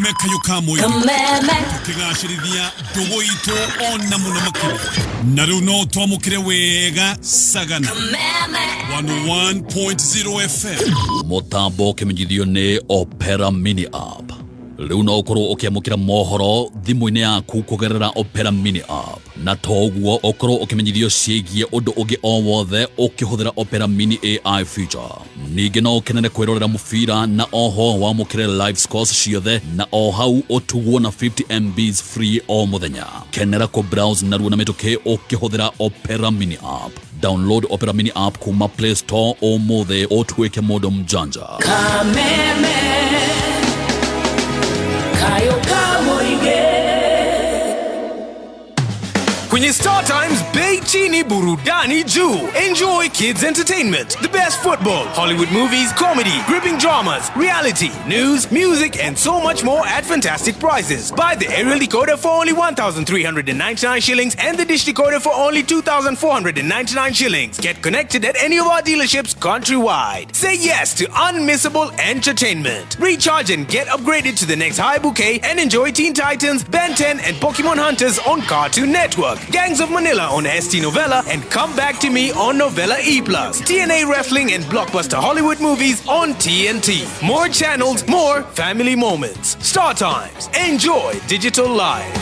Mekayũ ka mũingĩ Kameme. Tũkĩgacĩrithia ndũgũ itũ ona mũno makĩria na rĩu no twamũkĩre wega sagana. Kameme. 101.0 FM. Mũtambo ũkĩmenyithio nĩ Opera Mini App. Rĩu no ũkorwo ũkĩamũkĩra mohoro thimũ-inĩ yaku kũgerera Opera Mini App, na to ũguo, ũkorwo ũkĩmenyithio ciĩgiĩ ũndũ ũngĩ o wothe ũkĩhũthĩra Opera Mini AI feature. Ningĩ no ũkenere kwĩrorera mũbira na oho wamũkĩre live scores ciothe na o hau ũtugwo na 50 MBs free o mũthenya. Kenera kũ browse narua na mĩtũkĩ ũkĩhũthĩra Opera Mini App. Download Opera Mini App kuma Play Store ũmũthĩ ũtuĩke mũndũ mjanja. Kameme. Kayo Kamuige. Kwenye Star Times, bei chini, burudani juu. Enjoy kids entertainment, the best football, Hollywood movies, comedy, gripping dramas, reality, news, music, and so much more at fantastic prices. Buy the aerial decoder for only 1,399 shillings and the dish decoder for only 2,499 shillings. Get connected at any of our dealerships countrywide. Say yes to unmissable entertainment. Recharge and get upgraded to the next high bouquet and enjoy Teen Titans, Ben 10, and Pokemon Hunters on Cartoon Network, Gangs of Manila on ST Novella, and Come Back to Me on Novella E+, TNA Wrestling and Blockbuster Hollywood movies on TNT. More channels, more family moments. Star Times. Enjoy digital life.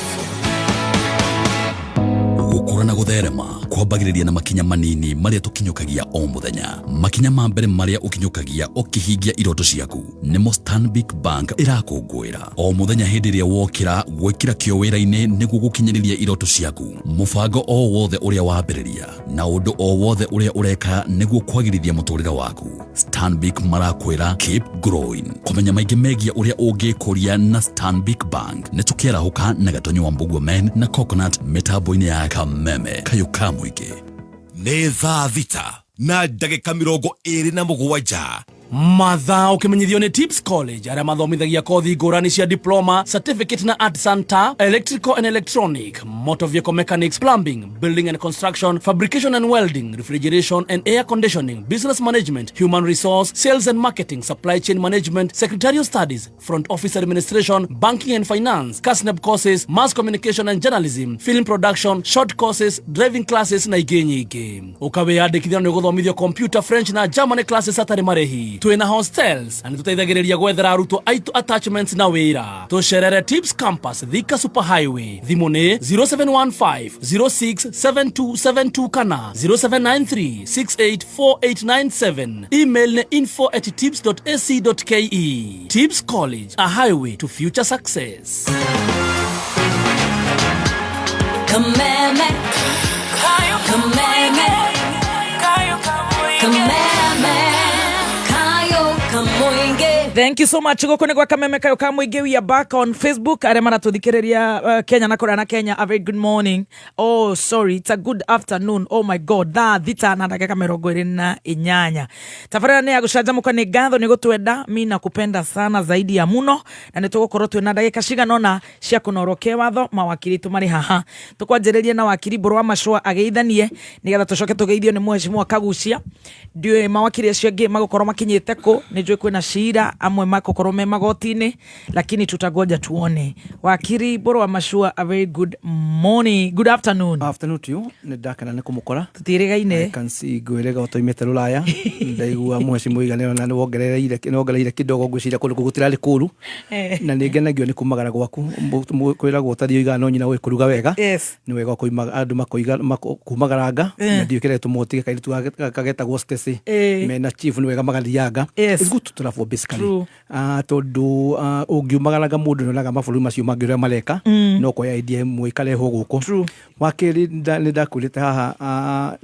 Gũkũra na gũtherema kwambagĩrĩria na makinya manini marĩa tũkinyũkagia o mũthenya. Makinya ma mbere marĩa ũkinyũkagia ũkĩhingia iroto ciaku nĩmo Stanbic Bank ĩrakũngũĩra o mũthenya hĩndĩ ĩrĩa wokĩra gwĩkĩra kĩo wĩra-inĩ nĩguo gũkinyĩrĩria iroto ciaku. Mũbango o wothe ũrĩa wambĩrĩria na ũndũ o wothe ũrĩa ũreka nĩguo kwagĩrithia mũtũrĩre waku, Stanbic marakwĩra keep growing. Kũmenya maingĩ megiĩ ũrĩa ũngĩkũria na Stanbic Bank, nĩ tũkĩarahũka na Gatonyo wa Mbugua Men na Coconut mĩtambo-inĩ ya Kameme Kayũ ka Mũingĩ. Nĩ thaa 6:27. Mathaa ũkĩmenyithio nĩ Tips College, arĩa mathomithagia kothi ngũrani cia diploma, certificate na art center, electrical and electronic, motor vehicle mechanics, plumbing, building and construction, fabrication and welding, refrigeration and air conditioning, business management, human resource, sales and marketing, supply chain management, secretarial studies, front office administration, banking and finance, KASNEB courses, mass communication and journalism, film production, short courses, driving classes na ingĩ nyingĩ. Ũkawĩyandĩkithia na nĩ ũgũthomithio computer, French na Germany classes hatarĩ marĩhi. Twĩna hostels na nĩ tũteithagĩrĩria gwethera arutwo aitũ attachments na wĩra. Tũcerere Tips Campus, Thika Super Highway. Thimũ nĩ 0715 067272 kana 0793 684897. Email nĩ info@tips.ac.ke. Tips College, a highway to future success. Kameme. Kameme. Kameme. Kayo Kamuige. Thank you so much. Gũkũ nĩ gwa Kameme Kayo ka Mũingĩ. We are back on Facebook. Arĩa maratũthikĩrĩria Kenya na kũrĩa na Kenya, a very good morning. Oh sorry, it's a good afternoon. Oh my God, 6:28. Tabarĩra nĩ ya gũcanjamũka. Nĩ ngatho nĩ gũtwenda. Mi nakupenda sana zaidi ya muno, na nĩ tũgũkorwo twĩna ndagĩka cigana ũna cia kũnorwo kĩwatho. Mawakiri itũ marĩ haha. Tũkwanjĩrĩria na wakiri Mbũrũ wa Macũa ageithanie, nĩgetha tũcoke tũgeithio nĩ mheshimiwa Kagucia. Ndiũĩ mawakiri acio angĩ magũkorwo makinyĩte kũ. Nĩ njũĩ kwĩna cira, amwe makũkorwo me magoti-inĩ, lakini tutagoja tuone. Wakiri Mbũrũ wa Macũa, a very good morning, good afternoon. Afternoon to you. Nĩ ndakena nĩ kũmũkora. Tũtiĩrĩgaine. I can see, ngwĩrĩga ũtoimĩte rũraya. Ndaigua mheshimiwa Iganĩro na nĩ wongereire kidogo. Ngwĩciria kũndũ kũu gũtirarĩ kũru. Na nĩ ngenagio nĩ kumagara gwaku. Kwĩragwo ũtariĩ ũigana no nyina ũĩ kũruga wega. Nĩ wega kũima andũ makoiga kumagaranga na ndiũĩ kĩrĩa gĩtũma ũtige kairĩtu kagetagwo Stacy mena chief. Nĩ wega magathianga. It's good to travel basically. True. Ah, tondũ ũngiumagaranga mũndũ nĩonaga mabũrũri macio mangĩ ũrĩa mareka, no kuoya idea ĩmwe ikarehwo gũkũ. True. Wa kerĩ, nĩ ndakwĩrĩte haha,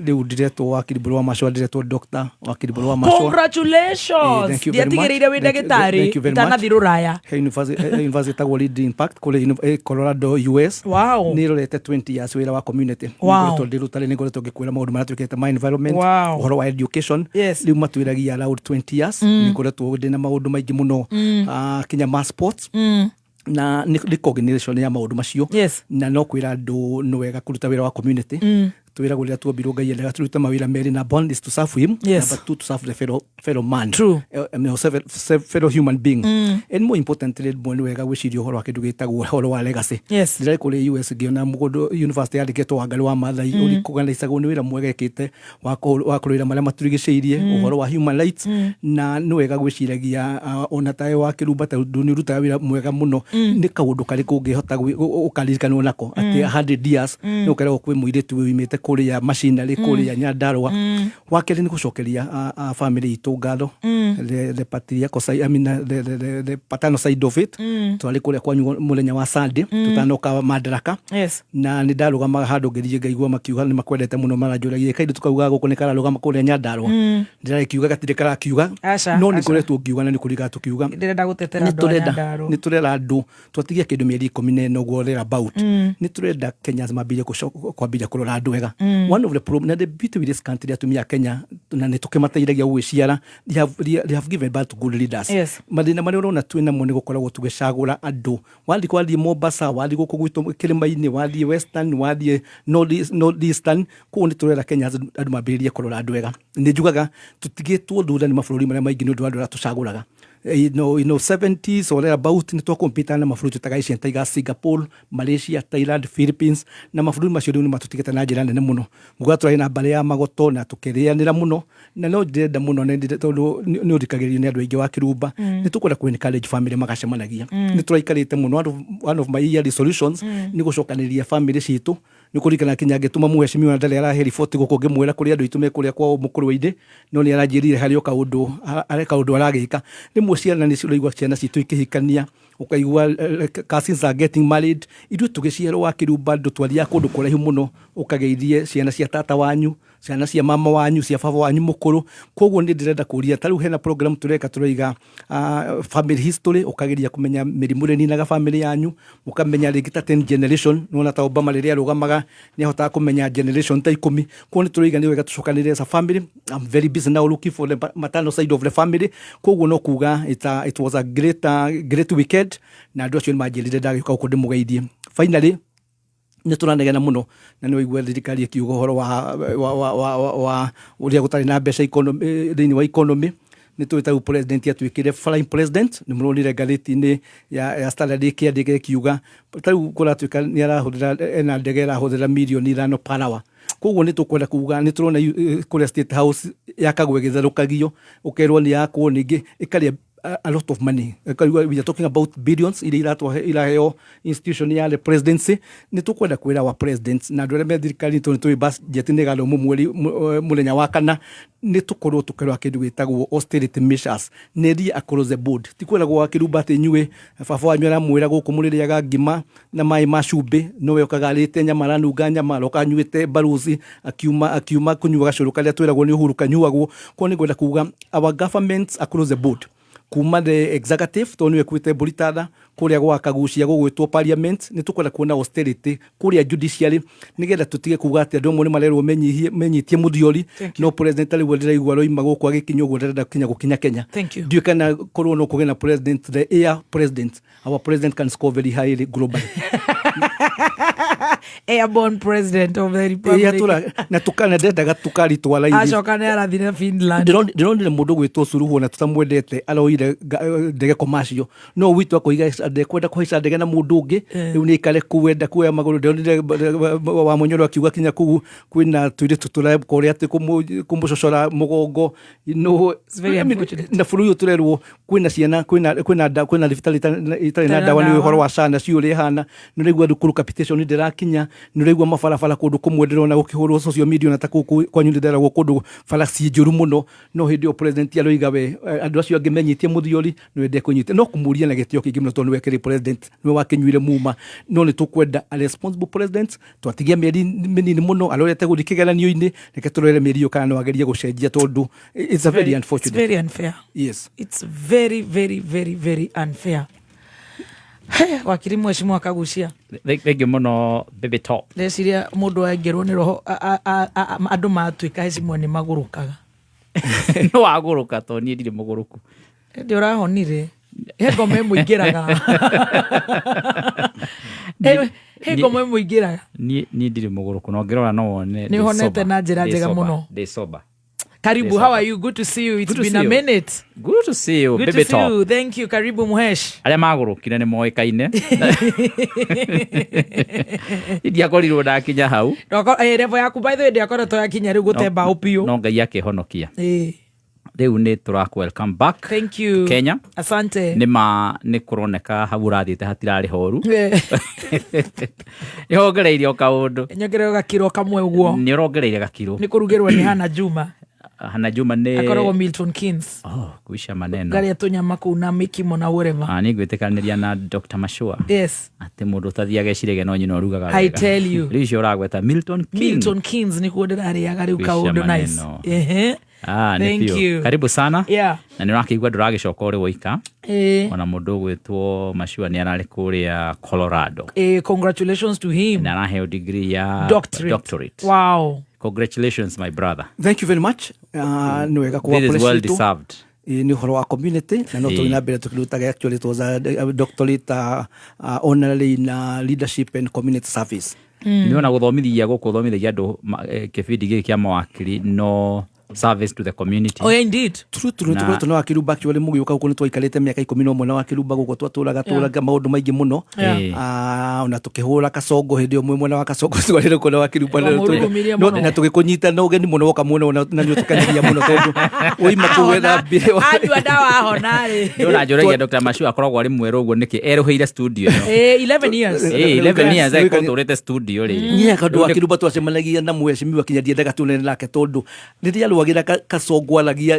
rĩu ndiretwo wakiri Mbũrũ wa Macũa, ndiretwo Dr. wakiri Mbũrũ wa Macũa. Congratulations. Thank you very much. Ndiatigĩrĩire wĩ Thank you, ndagĩtarĩ thank you very much. itanathiĩ rũraya. He university ĩtagwo Lead Impact kũrĩa Colorado, US. Nĩ ĩrorete 20 years wĩra wa community. Nĩ ngoretwo ndĩ rũtarĩ, nĩ ngoretwo ngĩkwĩra maũndũ marĩa twĩkĩte ma environment, ũhoro wa education. Rĩu matwĩragia around 20 years. Nĩ ngoretwo ndĩna maũndũ maingĩ mũno, kinya ma sports na nĩ recognition ya maũndũ macio. Na no kwĩra andũ nĩ wega kũruta wĩra wa community. Twĩragwo rĩrĩa tuombirwo Ngai endaga tũrute mawĩra merĩ. Number one is to serve him. Number two, to serve the fellow man. I mean, fellow human being. And more importantly, rĩmwe nĩ wega gwĩciria ũhoro wa kĩndũ gĩtagwo ũhoro wa legacy. Ndĩrarĩ kũrĩa US ngĩona mũgũndũ university yandĩkĩtwo Wangari wa Maathai, ũrikoganisagwo nĩ wĩra mwega ekĩte wa kũrũĩra marĩa matũrigicĩirie, ũhoro wa human rights. Na nĩ wega gwĩciragia, ona tawe wa Kĩrumba, tondũ nĩ ũrutaga wĩra mwega mũno, nĩ kaũndũ karĩkũ ũngĩhota ũkaririkanwo nako atĩ 100 years nĩ ũkeragwo kwĩ mũirĩtu wĩimĩte kũrĩa macinarĩ kũrĩa Nyandarua. Wa kerĩ nĩ gũcokeria family itũ ngatho, the patriarchal side, I mean, the paternal side of it. Twarĩ kũrĩa kwanyu mũthenya wa Sunday tũtanoka Madaraka, na nĩ ndarũgamaga handũ ngĩthiĩ ngaigua makiuga nĩ makwendete mũno, maranjũragia kaindũ tukauga gũkũ nĩ kararũgama kũrĩa Nyandarua. Ndĩragĩkiuga gatirĩ karakiuga, Aca, no nĩ aca. ngoretwo ngiuga na nĩ kũriga tũkiuga. Ndĩrenda gũtetera Nĩ andũ a tũrenda Nyandarua. Nĩ tũrera andũ twatigia kĩndũ mĩeri 14 ũguo thereabout. Nĩ tũrenda Kenyans mambĩrĩrie kwambĩrĩria kũrora andũ wega. One of the problem na the beauty with this country, atumia a Kenya, na nĩ tũkĩmateithagia gũgĩciara, they have given birth to good leaders. Mathĩna marĩa ũrona twĩ namo nĩ gũkoragwo tũgĩcagũra andũ. Wathiĩ Mombasa, wathiĩ gũkũ gwitũ kĩrĩma-inĩ, wathiĩ Western, wathiĩ North Eastern, kũu nĩ tũrera Kenya andũ mambĩrĩrie kũrora andũ wega. Nĩ njugaga tũtigĩtwo thutha nĩ mabũrũri marĩa maingĩ nĩ ũndũ wa andũ arĩa tũcagũraga. 70s or thereabout nĩ twakompita na mabũrũri tũtaga Asian Tiger, Singapore, Malaysia, Thailand, Philippines, na mabũrũri macio rĩu nĩ matũtigĩte na njĩra nene mũno. Nguga tũrarĩ na mbarĩ ya magoto na tũkĩrĩanĩra mũno, na no ndĩrenda mũno tondũ nĩ ũthikagĩrĩrio nĩ andũ aingĩ wa Kĩrumba, nĩ tũkwenda kũ encourage family magacemanagia. Nĩ tũraikarĩte mũno. One of my yearly solutions nĩ gũcokanĩrĩria family citũ. Nĩ kũririkana kinya ngĩtũma mũhecimiwa ndarĩ arahe riboti gũkũ ngĩmwĩra kũrĩ andũ aitũ me kũrĩa kwao mũkũrwe-inĩ, no nĩ aranjĩrire harĩ o kaũndũ harĩ kaũndũ aragĩka. Rĩmwe ciana nĩ ũraigua ciana citũ ikĩhikania, ũkaigua cousins are getting married. Ithuĩ tũgĩciarwo wa Kĩrumba, andũ twathiaga kũndũ kũraihu mũno ũkageithie ciana cia tata wanyu, ciana cia mama wanyu, cia baba wanyu mũkũrũ. Koguo nĩ ndĩrenda kũria, ta rĩu hena program tũreka tũraiga family history, ũkageria kũmenya mĩrimũ ĩrĩa ĩninaga family yanyu, mũkamenya rĩngĩ ta 10 generation. Nĩwona ta Obama rĩrĩa arũgamaga nĩ ahotaga kũmenya generation ta 10. Koguo nĩ tũraiga nĩ wega tũcokanĩrĩre as a family. I'm very busy now looking for the maternal side of the family. Koguo no kuga it was a great weekend, na andũ acio nĩ manjĩrire ndagĩũka gũkũ ndĩmũgeithie. Finally, nä tå ranegena må no na nä waigua thirikari ĩkiuga ũhoro wa ũrĩa gũtarĩ na mbeca thĩinĩ wa economy. Nĩ tũĩ tarĩu president atuĩkire flying president, nĩ mũronire ngathĩti-inĩ ya Standard ĩkĩandĩka ĩkiuga tarĩu kũratuĩka nĩ arahũthĩra ena ndege ĩrahũthĩra mirioni 5 per hour. Koguo nĩ tũkwenda kuga nĩ tũrona kũrĩa State House yakagwo ĩgĩtherũkagio, ũkerwo nĩ yakwo ningĩ ĩkarĩa a lot of money. We are talking about billions iria iraheo institution ya the presidency. Nĩ tũkwenda kwĩra wa president na andũ arĩa me thirikari, tondũ nĩ tũĩ budget nĩ ĩgathomwo mweri mũthenya wa kana, nĩ tũkorwo tũkĩrora kĩndũ gĩtagwo austerity measures nĩ thiĩ across the board. Ti kwĩragwo wa Kĩrumba atĩ inyuĩ baba wanyu aramwĩra gũkũ mũrĩrĩaga ngima na maĩ ma cumbĩ, nowe okaga arĩte nyama, aranunga nyama, aroka anyuĩte baruci, akiuma kũnyua gacũrũ karĩa twĩragwo nĩ Uhuru kanyuagwo. Koguo nĩ ngwenda kuga our governments across the board, kuma the executive tondũ nĩwe kuĩte mbũri tanda kũrĩa gwa kagucia gũgwĩtwo parliament, nĩ tũkwenda kuona austerity kũrĩa judiciary, nĩgetha tũtige kuga atĩ andũ amwe nĩ marerwo menyitie mũthiori, no president rĩu ndĩraigua roima gũkũ agĩkinya ũguo ndarenda kinya gũkinya Kenya. Thank you. Ndiũĩ kana korwo no kũgĩe na president, the air president. Our president can score very highly globally. Airborne president of the republic. Ĩĩ, na tukana ndendaga tukaritwara ithi. Acoka nĩ arathire Finland. Ndĩronire mũndũ gwĩtwo Suluhu na tũtamwendete aroire ndege commercial, no witũ akoiga ndekwenda kũhaica ndege na mũndũ ũngĩ, rĩu nĩ aikare kũu enda kuoya magũrũ. Ndĩronire wa Mũnyoro akiuga kinya kũu kwĩna tũirĩtu tũreka ũrĩa atĩ kũmũcocora mũgongo no. It's very I mean, unfortunate. Na bũrũri ũyũ tũrerwo kwĩna ciana, kwĩna thibitarĩ itarĩ na na ndawa nĩ ndawa. ũhoro wa SHA na ciũ ũrĩa ĩhana. Nĩ ũraigua thukuru capitation ndĩrakinya, nĩ ũraigua mabarabara kũndũ kũmwe ndĩrona gũkĩhũrwo social media, ona ta kũu kwanyu nĩ ndĩreragwo kũndũ bara ciĩ njũru mũno, no hĩndĩ ĩyo president aroiga we andũ acio angĩ menyitie mũthiori nĩwe ndekũnyita. No kũmũria na gĩtĩo kĩingĩ mũno tondũ nĩwe kĩrĩ president, nĩwe wakĩnyuire muma, no nĩ tũkwenda a responsible president. Twatigia mĩeri mĩnini mũno arorete gũthiĩ kĩgeranio-inĩ, reke tũrore mĩeri ĩyo kana no agerie gũcenjia, tondũ it's a very It's unfortunate. very unfair. Yes. It's very, very, very, very unfair. He, wakiri mheshimiwa Kagucia. Thengiå må no, baby top. Ndeciria mũndũ aingĩrwo nĩ roho andũ matuĩka hecimwe nĩ magũrũkaga. No wagå rå ka to niä ndirä må gå rå ku. Ĩndĩ ũrahonire, he ngoma ĩmũingĩraga. He ngomo ĩmũingĩraga. Niĩ ndirĩ mũgũrũku na ũngĩrora no wone. Nĩ ũhonete na njĩra njega mũno. Ndĩ sober. Karibu. Yes, How are you? Good to see you. It's Good to been see a you. minute. Good to see you. Good to Baby see top. you. Thank you. Karibu Muhesh. Arĩa magũrũkire nĩ moĩkaine. Ndiakorirwo ndakinya hau. Level yaku by the way ndiakoretwo yakinya rĩu gũte mbaũ biũ. No Ngai akĩhonokia. Eh, Rĩu nĩ tũraku welcome back. Thank you. Kenya. Asante. Nĩ ma nĩ kũroneka hau ũrathiĩte hatirarĩ horu. Eh, Nĩ wongereire o kaũndũ. Nyongerere gakiro kamwe ũguo. Nĩ ũrongereire gakiro. Nĩ kũrugĩrwo nĩ Hana Juma. Hana Juma nĩ Akoragwo Milton Keynes. Oh, kuisha maneno. Ngarĩa tũnyama kũu na mĩkimo na whatever. Ah, nĩ ngwĩtĩkanĩria na Dr. Mashua. Yes. Atĩ mũndũ ũtathiaga ecirĩge no nyina ũrugaga I wega. tell you. Rĩu icio ũragweta Milton King. Milton Keynes nĩkuo ndĩrarĩaga rĩu Kuisha kaũndũ nice. maneno. Ehe. Ah, nĩ Thank biũ. you. Karibu sana. Yeah. Na nĩ ũrakĩigua ndũragĩcoka ũrĩ woika. Eh, Ona mũndũ ũgwĩtwo Mashua nĩ ararĩ kũrĩa Colorado. Congratulations to him. Na araheo degree ya Doctorate. doctorate. Wow. Congratulations my brother. Thank you very much. Nĩ wega This is well kũ deserved. Nĩ ũhoro wa community na no Ĩĩ. tũgĩ na mbere tũkĩrutaga. Actually it was a doctorate, honorary in leadership and community service. Nĩ ona gũthomithia gũkũ ũthomithagia andũ kĩbindi gĩkĩ kĩa mawakiri no service to the community. Oh, yeah, indeed. True, true. Na- Tũkoretwo na wakirumba actually mũgĩũka gũkũ nĩ twaikarĩte mĩaka 11 na wakirumba gũkũ twatũraga tũraga maũndũ maingĩ mũno. Yeah. Ah, ona tũkĩhũra kasongo hĩndĩ ĩyo mwĩ mwena wa kasongo twarĩre kuona wakirumba na Wamũrurumirie mũno. na tũgĩkũnyita na ũgeni mũno woka mũno na nĩ ũtũkenagia mũno tondũ woima kũu wetha mbire. Anyua ndawa ahona rĩ. Nĩ ũranjũragia Dr. Mashua akoragwo arĩ mwerũ ũguo nĩkĩ erũhĩire studio ĩno. 11 years. 11 years Rĩu angĩkorwo tũrĩte studio rĩ. Niĩ kaũndũ wa Kĩrumba twacemanagia na mheshimiwa kinya ndiendaga tuonane nake tondũ rĩrĩa arwagĩra kasongo aragia,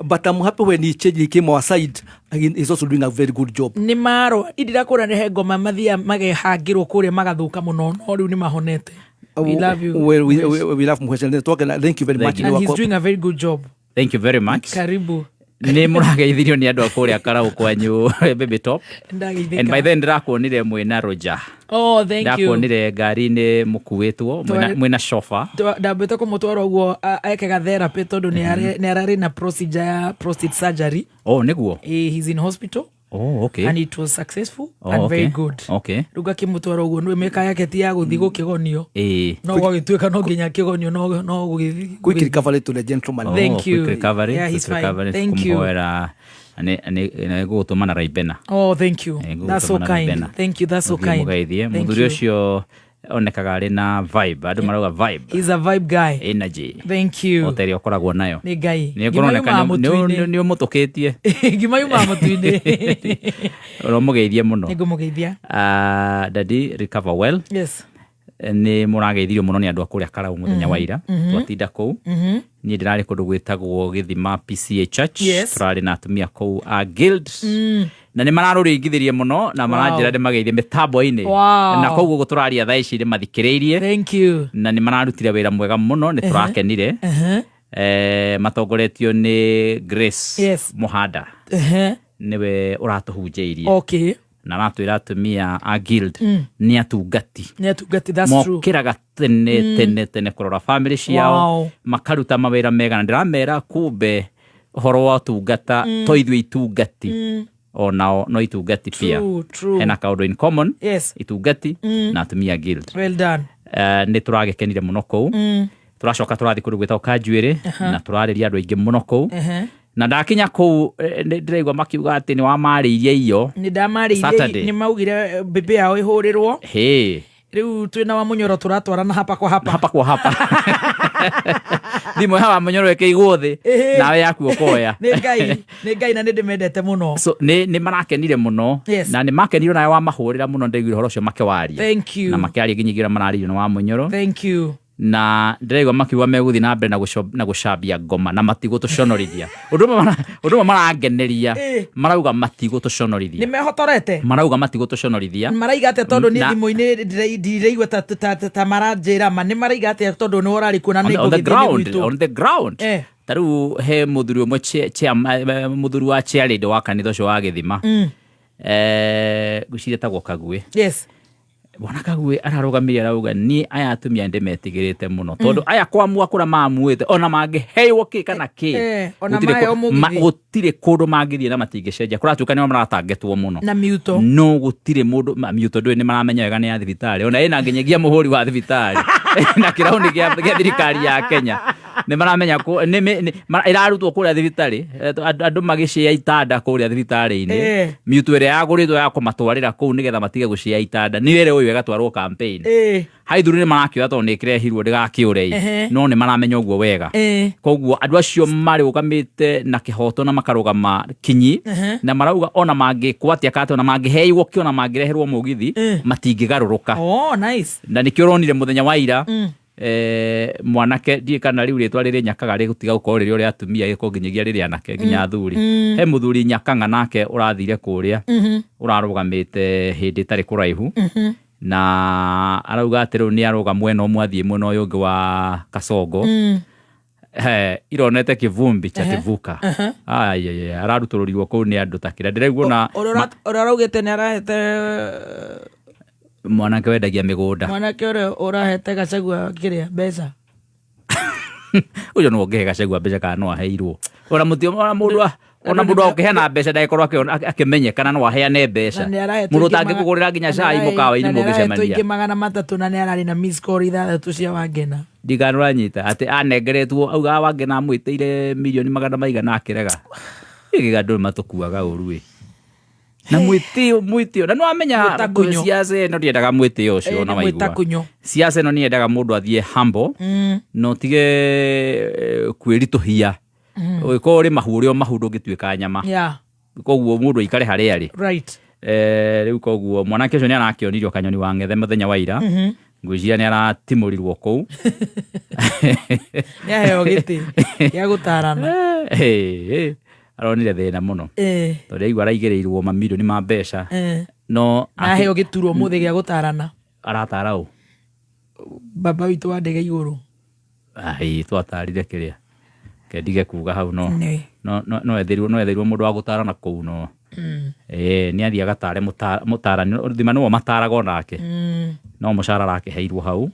but I'm happy when he changed, he came our side. Again, he's also doing a very good job. Nĩ marwa indirakũra nĩ he ngoma mathia magehangĩrwo kũrĩa magathũka mũno no rĩu nĩ mahonete. We love you. Well, we love Mheshimiwa. Twakena, thank you very Thank much. you. And he's doing a very good job. Thank you very much. Karibu. Nĩ mũrageithirio nĩ andũ a kũrĩa Karau kwanyu, Baby Top. Ndageithĩka. And by then ndĩrakuonire mwĩna Roger. Oh, thank you. Ndakuonire ngari-inĩ mũkuĩtwo mwĩna shofa. Ndambĩte kũmũtwara ũguo ekega therapy tondũ nĩ ararĩ na procedure ya prostate surgery. Oh, nĩguo. He's in hospital. Oh, okay. And it was successful Oh, and okay. very good. Okay. Rĩu ngakĩmũtwara ũguo nĩ mĩaka yake ti ya gũthiĩ gũkĩgonio. No gwagĩtuĩka no nginya kĩgonio no gũgĩthiĩ. Quick recovery to the gentleman. Oh, Thank you. quick recovery, Yeah, he's quick fine. recovery. Thank you. Kũmũhoera nĩ gũgũtũma na Raibena. Oh, thank you. Nĩ That's so ngũgũtũma na kind. Raibena. Thank you. That's so Mũthiĩ kind. mũgeithie Thank mũthuri you. ũcio onekaga arĩ na vibe andũ marauga vibe. He's a vibe guy. Energy. Thank you. O ta ĩrĩa ũkoragwo nayo. Nĩ Ngai. Nĩ Ngima kũroneka yumaga mũtu-inĩ. nĩ ũmũtũkĩtie. Ngima yumaga mũtu-inĩ. Ũromũgeithie mũno. Nĩ ngũmũgeithia. Ah, daddy, recover well. Yes. Nĩ mũrageithirio mũno nĩ andũ a kũrĩa Karau mũthenya wa ira twatinda kũu. Niĩ ndĩrarĩ kũndũ gwĩtagwo Gĩthima PCA Church. Yes. Tũrarĩ na atumia kũu a guild na nĩ mararũringithirie mũno na maranjĩra nĩ mageithie mĩtambo-inĩ. Wow. Na koguo ũguo tũraria thaa ici nĩ mathikĩrĩirie. Thank you. Na nĩ mararutire wĩra mwega mũno nĩ tũrakenire. Matongoretio nĩ Grace Yes. Mũhanda nĩwe ũratũhunjĩirie. Na aratwĩra atumia a guild nĩ atungati. Nĩ atungati, that's true. Mokĩraga tene tene tene kũrora bamĩrĩ ciao. Makaruta mawĩra mega na ndĩramera kumbe ũhoro wa ũtungata to ithuĩ itungati onao no itungati pia. True, true. Hena kaũndũ in common. Itungati na atumia guild. Well done. Nĩ tũragĩkenire mũno kũu. Tũracoka tũrathiĩ kũndũ gwĩtagwo Kanjuĩrĩ na tũrarĩria andũ aingĩ mũno kũu. Na ndakinya kũu nĩ ndĩraigua makiuga atĩ nĩ wamarĩirie iyo. Nĩ ndamarĩirie. Saturday. Nĩ maugire mbĩmbĩ yao ĩhũrĩrwo. Hĩ. Rĩu twĩna wa mũnyoro tũratwarana hapa kwa hapa. Hapa kwa hapa thimũ ya Wamũnyoro ĩkĩigwo thĩ. Nawe yaku ũkoya. Nĩ Ngai, nĩ Ngai na nĩ ndĩmendete mũno. So nĩ marakenire mũno. Na nĩ makenire nawe wamahũrĩra mũno ndaiguire ũhoro ũcio makĩwaria. Thank you. Na makĩaria nginya ũrĩa mararĩirio nĩ Wamũnyoro. Thank you. Na ndĩraigua makiuga megũthiĩ na mbere na gũcambia ngoma na matigũtũconorithia ũndũ ũmwe marangeneria. Marauga matigũtũconorithia. Nĩ mehotorete. Marauga matigũtũconorithia. Maraiga atĩa tondũ niĩ Na- thimũ-inĩ ndiraigua ta maranjĩra ma nĩ maraiga atĩa tondũ nĩ ũrarĩ kuo na nĩ On the ngũgĩthiĩ nĩ ground. gwitũ. On the ground. Ta rĩu he mũthuri ũmwe mũthuri wa chairlady wa kanitha ũcio wa Gĩthima. Ngwĩciria etagwo Kaguĩ. Bwana Kagwe ararũgamire arauga niĩ aya atumia ndĩmetigĩrĩte mũno tondũ aya kwamua kũrĩa mamuĩte ona mangĩheirwo kĩ kana kĩ, Ona gũtirĩ maheo mũgithi. gũtirĩ kũndũ mangĩthiĩ na matingĩcenjia. Kũratuĩka nĩo maratangetwo mũno Na miuto. No gũtirĩ mũndũ miuto ndũĩ nĩ maramenya wega nĩ ya thibitarĩ, ona ĩna nginyagia mũhũri wa thibitarĩ na kĩraũni gĩa thirikari ya Kenya nĩ maramenya ĩrarutwo kũrĩa thibitarĩ, andũ magĩcĩa itanda kũrĩa thibitarĩ-inĩ. Miuto ĩrĩa yagũrĩtwo ya kũmatwarĩra kũu nĩgetha matige gũcĩa itanda nĩ ĩrĩa ũyũ ĩgatwarwo campaign. Haithuru nĩ marakĩoya tondũ nĩ ĩkĩrehirwo ndĩgakĩũre, no nĩ maramenya ũguo wega. Koguo andũ acio marũgamĩte na kĩhoto na makarũgama kinyi na marauga ona mangĩkwo atĩa kana ona mangĩheirwo kĩ ona mangĩreherwo mũgithi matingĩgarũrũka. Oh, nice. Na nĩkĩo ũronire mũthenya wa ira, mwanake ndiĩ kana rĩu rĩtwa rĩrĩ Nyakaga rĩgũtiga gũkorwo rĩrĩ ũrĩa atumia gĩkorwo nginyagia rĩrĩ anake nginya athuri. He mũthuri Nyakang'a nake ũrathire kũrĩa ũrarũgamĩte hĩndĩ ĩtarĩ kũraihu na arauga atĩ rĩu nĩ arũga mwena ũmwe athiĩ mwena ũyũ ũngĩ wa Kasongo. He, ironete kivumbi cha kivuka. Ai, ai, ai, ararutũrũrirwo kũu nĩ andũ ta kĩrĩa ndĩraigua na Ũrĩa ũraugĩte nĩ arahete mwanake wendagia mĩgũnda. Mwanake ũrĩa ũrahete Gachagua kĩrĩa mbeca. Ũcio no ũngĩhe Gachagua mbeca kana no aheirwo ona mũtio ona mũndũ ona mũndũ akĩheana mbeca ndagĩkorwo akĩmenyekana no aheane mbeca. Na nĩ arahetwo Mũndũ ingĩ ũtangĩkũgũrĩra nginya na nĩ cai mũkawa-inĩ na nĩ arahetwo mũngĩcemania. ingĩ 300 na nĩ ararĩ na miss call 6 cia Wangena. Ndigana ũranyita atĩ anengeretwo auga Wangena amwĩtĩire mirioni magana maigana akĩrega. Gĩkĩ andũ matũkuaga ũru ĩ na mwĩtĩo mwĩtĩo na nĩwamenya Mwĩtakunyo. siasa ĩno ndĩendaga mwĩtĩo ũcio Ĩ, na nĩ waigua mwĩtakunyo. Siasa ĩno nĩyendaga mũndũ athiĩ humble na ũtige kwĩritũhia. Ũgĩkorwo ũrĩ mahu ũrĩ o mahu ndũngĩtuĩka nyama. Koguo mũndũ aikare harĩa arĩ. Rĩu koguo mwanake ũcio nĩ arakĩonirio kanyoni wa ng'ethe mũthenya wa ira. Ngwĩciria nĩ aratimũrirwo kũu. Nĩ aheo gĩtĩ gĩa gũtarana. Aronire thĩna mũno tondũ aigua araigĩrĩirwo mamirioni ma mbeca no Na aheo gĩturwa ũmũthĩ gĩa gũtarana. Aratara ũ? Baba witũ wa ndege igũrũ. Ai, twatarire kĩrĩa kendige kuga hau no Nĩ. no ethĩrwo mũndũ wa gũtarana kũu no nĩ athiĩ agatare mũtarani thima nĩwe mataraga onake no mũcara arakĩheirwo hau,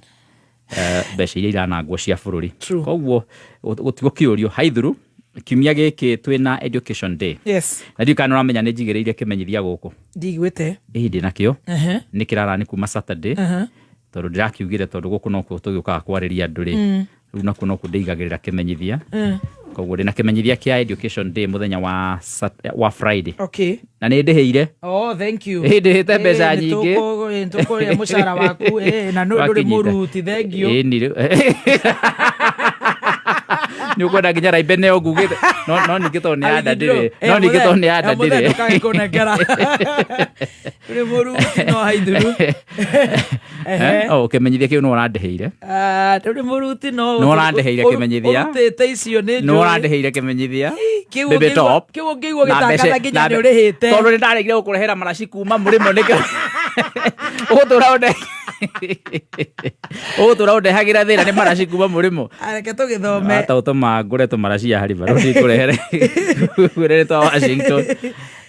mbeca iria iranangwo cia bũrũri. True. Koguo gũtigũkĩũrio haithuru kiumia gĩkĩ twĩna Education Day. Na ndiũĩ kana nĩũramenya nĩ njigĩrĩire kĩmenyithia gũkũ. Ndiguĩte. Ĩĩ ndĩ nakĩo. Nĩ kĩrarani kuma Saturday tondũ ndĩrakiugire tondũ gũkũ nokuo tũgĩũkaga kwarĩria andũ rĩ, rĩu nakuo nokuo ndĩigagĩrĩra kĩmenyithia. Koguo ndĩna kĩmenyithia kĩa Education Day mũthenya wa Friday. Na nĩ ndĩhĩire. Oh, thank you. Ĩ, ndĩhĩte mbeca Ĩ, nĩ nyingĩ. nĩtũkũrĩa mũcara waku. Ĩ, na ndũrĩ Wakinyita. mũruti, thank you. Ĩ, nĩ rĩu. Nĩ ũkwenda nginya raimbe nĩyo ngugĩte no ningĩ tondũ nĩ anda ndĩrĩ no ningĩ tondũ nĩ anda ndĩrĩ ndũkae kũnengera ndũrĩ mũruti no haithuru. Oh, kĩmenyithia kĩu no ũrandĩhĩire. Ah, ndũrĩ mũruti no No ũrandĩhĩire kĩmenyithia. ũrutĩte icio nĩ No njũĩ. ũrandĩhĩire kĩmenyithia. Kĩu Baby top. kĩu ũngĩigua Na gĩtangatha mbeca- nginya na nĩ ũrĩhĩte. Tondũ nĩ ndaregire gũkũrehera maraci kuma mũrĩmo nĩkĩo ũgũtũra ũgũtũra ũndehagĩra thĩna nĩ maraci kuma mũrĩmo. Reke tũgĩthome. Ata ũtũma ngũre tũmaraci ya haribaro ndikũrehere ngũrehere twa Washington.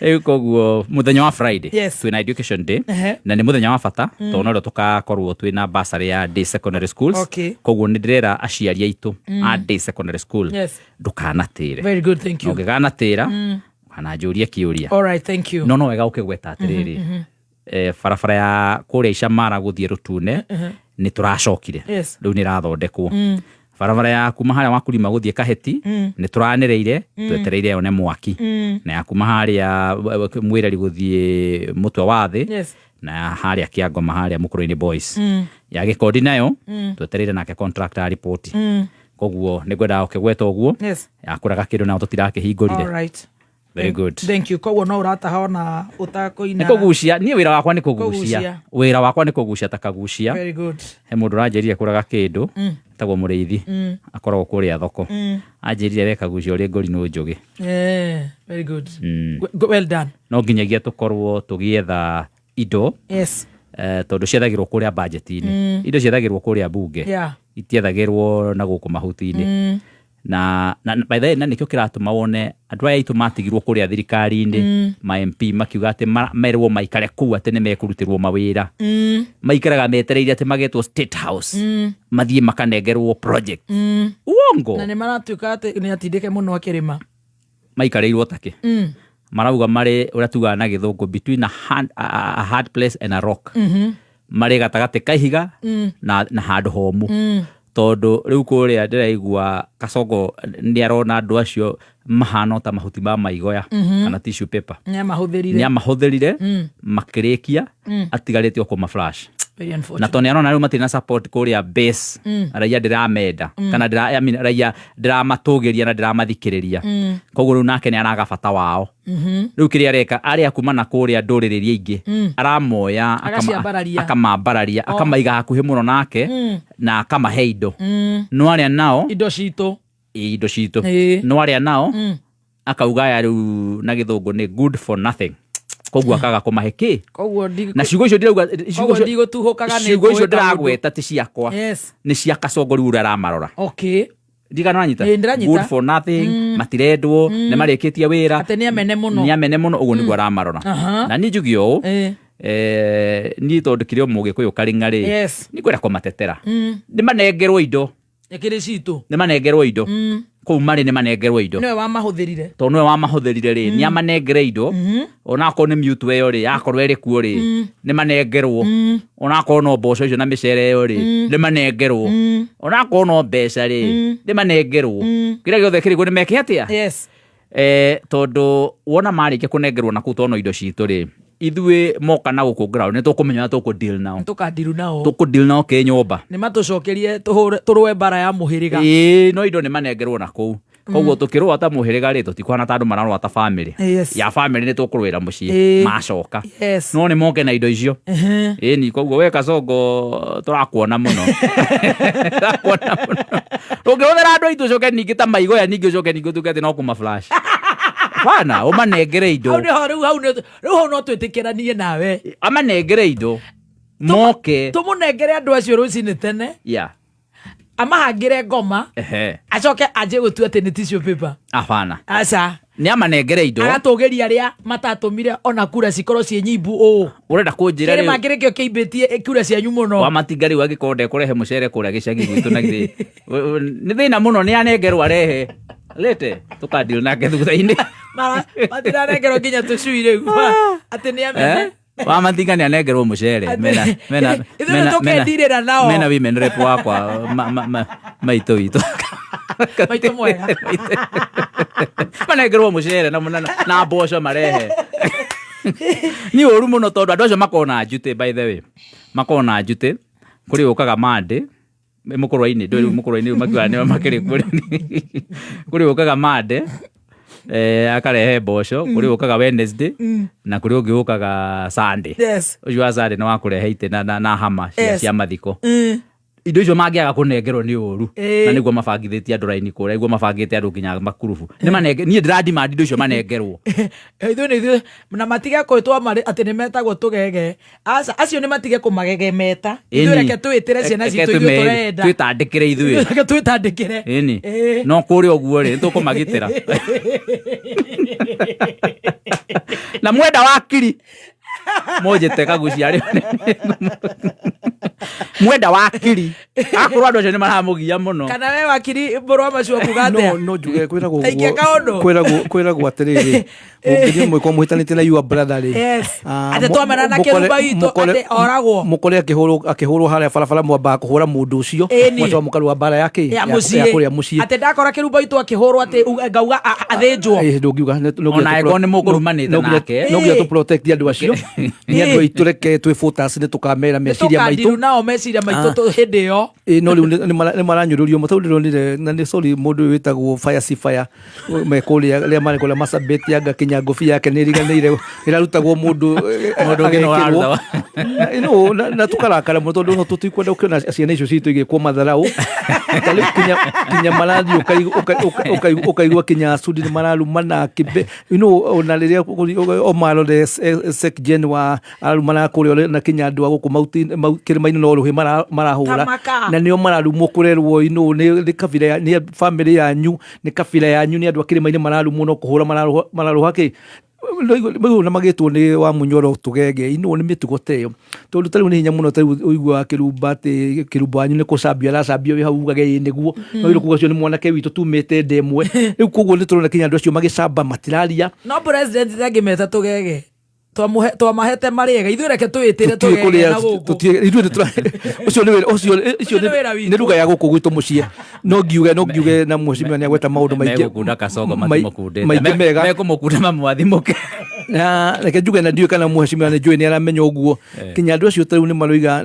Rĩu koguo mũthenya wa Friday twĩna Education Day na nĩ mũthenya wa bata tondũ norĩo tũgakorwo twĩna bursary ya day secondary schools. Koguo nĩ ndĩrera aciari aitũ a day secondary school ndũkanatĩre. Very good, thank Na you. ũngĩganatĩra ũkananjũria kĩũria. All right, thank you. No wega ũkĩgweta atĩrĩrĩ, barabara ya kũrĩa Icamara gũthiĩ Rũtune nĩ tũracokire. Rĩu nĩ ĩrathondekwo. Barabara ya kuma harĩa Wakulima gũthiĩ Kaheti nĩ tũranĩrĩire twetereire yone mwaki na ya kuma harĩa Mwĩreri gũthiĩ Mũtwe wa Thĩ na ya harĩa Kĩangoma harĩa Mũkũrũ-inĩ Boys ya Gĩkondi nayo twetereire nake contractor ripoti. Koguo nĩ ngwendaga ũkĩgweta ũguo yakũraga kĩndũ nao tũtirakĩhingũrire. All right. Very good. Thank you. Koguo no ũrataha ona ũtakũina. Nĩ kũgucia niĩ wĩra wakwa nĩ kũgucia. Kũgucia. Wĩra wakwa nĩ kũgucia ta kagucia. Very good. He mũndũ ũranjĩrire kũraga kĩndũ etagwo Mũrĩithi akoragwo kũrĩa thoko anjĩrire we kagucia ũrĩ ngori nũ njũgĩ. Very good. Well done. No nginyagia tũkorwo tũgĩetha indo tondũ ciethagĩrwo kũrĩa budget-inĩ. Indo ciethagĩrwo kũrĩa bunge. Itiethagĩrwo na gũkũ mahuti-inĩ. Na by the way, na nĩkĩo kĩratũma wone andũ aya aitũ matigirwo kũrĩa thirikari-inĩ, ma MP makiuga atĩ merwo maikare kũu atĩ nĩ mekũrutĩrwo mawĩra, maikaraga metereire atĩ magetwo State House, mathiĩ makanengerwo project. Uongo. Na nä maratuä ka atä nä atindä ke må no akä rä ma. Maikarĩirwo takĩ marauga marĩ ũrĩa tugaga na gĩthũngũ between a hard place and a rock, marĩ gatagatĩ ka ihiga na handũ homũ, tondũ rĩu kũrĩa ndĩraigua Kasongo nĩ arona andũ acio mahana o ta mahuti ma maigoya kana tissue paper. Nä amahå thä Nĩ rire. amahũthĩrire makĩrĩkia, atigarĩte o kũma flash, na tondũ nĩ arona rĩu matirĩ na support kũrĩa base, raia ndĩramenda kana ndĩra, I mean, raia ndĩramatũgĩria na ndĩramathikĩrĩria, koguo rĩu nake nĩ araga bata wao. Rĩu kĩrĩa areka, arĩa kuma na kũrĩa ndũrĩrĩ iria ingĩ aramoya, Agaciambararia. akamambararia, akamaiga hakuhĩ mũno nake na akamahe indo, no arĩa nao Indo citå. Indo citũ. Ĩĩ. No arĩa nao akauga aya rĩu na gĩthũngũ nĩ good for nothing, koguo akaga kũmahe kĩ. Koguo Na ciugo icio ndĩrauga, ciugo Koguo icio- ndigũtuhũkaga nĩ ciugo icio ngũĩ ta mũndũ. ndĩragweta ti ciakwa, Yes. nĩ cia Kasongo rĩu ũrĩa aramarora. Okay. Ndigana wanyita. Ĩĩ, ndĩranyita. Good for nothing, matirendwo, nĩ marĩkĩtie wĩra. Atĩ nĩ amene mũno. Nĩ amene mũno, ũguo nĩguo aramarora. Aha. Na niĩ njuge ũũ, Ĩĩ. niĩ tondũ kĩrĩ o mũgĩkũyũ karĩng'a rĩ, Yes. nĩ ngwenda kũmatetera, nĩ manengerwo indo. Ä kä rä citå. Nĩ manengerwo indo kũu marĩ, nĩ manengerwo indo. Nä we wamahå thä rire. Tondũ nĩwe wamahũthĩrire rĩ, nĩ amanengere indo, onakorwo nĩ mute ĩyo rĩ, yakorwo ĩrĩ kuo rĩ, nĩ manengerwo, onakorwo no mboco icio na mĩcere ĩyo rĩ, nĩ manengerwo, onakorwo no mbeca rĩ, nĩ manengerwo, kĩrĩa gĩothe kĩrĩ kuo nĩ meke atĩa. Yes. Tondũ wona marĩkia kũnengerwo na kũu, tondũ no indo citũ rĩ, ithuĩ moka na gũkũ ground nĩ tũkũmenya ũrĩa tũkũ deal nao. Tå kandiru nao. Tũkũ deal nao kĩ nyũmba. Nä matå cokerie tå rwe mbara ya må hä rä ga. Ĩĩ, no indo nĩ manengerwo na kũu, koguo tũkĩrũa ta mũhĩrĩga rĩ, tũtikuhana ta andũ mararũa ta bamĩrĩ. Yes. Ya bamĩrĩ nĩ tũkũrũĩra mũciĩ Ĩĩ. macoka. Yes. No nĩ moke na indo icio. Ĩni, koguo we Kasongo, tũrakuona mũno, tũrakuona mũno ũngĩhũthĩra andũ aitũ, ũcoke ningĩ ta maigoya, ningĩ ũcoke ningĩ ũtuĩke atĩ no kũma flash bana, ũmanengere indo. Hau nĩho rĩu, hau rĩu hau no twĩtĩkĩranie nawe. Amanengere indo moke. Tå må nengere andå acio rå cinä tene, ya amahangä ngoma, ehe acoke anjie gå tua atä nä tissue paper. Abana. Aca. Nĩ amanengere indo. Agatå gä ria arä a matatå mire ona kura cikorwo ciä nyimbu å Ũrenda kũnjĩra kä rä rĩu ma kä rä kä o kä imbä tie kura cianyu må no. Wa matinga rĩu angĩkorwo ndekũrehe mũcere kũrĩa gĩcagi gwitũ, na githĩ nĩ thĩna mũno? Nĩ anengerwo, arehe lete, tũkandeal nake thutha-inĩ. Matirarengerwo nginya tå cui rä u atä nä amene. Eh? Wa matinga nĩ anengerwo mũcere. Mena Ithuĩ nĩ tũkendirĩra nao. Mena women rep wakwa maitũ witũ. Maitũ mwega. Manengerwo mũcere na mboco marehe. Nĩ ũru mũno tondũ andũ acio makoragwo na njutĩ, by the way, makoragwo na njutĩ. Kũrĩ ũkaga Monday mũkũrwa-inĩ, ndũĩ rĩu mũkũrwa-inĩ rĩu makiugaga nĩo makĩrĩ kuo. Kũrĩ ũkaga Monday, akarehe mboco, kũrĩ ũkaga Wednesday, na kũrĩ ũngĩ ũkaga Sunday. Yes. Ũcio wa Sunday nĩ wa kũrehe itĩ na hama cia, Yes. cia mathiko. Indo icio mangĩaga kũnengerwo nĩ ũru. Ĩĩ. Na nĩguo mabangithĩtie andũ raini kũrĩa, nĩguo mabangĩte andũ nginya makurubu nĩ manenge. Niĩ ndĩradimandi indo icio manengerwo. Ithuĩ nĩ ithuĩ na matige kwĩtwo marĩ atĩ nĩ metagwo tũgege. Aca, acio nĩ matige kũmagegemeta. Ithuĩ reke twĩtĩre ciana Reke citũ ithuĩ tũrenda. Twĩtandĩkĩre ithuĩ. Reke twĩtandĩkĩre. Ĩni. Ĩĩ. No kũrĩa ũguo rĩ, nĩtũkũmagitĩra na mwenda wakiri mũnjĩte kagucia rĩ, mwenda wakiri akorwo andũ acio nĩ maramũgia mũno. Kana we wakiri mbũrũ wa macio kuga No atĩa? no njuge kwĩragwo Aikia ũguo- kaũndũ. Kwĩragwo atĩrĩrĩ, ũngĩthiĩ mwĩkwo mũhĩtanĩtie na your brother rĩ, Yes. ah, Atĩ twamena na kĩrumba gitũ, atĩ oragwo. Mũkore akĩhũrwo harĩa barabara, mwambaga kũhũra mũndũ ũcio, Ĩni. mwacoka mũkarũa mbara ya kĩ ya ya mũciĩ kũrĩa mũciĩ. Atĩ ndakora kĩrumba itũ akĩhũrwo atĩ ngauga athĩnjwo. Ĩ, ndũngiuga no nginya Ona angĩkorwo nĩ mũkũrumanĩte nake. No nginya tũ protect andũ acio, nĩ andũ aitũ, reke twĩ focus, nĩ tũkamera meciria Tũkandiru maitũ. nao meciria maitũ Ah. hĩndĩ ĩyo. Ĩ, no rĩu nĩ maranyũrũrio mũno tondũ ndĩronire na nĩ sorry, mũndũ ũyũ wĩtagwo fire si fire me kũrĩa rĩa marĩ kũrĩa Marsabit, anga kinya ngũbia yake nĩ ĩriganĩire ĩrarutagwo mũndũ Mũndũ ũngĩ no agekĩrwo. araruta. No, na tũkarakara mũno tondũ no tũtikwenda gũkĩona ciana icio citũ igĩkwo matharau. Ta rĩu kinya marathiĩ ũkaigua kinya Sudi nĩ mararumana kĩbe, ona rĩrĩa Omar the secgen wa ararumana kũrĩa na kinya andũ a gũkũ kĩrĩma-inĩ no rũhĩ marahũra. Ta Kũrũrũka. Na nĩo mararumwo kũrerwo inũ nĩ kabira nĩ family yanyu, nĩ kabira yanyu, nĩ andũ a kĩrĩma-inĩ mararumwo no kũhũra mararũha kĩ na magĩtwo nĩ wa Munyoro tũgege inũ nĩ mĩtugo ta ĩyo, tondũ ta rĩu nĩ hinya mũno ta rĩu ũiguaga kĩrumba atĩ kĩrumba wanyu nĩ kũcambio aracambio wĩ hau ugage ĩ nĩguo no ĩrĩ kuga ũcio nĩ mwanake witũ tumĩte nda ĩmwe. Rĩu koguo nĩ tũrona kinya andũ acio magĩcamba matiraria. No president ndangĩmeta tũgege. Twamahete marĩega ithuĩ, reke twĩtĩre Tũtiũĩ tũgege kũrĩa na gũkũ. Ithuĩ ũcio nĩ wĩra ũcio Ũcio nĩ wĩra witũ. Nĩ ruga ya gũkũ gwitũ mũciĩ. No ngiuge na mheshimiwa nĩ agweta maũndũ maingĩ Megũkunda Kasongo matimũkundĩte. Maingĩ mega. Mekũmũkunda mamwathimũke. Na reke njuge na ndiũĩ kana mheshimiwa nĩ njũĩ nĩ aramenya ũguo, kinya andũ acio tarĩu nĩ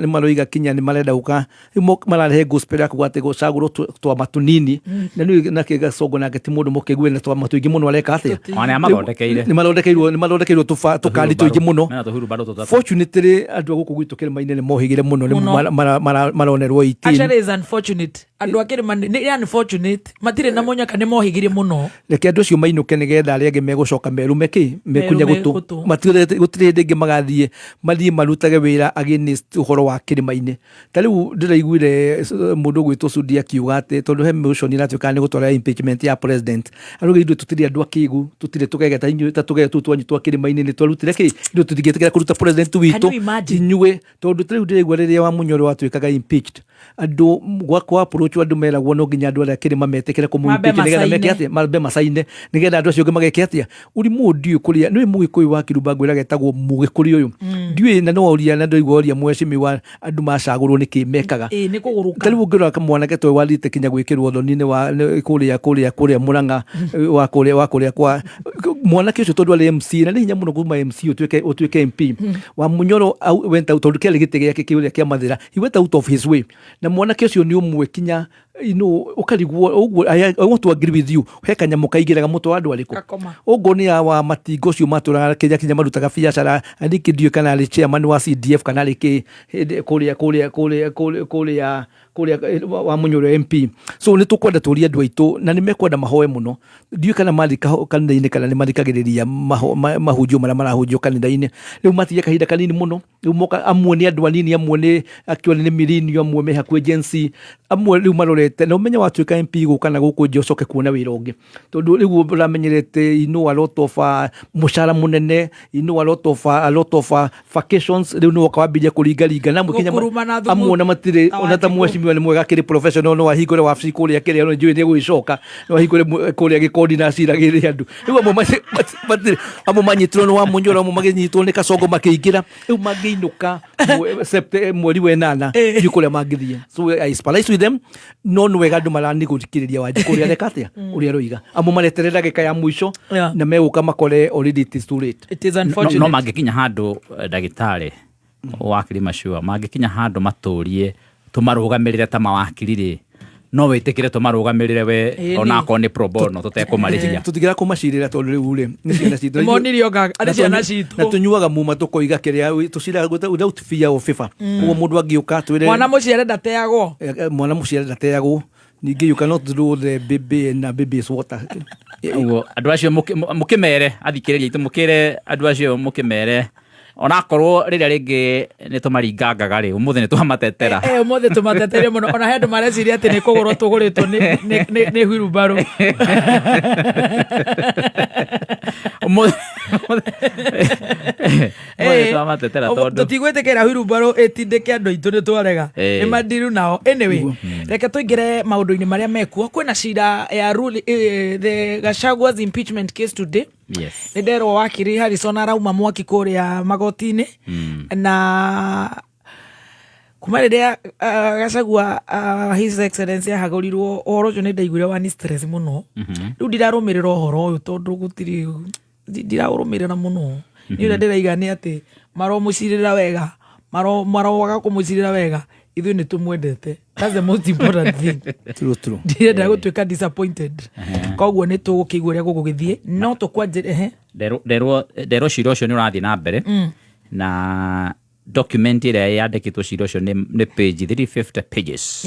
maroiga kinya nĩ marenda gũka rĩu mararehe gospel ya kuga atĩ gũcagũrwo twama tũnini, na nĩ nake Gasongo nake ti mũndũ mũkĩgue na twama tũingĩ mũno areka atĩa. Ona nĩamathondekeire. Nĩ mathondekeirwo tũkari tũingĩ mũno. Mena tũhurumbarũ tũtatũ. Fortunately andũ a gũkũ gwitũ kĩrĩma-inĩ nĩ mohĩgire mũno nĩ Mũno. maronerwo 18. Actually is unfortunate, andũ a kĩrĩma nĩ unfortunate, matirĩ na mũnyaka, nĩ mohĩgire mũno. Reke andũ acio mainũke nĩgetha arĩa angĩ megũcoka merume kĩ mekunya Merume gũtũ. gũtũ. Gũtirĩ hĩndĩ ĩngĩ magathiĩ mathiĩ marutage wĩra against ũhoro wa kĩrĩma-inĩ. Ta rĩu ndĩraiguire mũndũ ũgwĩtwo Sudi akiuga atĩ tondũ he motion ĩratuĩka nĩ gũtwara impeachment ya president, arauga ithuĩ tũtirĩ andũ akĩgu, tũtirĩ tũgege ta inyuĩ, ta tũgege tũu twanyu twa kĩrĩma-inĩ nĩ twarutire kĩ, ithuĩ tũtingĩtĩkĩra kũruta president witũ. Can you imagine? Inyuĩ tondũ ta rĩu ndĩraigua rĩrĩa wa Munyoro watuĩkaga impeached, andũ gwakwa approach andũ meragwo no nginya andũ arĩa kĩrĩma metĩkĩre Mambe kũmũ impeach nĩgetha meke macaine. atĩa, mambe macaine nĩgetha andũ acio angĩ mageke atĩa. Ũrimũ ndiũĩ kũrĩa nĩũĩ mũgĩkũyũ wa kĩrumba ngwĩraga etagwo mũgĩkũrĩ ũyũ ndiũĩ na no oria na ndaigua oria mheshimiwa andũ macagũrwo nĩkĩ mekaga. Ĩ nĩ kũgũrũka. Ta rĩu ũngĩrora kamwanake toĩ wathiĩte kinya gwĩkĩrwo thoni-inĩ wa kũrĩa Mũrang'a wa kũrĩa kwa mwanake ũcio tondũ arĩ MC na nĩ hinya mũno kuma MC ũtuĩke MP wa Munyoro went out tondũ kĩarĩ gĩtĩ gĩake kĩũrĩa kĩa Mathĩra. He went out of his way na mwanake ũcio nĩ ũmwe kinya ũkarigwo ũguo. I want to agree with you, he kanyamũ kaingĩraga mũtwe wa andũ arĩkũ. Gakoma. Ũguo nĩ wa matingo ũcio matũraga kĩrĩa kinya marutaga biacara aniki ndiũĩ kana arĩ chairman wa CDF kana arĩ kĩ hĩndĩ kũrĩa wa Munyoro MP. So nĩ tũkwenda tũrie andũ aitũ na nĩ mekwenda mahoe mũno. Ndiũĩ kana mathiĩ kanitha-inĩ kana nĩ mathikagĩrĩria mahunjio marĩa marahunjio kanitha-inĩ. Rĩu matigia kahinda kanini mũno rĩu moka, amwe nĩ andũ anini, amwe nĩ actually nĩ millennial, amwe me hakuhĩ Gen Z, amwe rĩu marorete na ũmenye watuĩka MP gũka na gũkũ nja ũcoke kuona wĩra ũngĩ tondũ rĩu ũramenyerete a lot of mũcara mũnene, a lot of vacations. Rĩu nĩ woka wambirie kũringaringa na amwe kinya Gũkuruma na thumu amwe ona matirĩ ta ona ta Wanjikũ. Mheshimiwa nĩ mwega akĩrĩ professional no ahingũre wabici kũrĩa kĩrĩa no njũĩ nĩ egũgĩcoka no ahingũre kũrĩa gĩkondi na aciragĩre andũ. Rĩu amwe matirĩ, amwe manyitirwo nĩ wa Munyoro, amwe magĩnyitwo nĩ Kasongo makĩingĩra, rĩu mangĩinũka mweri wa ĩnana ndiũĩ kũrĩa mangĩthiĩ. So I sympathize with them, no nĩ wega andũ maranigũthikĩrĩria Wanjikũ ũrĩa areka atĩa, ũrĩa aroiga. Amwe mareterera ndagĩka ya mũico na megũka makore already it is too late. It is No, unfortunate. no mangĩkinya handũ ndagĩtarĩ wakiri macua mangĩkinya handũ matũrie tũmarũgamĩrĩre ta mawakiri rĩ, no wĩtĩkĩre tũmarũgamĩrĩre we? Ĩĩ, Onakorwo nĩ pro bono tũtekũmarĩhia. Tũtigĩra kũmacirĩra tondũ rĩu rĩ nĩ ciana citũ. Monirio nga arĩ Na ciana citũ. Na tũnyuaga muma tũkoiga kĩrĩa tũciraga without fear of favor, koguo mũndũ angĩũka twĩre Mwana mũciare ndateagwo. Mwana mũciare ndateagwo. Ningĩ you cannot throw the baby na baby's water. Ũguo andũ acio mũkĩmere athikĩrĩria itũ, mũkĩre andũ acio, mũkĩmere onakorwo rĩrĩa rĩngĩ nĩ tũmaringangaga rĩ, ũmũthĩ nĩ twamatetera. Eh, ũmũthĩ tũmateteire mũno, ona he andũ mareciria atĩ nĩ kũgũrwo tũgũrĩtwo nĩ wheelbarrow. Ũmũthĩ nĩ twamatetera tondũ Tũtigwĩtĩkĩra wheelbarrow ĩtindĩke andũ aitũ, nĩ twarega. Nĩ mandiru nao. Anyway, reke tũingĩre maũndũ-inĩ marĩa mekuo. Kwĩna cira ya rule, the Gachagua's impeachment case today. Nĩ nderwo wakiri Harrison arauma mwaki kũrĩa magoti-inĩ na kuma rĩrĩa Gachagua, His Excellency ahagũrirwo, ũhoro ũcio nĩ ndaiguire wani stress mũno. Rĩu ndirarũmĩrĩra ũhoro ũyũ tondũ gũtirĩ ndiraũrũmĩrĩra mũno. Nĩ ũrĩa ndĩraiga nĩ atĩ maromũcirĩra wega, maroaga kũmũcirĩra wega, ithuĩ nĩ tũmwendete. That's the most important thing. True, true. Ndirenda gũtuĩka disappointed, koguo nĩ tũgũkĩigua ũrĩa gũgũgĩthiĩ no tũkwanjĩre ehe. Nderwo cira ũcio nĩ ũrathiĩ na mbere na document ĩrĩa yandĩkĩtwo cira ũcio nĩ page 350 pages.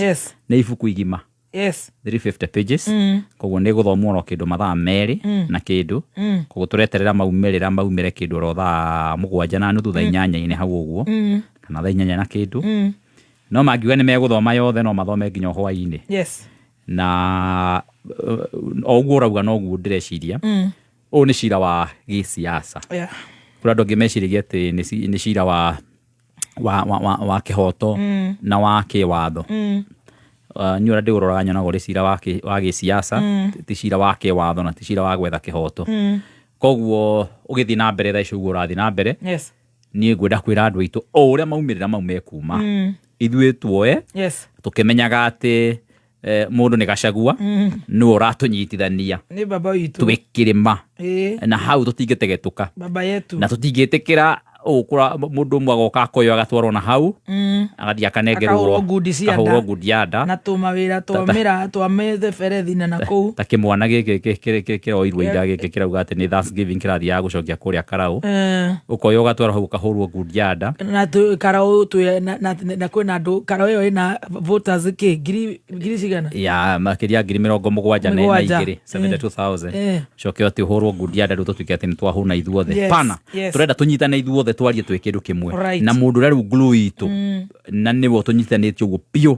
Nĩ ibuku igima. 350 pages, koguo nĩ gũthomwo oro kĩndũ mathaa 2 na kĩndũ. Koguo tũreterera maumĩrĩra maumĩre kĩndũ oro thaa 7:30, thaa 8-inĩ hau ũguo, kana thaa 8 na kĩndũ. No mangiuga nĩ megũthoma yothe, no mathome nginya hwaĩ-inĩ. Na o ũguo ũrauga noguo ndĩreciria, ũyũ nĩ cira wa gĩsiasa. Kũrĩ andũ angĩ meciragia atĩ nĩ cira wa kĩhoto na wa kĩwatho. Niĩ ũrĩa ndĩũroraga nyonaga ũrĩ cira wa gĩsiasa, ti cira wa kĩwatho na ti cira wa gwetha kĩhoto. Koguo ũgĩthiĩ na mbere thaa ici ũguo ũrathiĩ na mbere, niĩ ngwenda kwĩra andũ aitũ o ũrĩa maumĩrĩra mau mekuma, ithuĩ tuoe tũkĩmenyaga atĩ mũndũ nĩ Gachagua, nĩwe ũratũnyitithania Nĩ baba witũ. Twĩ kĩrĩma na hau tũtingĩtegetũka Baba yetu. Na tũtingĩtĩkĩra ũkũra mũndũ ũmwe agoka akoywo agatwarwo na hau, agathiĩ akanengerwo Akahũrwo ngundi cia nda. Akahũrwo ngundi ya nda Na tũmawĩra twa mĩra twa mĩberethi na nakũu. Ta kĩmwana gĩkĩ kĩroirwo ira gĩkĩ kĩrauga atĩ nĩ Thanksgiving kĩrathiaga gũcokia kũrĩa Karaũ, ũkoywo ũgatwarwo hau ũkahũrwo ngundi ya nda. Na Karau twĩ na kwĩna andũ Karau ĩyo ĩna voters kĩ ngiri cigana? Ya makĩria 70,000 na Mũgwanja. igĩrĩ, 72,000. Coke atĩ ũhũrwo ngundi ya nda, rĩu tũtuĩke atĩ nĩ twahũna ithuothe. Pana tũrenda tũnyitane ithuothe, twarie twĩ kĩndũ kĩmwe na mũndũ ũrĩa rĩu glue itũ na nĩwe ũtũnyitithanĩtie ũguo biũ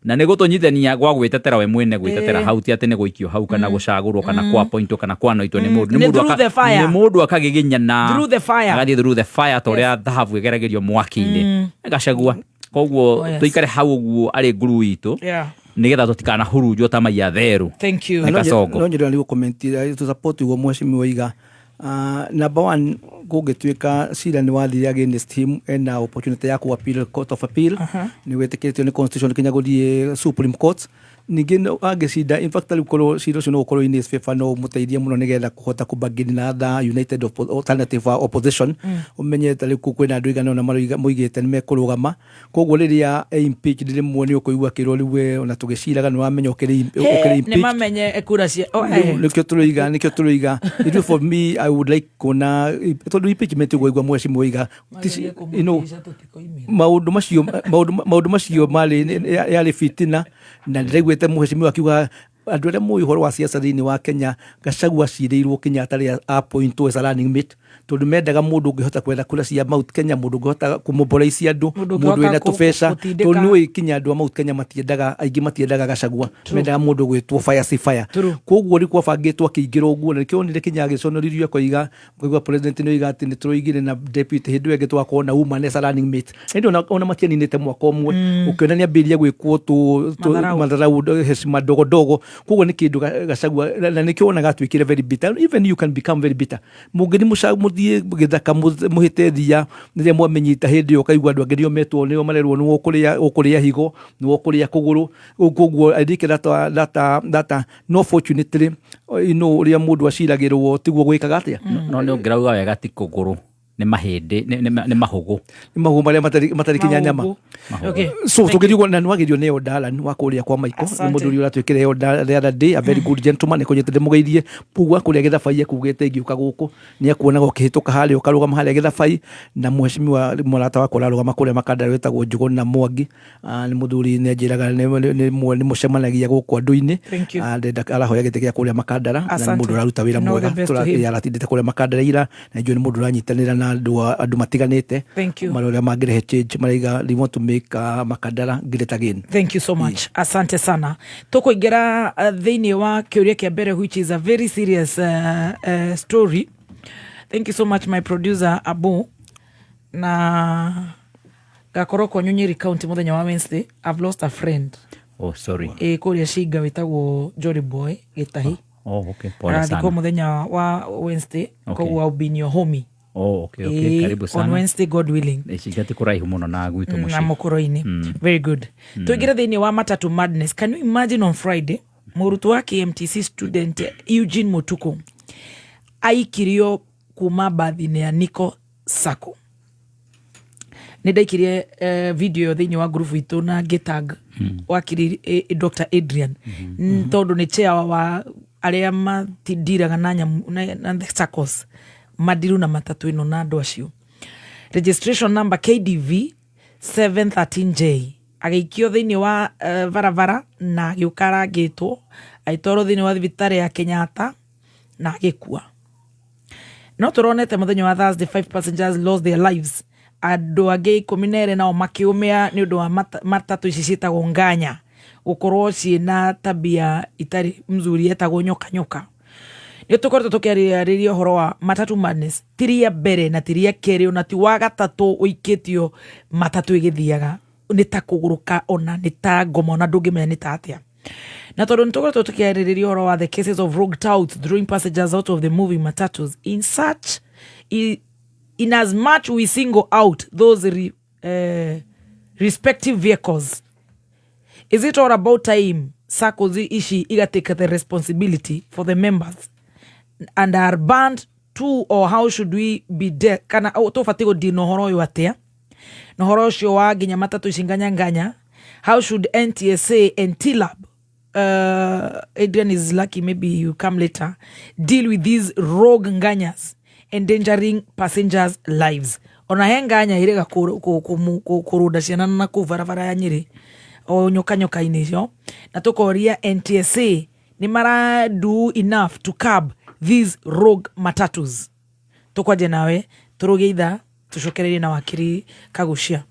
na nĩ gũtũnyitithania gwa gwĩtetera we mwene, gwĩtetera hau, ti atĩ nĩ gũikio hau kana gũcagũrwo kana kwa-appointwo kana kwanoitwo nĩ mũndũ. Nĩ Nĩ mũndũ through the fire. Nĩ mũndũ akagiginyana Through the fire. Agathiĩ through the fire ta ũrĩa thahabu ĩgeragĩrio mwaki-inĩ, Gachagua. Koguo Oh, yes. tũikare hau ũguo arĩ nguru itũ nĩgetha tũtikanahurunjwo ta maiya therũ Thank you. Nĩ Kasongo. No nyende nĩ gũcomment to support ũguo mheshimiwa oiga. Number one, kũngĩtuĩka cira nĩ wathire against him, ena opportunity ya ku appeal, court of appeal. Nĩ wĩtĩkĩrĩtio nĩ constitution kinya gũthiĩ Supreme Court. Ningĩ angĩcinda, in fact rĩu korwo cira ũcio no ũkorwo in his favor, no ũmũteithie mũno nĩgetha kũhota kũbargain na other united alternative opposition. Ũmenye ta rĩu kwĩna andũ aigana ũna moigĩte nĩ mekũrũgama, koguo rĩrĩa e impeached, rĩmwe nĩ ũkũigua akĩrwo rĩu we ona tũgĩciraga nĩ wamenya ũkĩrĩ Nĩ impeached. Mamenye kura cia oh, Rĩu nĩkĩo tũroiga ithuĩ, for me I would like kuona, tondũ impeachment ũguo igua mheshimiwa oiga maũndũ macio marĩ yarĩ fitina, na ndĩraiguĩte mheshimiwa akiuga andũ arĩa moĩ ũhoro wa siasa thĩinĩ wa Kenya, Gachagua acirĩirwo kinya atarĩ appointwo as a running mate, tondũ mendaga mũndũ ũngĩhota kwetha kura cia Mount Kenya, mũndũ ũngĩhota kũmobilize andũ, Mũndũ mũndũ ũngĩhota wĩna tũbeca, gũtindĩka. tondũ nĩũĩ kinya andũ a Mount Kenya matiendaga, aingĩ matiendaga Gachagua, mendaga mũndũ gwĩtwo fire si fire. Koguo rĩu kwabangĩtwo akĩingĩra ũguo, na nĩkĩo onire kinya agĩconorithio, akoiga koigua president nĩ oiga atĩ nĩ tũroigire na deputy hĩndĩ ĩyo ĩngĩ twakorwo na woman as a running mate, ĩndĩ ona matianinĩte mwaka ũmwe, ũkĩona nĩ ambĩrĩria gwĩkwo Matharau. Matharau, heshima ndogo ndogo. Koguo nĩ kĩndũ Gachagua na nĩkĩo wonaga atuĩkire very bitter. Even you can become very bitter mũngĩthi mũthiĩ gĩthaka mũhĩte thia rĩrĩa mwamenyita hĩndĩ ĩyo, ũkaigua andũ angĩ nĩo metwo, nĩo marerwo nĩwe ũkũrĩa higo, nĩwe ũkũrĩa kũgũrũ. Koguo I think that no fortunately, ũrĩa mũndũ aciragĩrwo tiguo gwĩkaga atĩa. No nĩ ũngĩrauga wega ti kũgũrũ, nĩ mahĩndĩ, nĩ mahũgũ. Nĩ mahũgũ marĩa matarĩ kinya nyama. Okay. So tũngĩthiĩ na nĩwagĩrio nĩ Odalan wa kũrĩa kwa Michael, nĩ Asante. mũthuri ũrĩa ũratuĩkire Oda the other day, a very good gentleman. Nĩkũnyĩte ndĩmũgeithie pugua kũrĩa Gĩthabai, ekugĩte ingĩũka gũkũ nĩ akuonaga ũkĩhĩtũka harĩa ũkarũgama harĩa Gĩthabai, na mheshimiwa mũrata wakwa ũrarũgama kũrĩa Makandara wĩtagwo Njũgũna Mwangi. Nĩ mũthuri nĩ anjĩraga nĩ mũcemanagia gũkũ andũ-inĩ. Thank you. Arahoya gĩtĩ gĩa kũrĩa Makandara na nĩ Asante. mũndũ ũraruta wĩra And all mwega. the best to him. Aratindĩte kũrĩa Makandara ira, na njũĩ nĩ mũndũ ũranyitanĩra na andũ matiganĩte Thank you. marĩa mangĩrehe change, maraiga they want to make Makandara great again. Thank you so much, asante sana. Tũkũingĩra thĩinĩ wa kĩũria kĩa mbere, which is a very serious story. Thank you so much, my producer Abu. Na ngakorwo kwanyu Nyeri County mũthenya wa Wednesday. I've lost a friend. Oh, sorry. Ĩ kũrĩa Cinga, wĩtagwo Jolly Boy Gĩtahi. Oh, okay, pole Arathikwo sana. mũthenya wa Wednesday. Okay. Koguo I'll be in your homie. Oh, okay. Ĩ, Karibu on sana. Wednesday, God willing. Cinga ti kũraihu mũno na gwitũ Na mũciĩ. mũkũrũ-inĩ. Very good. Tũingĩre thĩinĩ wa matatu madness. Can you imagine, on Friday mũrutwo wa KMTC, student Eugene Mutuku, aikirio kuma mbathi-inĩ ya Nico Sacco. Nĩ ndaikirie video ĩyo thĩinĩ wa group itũ na ngĩtag wakiri Dr Adrian, tondũ nĩ chair wa arĩa matindiraga na nyamũ na the saccos madiru na matatu ĩno na andũ acio, registration number KDV 713J, agĩikio thĩinĩ wa barabara na agĩũka arangĩtwo, agĩtwarwo thĩinĩ wa thibitarĩ ya Kenyatta na agĩkua. No tũronete mũthenya wa Thursday, five passengers lost their lives. Andũ angĩ 12 nao makĩũmĩa nĩ ũndũ wa matatũ ici ciĩtagwo nganya gũkorwo ciĩna tabia itarĩ mzuri yetagwo nyoka nyoka. Nĩ tũkoretwo tũkĩarĩrĩria ũhoro wa matatu madness, ti rĩa mbere na ti rĩa kerĩ ona ti wa gatatũ ũikĩtio matatũ ĩgĩthiaga nĩ ta kũgũrũka ona nĩ ta ngoma ona ndũngĩmenya nĩ ta atĩa. Na tondũ nĩ tũkoretwo tũkĩarĩrĩria ũhoro wa the cases of rogue touts throwing passengers out of the moving matatus, in such in as much we single out those respective vehicles, is it all about time SACCOs ici igatake the responsibility for the members and are banned too, or how should we be kana tũbatiĩ gũdeal na ũhoro ũyũ atĩa, na ũhoro ũcio wa nginya matatũ ici nganya nganya? How should NTSA and TLAB, Adrian is lucky, maybe you come later, deal with these rogue nganyas endangering passengers' lives? Ona he nganya ĩrĩga kũrũnda ciana na kũu barabara ya Nyĩrĩ o nyoka nyoka-inĩ icio. Na tũkoria NTSA nĩ mara do enough to curb these rogue matatus? Tũkwanje nawe, tũrũge ithaa tũcokererie na wakiri Kagucia.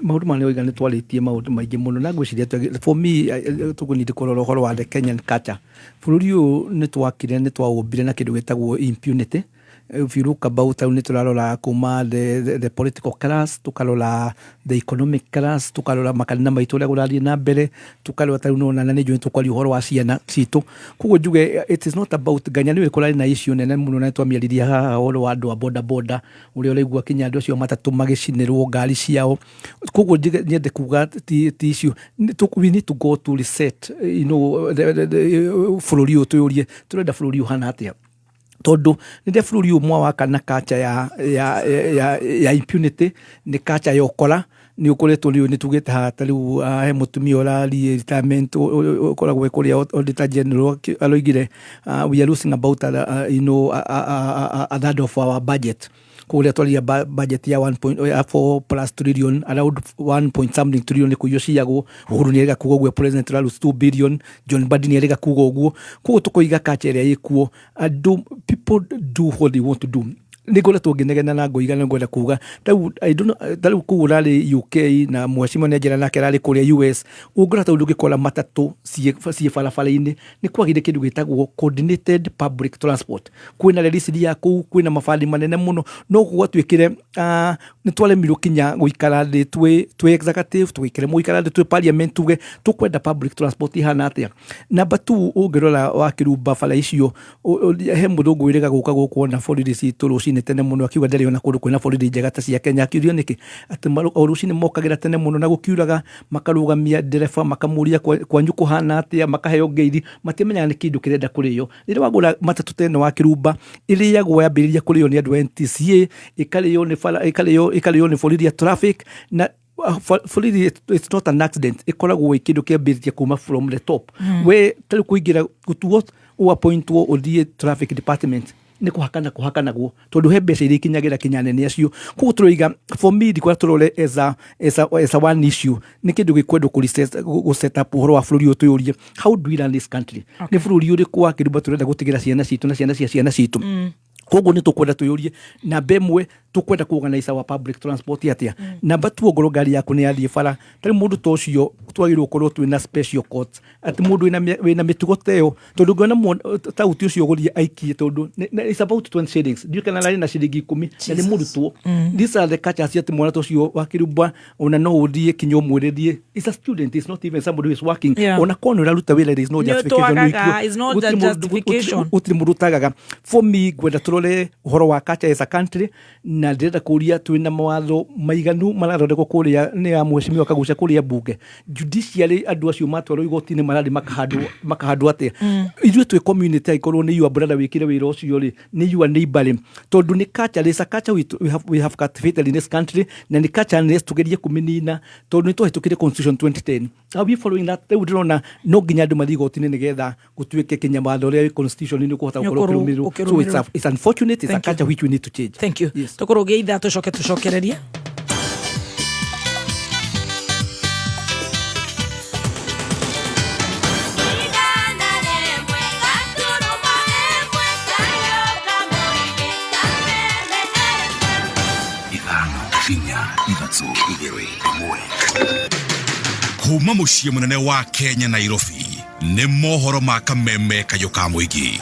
Maũndũ maya nĩoiga nĩ twarĩtie maũndũ maingĩ mũno na ngwĩciria for me tũkũnindi kũrora ũhoro wa the Kenyan culture. Bũrũri ũyũ nĩ twakire, nĩ twaũmbire na kĩndũ gĩtagwo impunity. If you look about, nĩ tũrarora kuma the political class, tũkarora the economic class, tũkarora makanitha maitũ ũrĩa kũrathiĩ na mbere, tũkarora tarĩu nona na nĩ njũĩ tũkwaria ũhoro wa ciana citũ. Koguo njuge it is not about nganya nĩ kũrarĩ na issue nene mũno na twamĩaririe haha, ũhoro wa andũ a boda boda, ũrĩa ũraigua kinya andũ acio matatũ magĩcinĩrwo ngari ciao. Koguo nyende kuga ti issue. We need to go to reset the bũrũri ũyũ, twĩyũrie tũrenda bũrũri ũhana atĩa, tondũ rĩrĩa bũrũri ũyũ mwawaka na culture ya impunity, nĩ culture ya ũkora. Nĩ ũkoretwo rĩu nĩ tugĩte haha ta rĩu he mũtumia ũrariĩ retirement ũkoragwo kũrĩa auditor general aroigire we are losing about a third of our budget. Kũrĩa twaria budget ya 1.4 plus trillion, around 1 point something trillion nĩ kũiywo ciyagwo. Uhuru nĩ erĩga kuga ũguo, president tũra lose 2 billion. John Mbadi nĩ erĩga kuga ũguo. Koguo tũkoiga culture ĩrĩa ĩkuo, andũ, people do what they want to do. Nĩ ngoretwo ngĩnegena na ngoiga nĩ ngwenda kuga tarĩu, I don't know, tarĩu kũu ũrarĩ UK na mheshimiwa nĩ anjĩra nake ararĩ kũrĩa US, ũngĩrora tarĩu ndũngĩkora matatũ ciĩ barabara-inĩ. Nĩ kwagĩire kĩndũ gĩtagwo coordinated public transport, kwĩna reri ya kũu, kwĩna mabandi manene mũno, no gwatuĩkire nĩ twaremirwo kinya gũikara thĩ twĩ executive, tũgĩkĩremwo gũikara thĩ twĩ parliament tuge tũkwenda public transport ihana atĩa. Number two, ũngĩrora wa kĩrumba bara icio, he mũthũngũ wĩrĩga gũka gũkũ ona borithi citũ rũcinĩ tene mũno, akiuga ndarĩ ona kũndũ kwĩna borithi njega ta cia Kenya. Akiurio nĩkĩ, atĩ o rũcinĩ mokagĩra tene mũno na gũkiuraga, makarũgamia ndereba, makamũria kwanyu kũhana atĩa, makaheo ngeithi, matimenyaga nĩ kĩndũ kĩrenda kũrĩo. Rĩrĩa wagũra matatũ ta ĩno wa kĩrumba, ĩrĩagwo yambĩrĩria kũrĩo nĩ andũ a NTSA, ĩkarĩo nĩ bara, ĩkarĩo nĩ borithi ya traffic na borithi. It's not an accident, ĩkoragwo ĩ kĩndũ kĩambĩrĩria kuma from the top. We tarĩu kũingĩra gũtuo ũappointwo ũthiĩ traffic department nĩ kũhakana kũhakanagwo, tondũ he mbeca iria ikinyagĩra kinya nene acio. Koguo tũroiga, for me ndikwenda tũrore as a one issue. Nĩ kĩndũ gĩkwendwo gũ set up ũhoro wa bũrũri ũyũ, twĩyũrie how do we run this country? Nĩ bũrũri ũrĩkũ wa kĩrumba tũrenda gũtigĩra ciana citũ na ciana cia ciana citũ? Koguo nĩ tũkwenda twĩyũrie, namba ĩmwe, tũkwenda kũ organize our public transport atĩa? Namba two, ongorwo ngari yaku nĩ yathiĩ bara, tarĩ mũndũ ta ũcio twagĩrĩirwo gũkorwo twĩna special courts, atĩ mũndũ wĩna mĩtugo ta ĩyo, tondũ ũngĩona tauti ũcio gũthiĩ aikie, tondũ it's about 20 shillings, ndiũĩ kana ararĩ na ciringi 10 na nĩ mũrutwo. These are the cultures, atĩ mwana ta ũcio wa kĩrumba ona no ũthiĩ kinya ũmwĩre thiĩ, it's a student, it's not even somebody who is working. Ona korwo nĩ ũraruta wĩra, there is no Nĩ justification. twagaga, it's not Gũtirĩ a justification. Gũtirĩ mũndũ ũtagaga. For me, ngwenda tũrore ũhoro wa culture as a country, na ndĩrenda kũria twĩna mawatho maiganu marathondekwo kũrĩa nĩ ya mheshimiwa Kagucia kũrĩa mbunge, judiciary, andũ acio matwarwo igoti-inĩ marathiĩ makahandwo atĩa? Ithuĩ twĩ community, angĩkorwo nĩ your brother wĩkire wĩra ũcio rĩ, nĩ your neighbor rĩ, tondũ nĩ culture, it's a culture we have cultivated in this country, na nĩ culture nĩ tũgerie kũmĩnina, tondũ nĩ twahĩtũkire constitution 2010. Are we following that? Rĩu ndĩrona no nginya andũ mathiĩ igoti-inĩ nĩgetha gũtuĩke kinya watho ũrĩa wĩ constitution nĩ ũkũhota gũkorwo ũkĩrũmĩrĩrwo. So it's unfortunate, it's a Thank you. culture which we need to change. Thank you. Yes. Tũkũrũgia ithaa tũcoke tũcokererie. Igana rĩmwe gaturuma ĩmwe kayo kamũingĩ Kameme FM. 4 3 2 1. Kuma mũciĩ mũnene wa Kenya Nairobi nĩ mohoro ma kameme kayũ ka mũingĩ.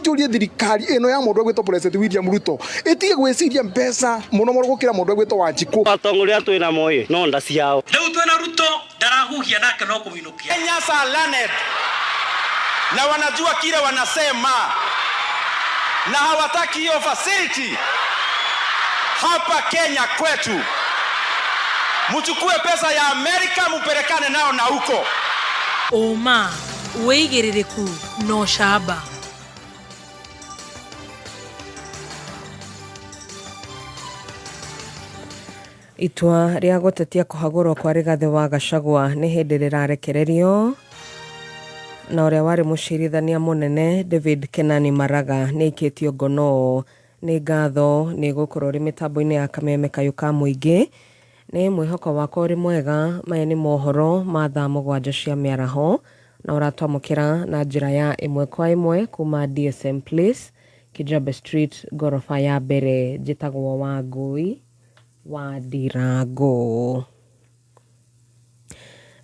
Njũrie thirikari ĩno ya mũndũ egwĩtwo President William Ruto ĩtige gwĩciria mbeca mũno mũno gũkĩra mũndũ egwĩtwo Wanjikũ. Atongoria twĩ namo ĩ no nda ciao. Rĩu twĩna Ruto ndarahuhia nake no kũminũkia. Kenyans are learned na wanajua kile wanasema na hawataki hiyo facility hapa Kenya kwetu. Mchukue pesa ya Amerika mupelekane nao na huko. Ũma, wĩigĩrĩrĩku na ũcamba. Itua rĩa gũtetia kũhagũrwo kwa Rigathĩ wa Gachagua nĩ hĩndĩ rĩrarekererio na ũrĩa warĩ mũcirithania mũnene David Kenani Maraga nĩ aikĩtio ngono. Nĩ ngatho nĩ gũkorwo ũrĩ mĩtambo-inĩ ya kameme kayũ ka mũingĩ. Nĩ mwĩhoko wakwa ũrĩ mwega. Maya nĩ mohoro ma thaa 7 cia mĩaraho na ũratwamũkĩra na njĩra ya ĩmwe kwa ĩmwe kuma DSM Place, Kijabe Street, ngoroba ya mbere. Njĩtagwo Wangũi wa Ndirango.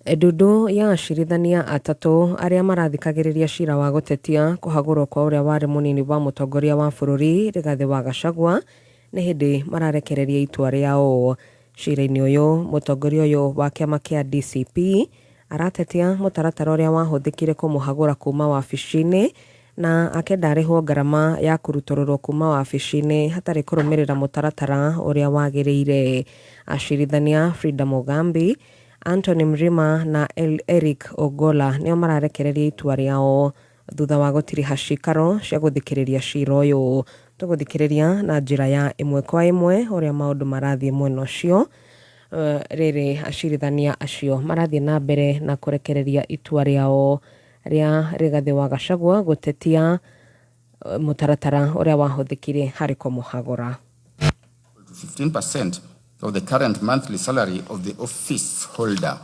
Ndundu ya acirithania atatũ arĩa marathikagĩrĩria cira wa gũtetia kũhagũrwo kwa ũrĩa warĩ mũnini wa mũtongoria wa bũrũri Rigathĩ wa Gachagua nĩ hĩndĩ mararekereria itua rĩao. Cira-inĩ ũyũ mũtongoria ũyũ wa kĩama kĩa DCP aratetia mũtaratara ũrĩa wahũthĩkire kũmũhagũra kuma wabici-inĩ na akenda arĩhwo ngarama ya kũrutũrũrwo kuma wabici-inĩ hatarĩ kũrũmĩrĩra mũtaratara ũrĩa wagĩrĩire. Acirithania Frida Mugambi, Anthony Mrima na Eric Ogola nĩo mararekereria itua rĩao thutha wa gũtiriha cikaro cia gũthikĩrĩria cira ũyũ. Tũgũthikĩrĩria na njĩra ya ĩmwe kwa ĩmwe ũrĩa maũndũ marathiĩ mwena ũcio. Rĩrĩ acirithania acio marathiĩ na mbere na kũrekereria itua rĩao rĩa Rigathĩ wa Gachagua gũtetia mũtaratara ũrĩa wahũthĩkire harĩ kũmũhagũra. 15% of the current monthly salary of the office holder.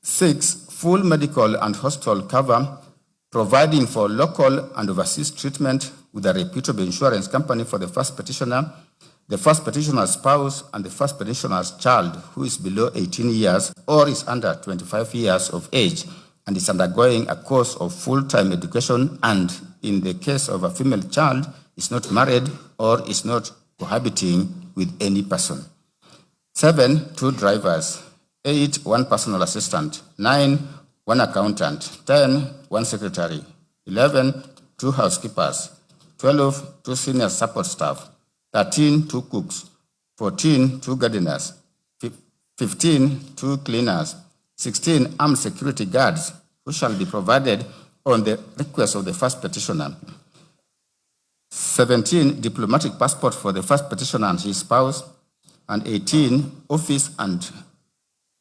6, full medical and hospital cover, providing for local and overseas treatment with a reputable insurance company for the first petitioner, the first petitioner's spouse, and the first petitioner's child who is below 18 years or is under 25 years of age and is undergoing a course of full-time education and, in the case of a female child, is not married or is not cohabiting with any person. 7, 2 drivers. 8, 1 personal assistant. 9, 1 accountant. 10, 1 secretary. 11, 2 housekeepers. 12, 2 senior support staff. 13, 2 cooks. 14, 2 gardeners. 15, 2 cleaners. 16, armed security guards who shall be provided on the request of the first petitioner. 17, diplomatic passport for the first petitioner and his spouse, and 18, office and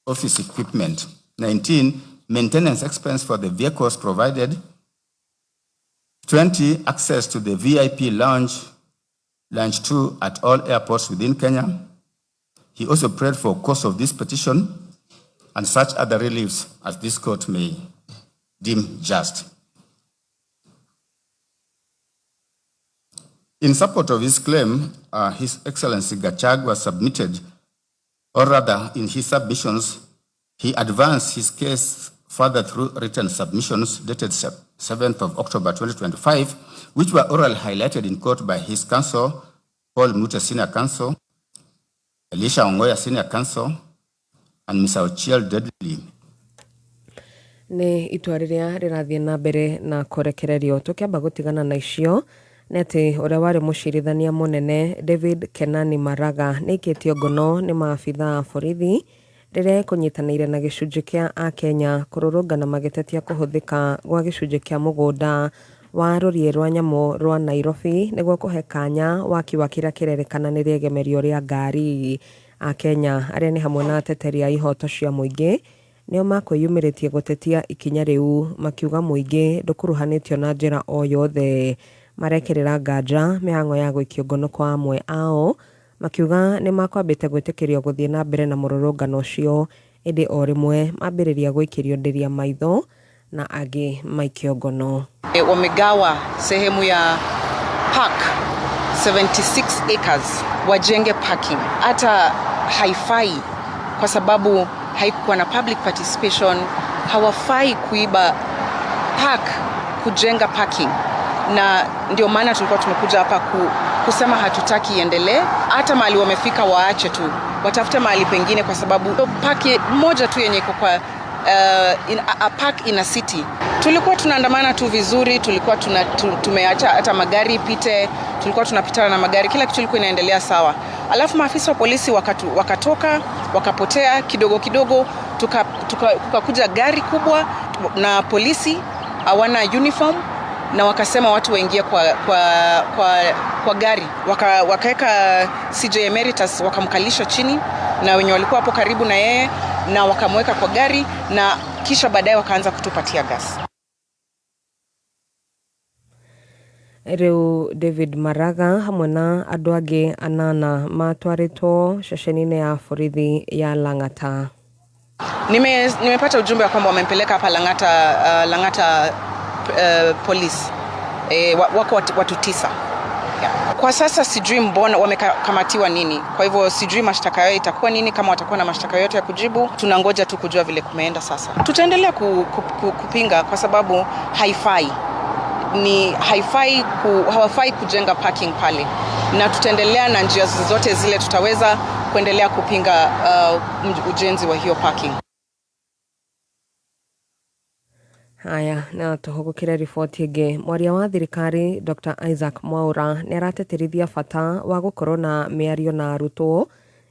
office equipment. 19, maintenance expense for the vehicles provided. 20, access to the VIP lounge, lounge 2 at all airports within Kenya. He also prayed for cost of this petition and such other reliefs as this court may deem just. In support of his claim, His Excellency Gachagua submitted, or rather in his submissions, he advanced his case further through written submissions dated 7th of October 2025, which were orally highlighted in court by his counsel, Paul Muta Senior Counsel, Elisha Ongoya Senior Counsel, and Mr. Ochiel Dudley. Nĩ itua rĩrĩa rĩrathiĩ na mbere na kũrekererio. Tũkĩamba gũtigana na icio nĩ atĩ ũrĩa warĩ mũcirithania mũnene David Kenani Maraga nĩ aikĩtio ngono nĩ maabithaa a borithi rĩrĩa ekũnyitanĩire na gĩcunjĩ kĩa akenya kũrũrũngana magĩtetia kũhũthĩka gwa gĩcunjĩ kĩa mũgũnda wa rũriĩ rwa nyamũ rwa Nairobi nĩguo kũhe kanya waki wa kĩrĩa kĩrerĩkana nĩ rĩegemerio rĩa ngari. Akenya arĩa nĩ hamwe na ateteri a ihoto cia mũingĩ nĩo makwĩyumĩrĩtie gũtetia ikinya rĩu makiuga mũingĩ ndũkuruhanĩtio na njĩra o yothe. Marekĩrĩra nganja mĩhang'o ya gũikio ngono kwa amwe ao makiuga nĩ makwambĩte gwĩtĩkĩrio gũthiĩ na mbere na mũrũrũngano ũcio ĩndĩ o rĩmwe mambĩrĩria gũikĩrio ndĩria maitho na angĩ maikio ngono. Wamegawa sehemu ya park 76 acres wajenge parking. Hata haifai kwa sababu haikuwa na public participation. Hawafai kuiba park kujenga parking, na ndio maana tulikuwa tumekuja hapa kusema hatutaki iendelee. Hata mahali wamefika waache tu, watafute mahali pengine, kwa sababu park moja tu yenye iko kwa a park in a city. Tulikuwa tunaandamana tu vizuri, tulikuwa tumeacha hata magari ipite, tulikuwa tunapitana na magari, kila kitu ilikuwa inaendelea sawa. Alafu maafisa wa polisi wakatoka wakapotea kidogo kidogo, tukakuja gari kubwa na polisi hawana uniform, na wakasema watu waingie kwa gari. Wakaweka CJ Emeritus, wakamkalisha chini na wenye walikuwa hapo karibu na yeye, na wakamweka kwa gari, na kisha baadaye wakaanza kutupatia gas. Rĩu David Maraga hamwe na andũ angĩ anana matwarĩtwo ceceni-inĩ ya borithi ya Lang'ata. Nimepata ujumbe wa kwamba wamempeleka hapa Lang'ata police. Wako watu 9. Yeah. Kwa sasa sijui mbona wamekamatiwa nini. Kwa hivyo sijui mashtaka yao itakuwa nini, kama watakuwa na mashtaka yote ya kujibu. Tunangoja tu kujua vile kumeenda sasa. Tutaendelea kupinga kwa sababu haifai. Ni haifai hawafai kujenga parking pale. Na tutaendelea na njia zozote zile tutaweza kuendelea kupinga ujenzi wa hiyo parking. Haya, na tũhũgũkĩre riboti ĩngĩ. Mwaria wa thirikari Dr. Isaac Mwaura nĩ arateterithia bata wa gũkorwo na mĩario na arutwo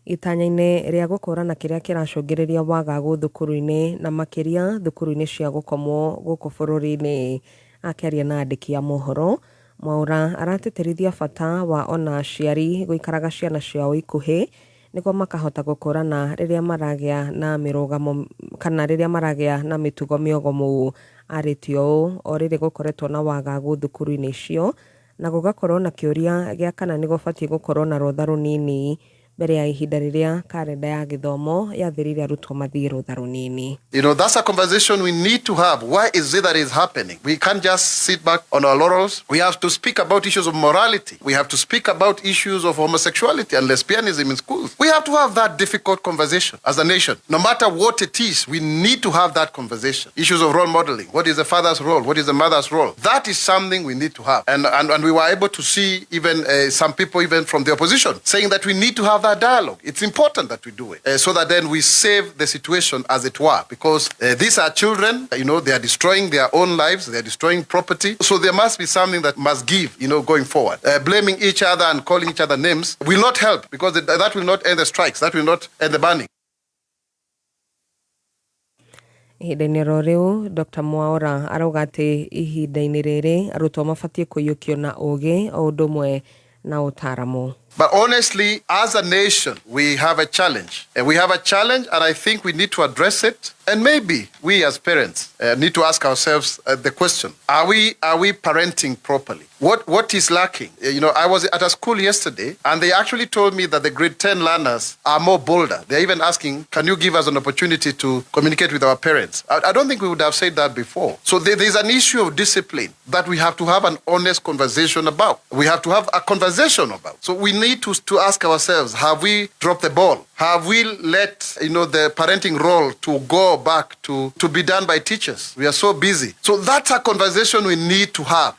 itanya-inĩ rĩa gũkũrana kĩrĩa kĩracũngĩrĩria wagagu thukuru-inĩ na makĩria thukuru-inĩ cia gũkomwo gũkũ bũrũri-inĩ. Akĩaria na andĩki a mohoro, Mwaura arateterithia bata wa ona aciari gũikaraga ciana ciao ikuhĩ nĩguo makahota gũkũrana rĩrĩa maragĩa na mĩrũgamo kana rĩrĩa maragĩa na mĩtugo mĩogomu. Arĩtie ũũ o rĩrĩ gũkoretwo na wagagu thukuru-inĩ icio na gũgakorwo na kĩũria gĩa kana nĩ gũbatiĩ gũkorwo na rũtha rũnini mbere ya ihinda rĩrĩa karenda ya gĩthomo yathĩrĩire arutwo mathiĩ rũtha rũnini. That's a conversation we need to have. Why is it that is happening? We can't just sit back on our laurels. We have to speak about issues of morality. We have to speak about issues of homosexuality and lesbianism in schools. We have to have that difficult conversation as a nation. No matter what it is, we need to have that conversation. Issues of role modeling. What is the father's role? What is the mother's role? That is something we need to have. And we were able to see even some people even from the opposition saying that we need to have that dialogue. It's important that we do it so that then we save the situation as it were, because these are children, they are destroying their own lives, they are destroying property. So there must be something that must give, going forward. Blaming each other and calling each other names will not help, because that will not end the strikes, that will not end the burning. Ihinda-inĩ ro rĩu Dr. Mwaura arauga atĩ ihinda-inĩ rĩrĩ arutwo mabatiĩ kũiyũkio na ũgĩ o ũndũ ũmwe na ũtaaramu. But honestly, as a nation, we have a challenge. And we have a challenge, and I think we need to address it. And maybe we as parents need to ask ourselves the question, are we parenting properly? What is lacking? I was at a school yesterday, and they actually told me that the grade 10 learners are more bolder. They're even asking, can you give us an opportunity to communicate with our parents? I don't think we would have said that before. So there's an issue of discipline that we have to have an honest conversation about. We have to have a conversation about. So we need to ask ourselves, have we dropped the ball? Have we let the parenting role to go back to be done by teachers? We are so busy. So that's a conversation we need to have.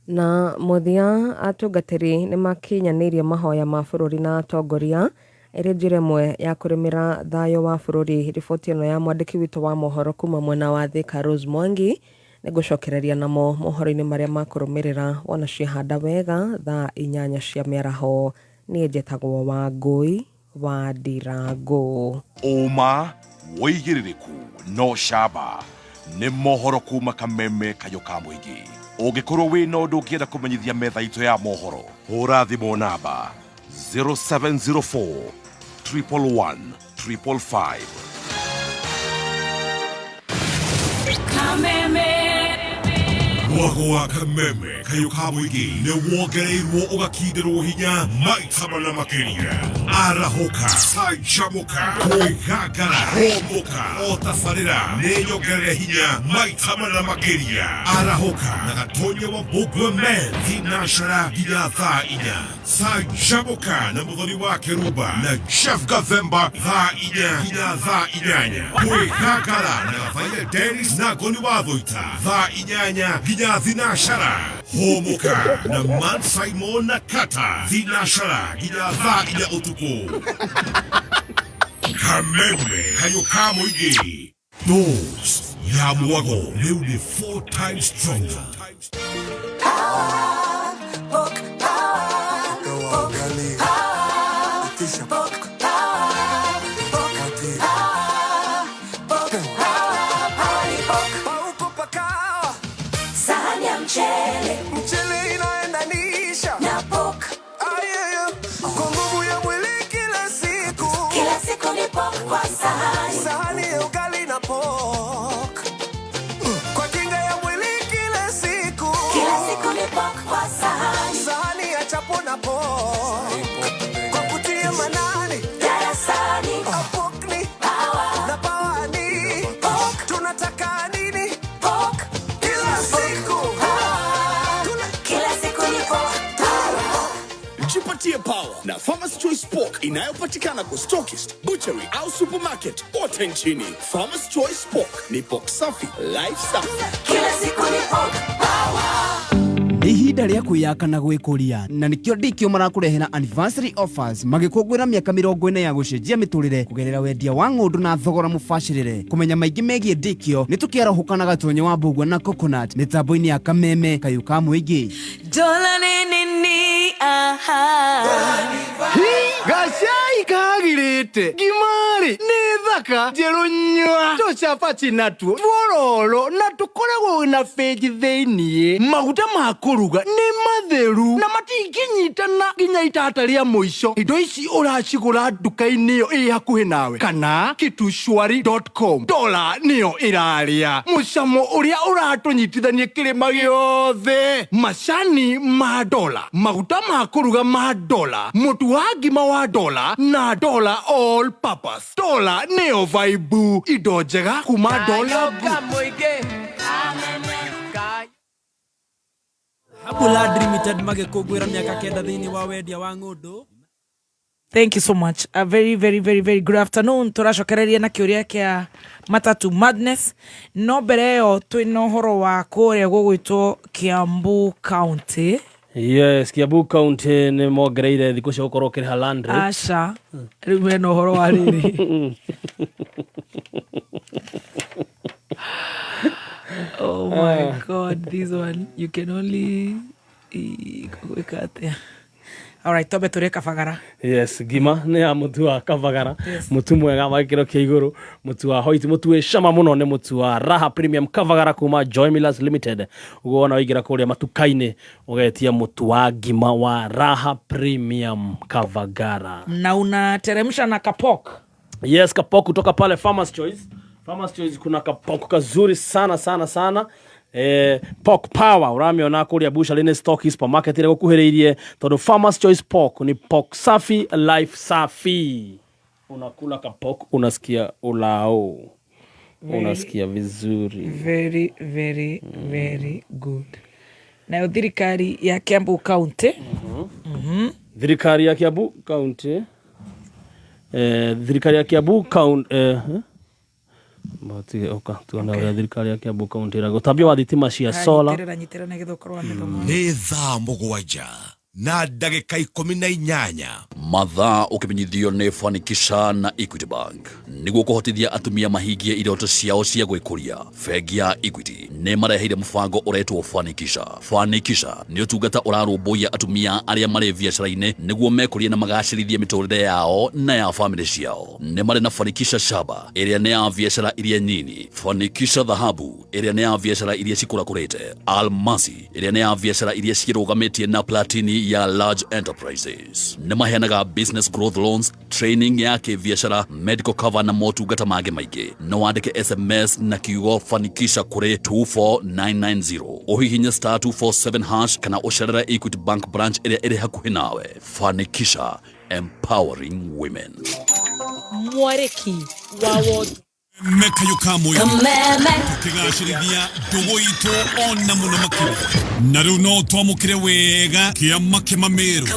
Na mũthia, atungatĩri nĩ makinyanĩirie mahoya ma bũrũri na atongoria ĩrĩ njĩra ĩmwe ya kũrĩmĩra thayũ wa bũrũri. Riboti ĩno ya mwandĩki witũ wa mohoro kuma mwena wa Thika, Rose Mwangi, nĩ ngũcokereria namo mohoro-inĩ marĩa makũrũmĩrĩra wona ciahanda wega thaa 8 cia mĩaraho. Niĩ njĩtagwo Wangũi wa Ndirango. Ũma, wĩigĩrĩrĩku no camba nĩ mohoro kuma kameme kayũ ka mũingĩ. Ũngĩkorwo wĩna ũndũ ũngĩenda kũmenyithia metha itũ ya mohoro, hũra thimũ namba 0704 111 555. Kameme. Mwago wa kameme kayũ ka mũingĩ nĩ wongereirwo ũgakindĩrwo hinya maita mana makĩria. Arahũka, canjamũka, kwĩgangara, hũmũka, o tabarĩra nĩ nyongerere hinya maita mana makĩria. Arahũka na Gatonya wa Mbũngwe Men thinacara nginya thaa 4. Canjamũka na Mũthoni wa Kĩrumba na Jeff Gathemba thaa 4 nginya thaa 8. Kwĩgangara na Gathaia Dennis na Ngoni wa Thũita thaa 8 nginya thinacara. Hũmũka na Man Simon na Kata thinacara nginya thaa 4 ũtukũ. Kameme kayũ ka mũingĩ. Dose ya mwago rĩu nĩ 4 times stronger. Sahani ya mchele, Mchele inaendanisha na pork. Ayaya, kwa nguvu ya mwili kila siku. Kila siku ni pork kwa sahani. Sahani ya ugali na pork. Kwa kinga ya mwili kila siku. Kila siku ni pork kwa sahani. Sahani ya chapo na pork. Kwa kutia manani. Darasani. Pork ni Power. na power ni Pork. Tunataka nini? Pork. Kila siku. Kila siku ni pork. Jipatie power na Farmer's Choice Pork inayopatikana kwa stockist, butchery au supermarket kote nchini. Farmer's Choice Pork ni pork safi, life safi. Kila siku ni pork. Nĩ ihinda rĩa kwĩyaka na gwĩkũria, na nĩkĩo ndikio marakũrehera anniversary offers magĩkũngũĩra mĩaka 40 ya gũcenjia mĩtũrĩre kũgerera wendia wa ng'ũndũ na thogora mũbacĩrĩre. Kũmenya maingĩ megiĩ ndikio nĩ tũkĩarahũka na Gatonye wa Mbũgua na Coconut mĩtambo-inĩ ya Kameme kayũ ka mũingĩ. Dola ni nini aha. Gacai kagirĩte ngima-rĩ nĩ thaka njerũ nyua tũcabaci natuo tuororo na tũkoragwo na bĩnji thĩiniĩ. Maguta ma kũruga nĩ matheru na matingĩnyitana nginya itata rĩa mũico. Indo ici ũracigũra nduka-inĩ ĩyo ĩ hakuhĩ nawe kana kitushwari.com. Dola nĩyo ĩrarĩa mũcamo ũrĩa ũratũnyitithania kĩrĩma gĩothe. Macani ma dola, maguta ma kũruga ma dola, mũtu wa ngima wa dola na dola all purpose. Dola nĩyo vaibu, indo njega kuma Dola Group. Habulad Limited magĩkũngũĩra mĩaka 9 thĩinĩ wa wendia wa ng'ũndũ. Thank you so much. A very, very, very, very good afternoon. Tũracokereria na kĩũria kĩa Matatu Madness. No mbere ĩyo twĩna ũhoro wa kũrĩa gũgwĩtwo Kiambu County. Yes, Kiambu County nĩ mongereire thikũ cia gũkorwo ũkĩrĩha land rate. Aca, rĩu mena ũhoro wa rĩrĩ. Oh my God, this one you can only gwĩka atĩa? Alright, twambe tũrĩe kabagara. Yes, ngima nĩ ya mũtu wa kabagara. Yes. Mũtu mwega wa gĩkĩro kĩa igũrũ, mũtu wa white, mũtu wĩ cama mũno nĩ mũtu wa Raha Premium Kabagara kuma Joy Millers Limited. Ũguo wona waingĩra kũrĩa matuka-inĩ ũgetia mũtu wa ngima wa Raha Premium Kabagara. Na unateremsha na kapok. Yes, kapok kutoka pale Farmers Choice. Farmers Choice kuna kapok kazuri sana sana sana. Pork power ũramĩona kũrĩa butchery-inĩ, stock supermarket ĩrĩa gũkuhĩrĩirie, tondũ Farmers Choice Pork ni pork safi, life safi. Unakula kapok unasikia ulao, unasikia vizuri. Very, very, very good. Nayo thirikari ya Kiambu County. Thirikari ya Kiambu County, thirikari ya Kiambu County, Batige oka tuone ũrĩa thirikari ya Kiambu County ĩraga ũtambia wa thitima cia solar. Nyitĩrĩra, nyitĩrĩra nĩgetha ũkorwo wa mĩthomo. Nĩ thaa 7:18. Mathaa ũkĩmenyithio nĩ Fanikisha na Equity Bank nĩguo kũhotithia atumia mahingie iroto ciao cia gwĩkũria. Bengi ya Equity nĩ mareheire mũbango ũretwo Fanikisha. Fanikisha nĩ ũtungata ũrarũmbũiya atumia arĩa marĩ biacara-inĩ nĩguo mekũrie na magacĩrithie mĩtũrĩre yao na ya famĩlĩ ciao. Nĩ marĩ na Fanikisha Shaba ĩrĩa nĩ ya biacara iria nini, Fanikisha Dhahabu ĩrĩa nĩ ya biacara iria cikũrakũrĩte, Almasi ĩrĩa nĩ ya biacara iria cirũgamĩtie na Platini ya large enterprises. Nĩ maheanaga Tũheanaga business growth loans, training ya kĩbiacara, medical cover na motungata mangĩ maingĩ. No wandĩke SMS na kiugo fanikisha kũrĩ 24990, ũhihinye star 247 hash kana ũcerere Equity Bank branch ĩrĩa ĩrĩ hakuhĩ nawe. Fanikisha, empowering women. Mwarĩki wa wod Mekayo kamwe. Kameme. Tukigacĩrithia ndũgũ itũ ona mũno makĩria. Na rĩu no twamũkĩre wega kĩama kĩmamĩrũ.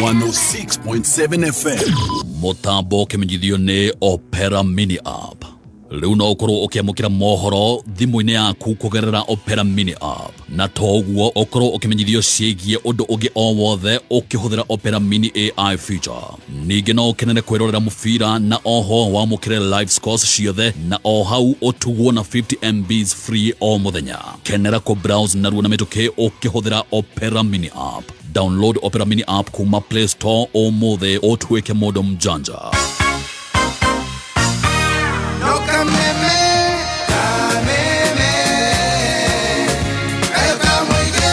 106.7 FM. Mũtambo ũkĩmenyithio nĩ Opera Mini app. Rĩu no ũkorwo ũkĩamũkĩra mohoro thimũ-inĩ yaku kũgerera Opera Mini app, na to ũguo, ũkorwo ũkĩmenyithio ciĩgiĩ ũndũ ũngĩ o wothe ũkĩhũthĩra Opera Mini AI feature. Ningĩ no ũkenere kwĩrorera mũbira na oho wamũkĩre live scores ciothe, na o hau ũtugwo na 50 MBs free o mũthenya. Kenera kũ browse narua na mĩtũkĩ ũkĩhũthĩra Opera Mini app. Download Opera Mini app kuma Play Store ũmũthĩ ũtuĩke mũndũ mjanja. No kameme, kameme, kayo kamwige.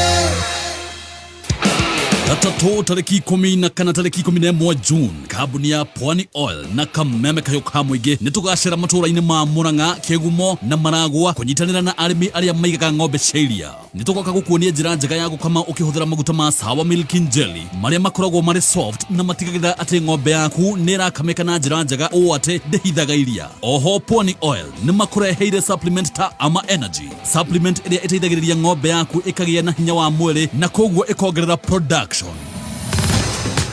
Gatatũ tarĩki 14 tarĩki 11 June, kambuni ya Pwani Oil na Kameme Kayo ka Mũingĩ nĩ tũgacera matũũra-inĩ ma Murang'a, Kĩgumo na Maragwa kũnyitanĩra na arĩmi arĩa maigaga ng'ombe cia iria. Nĩ tũgoka gũkuonia njĩra njega ya gũkama ũkĩhũthĩra maguta ma Sawa Milk Jelly marĩa makoragwo marĩ soft na matigagĩrĩra atĩ ng'ombe yaku nĩ ĩrakamĩka na njĩra njega ũũ atĩ ndĩhithaga iria. Oho Pwani Oil nĩ makũreheire supplement ta Ama Energy supplement ĩrĩa ĩteithagĩrĩria ng'ombe yaku ĩkagĩa na hinya wa mwĩrĩ na koguo ĩkongerera production.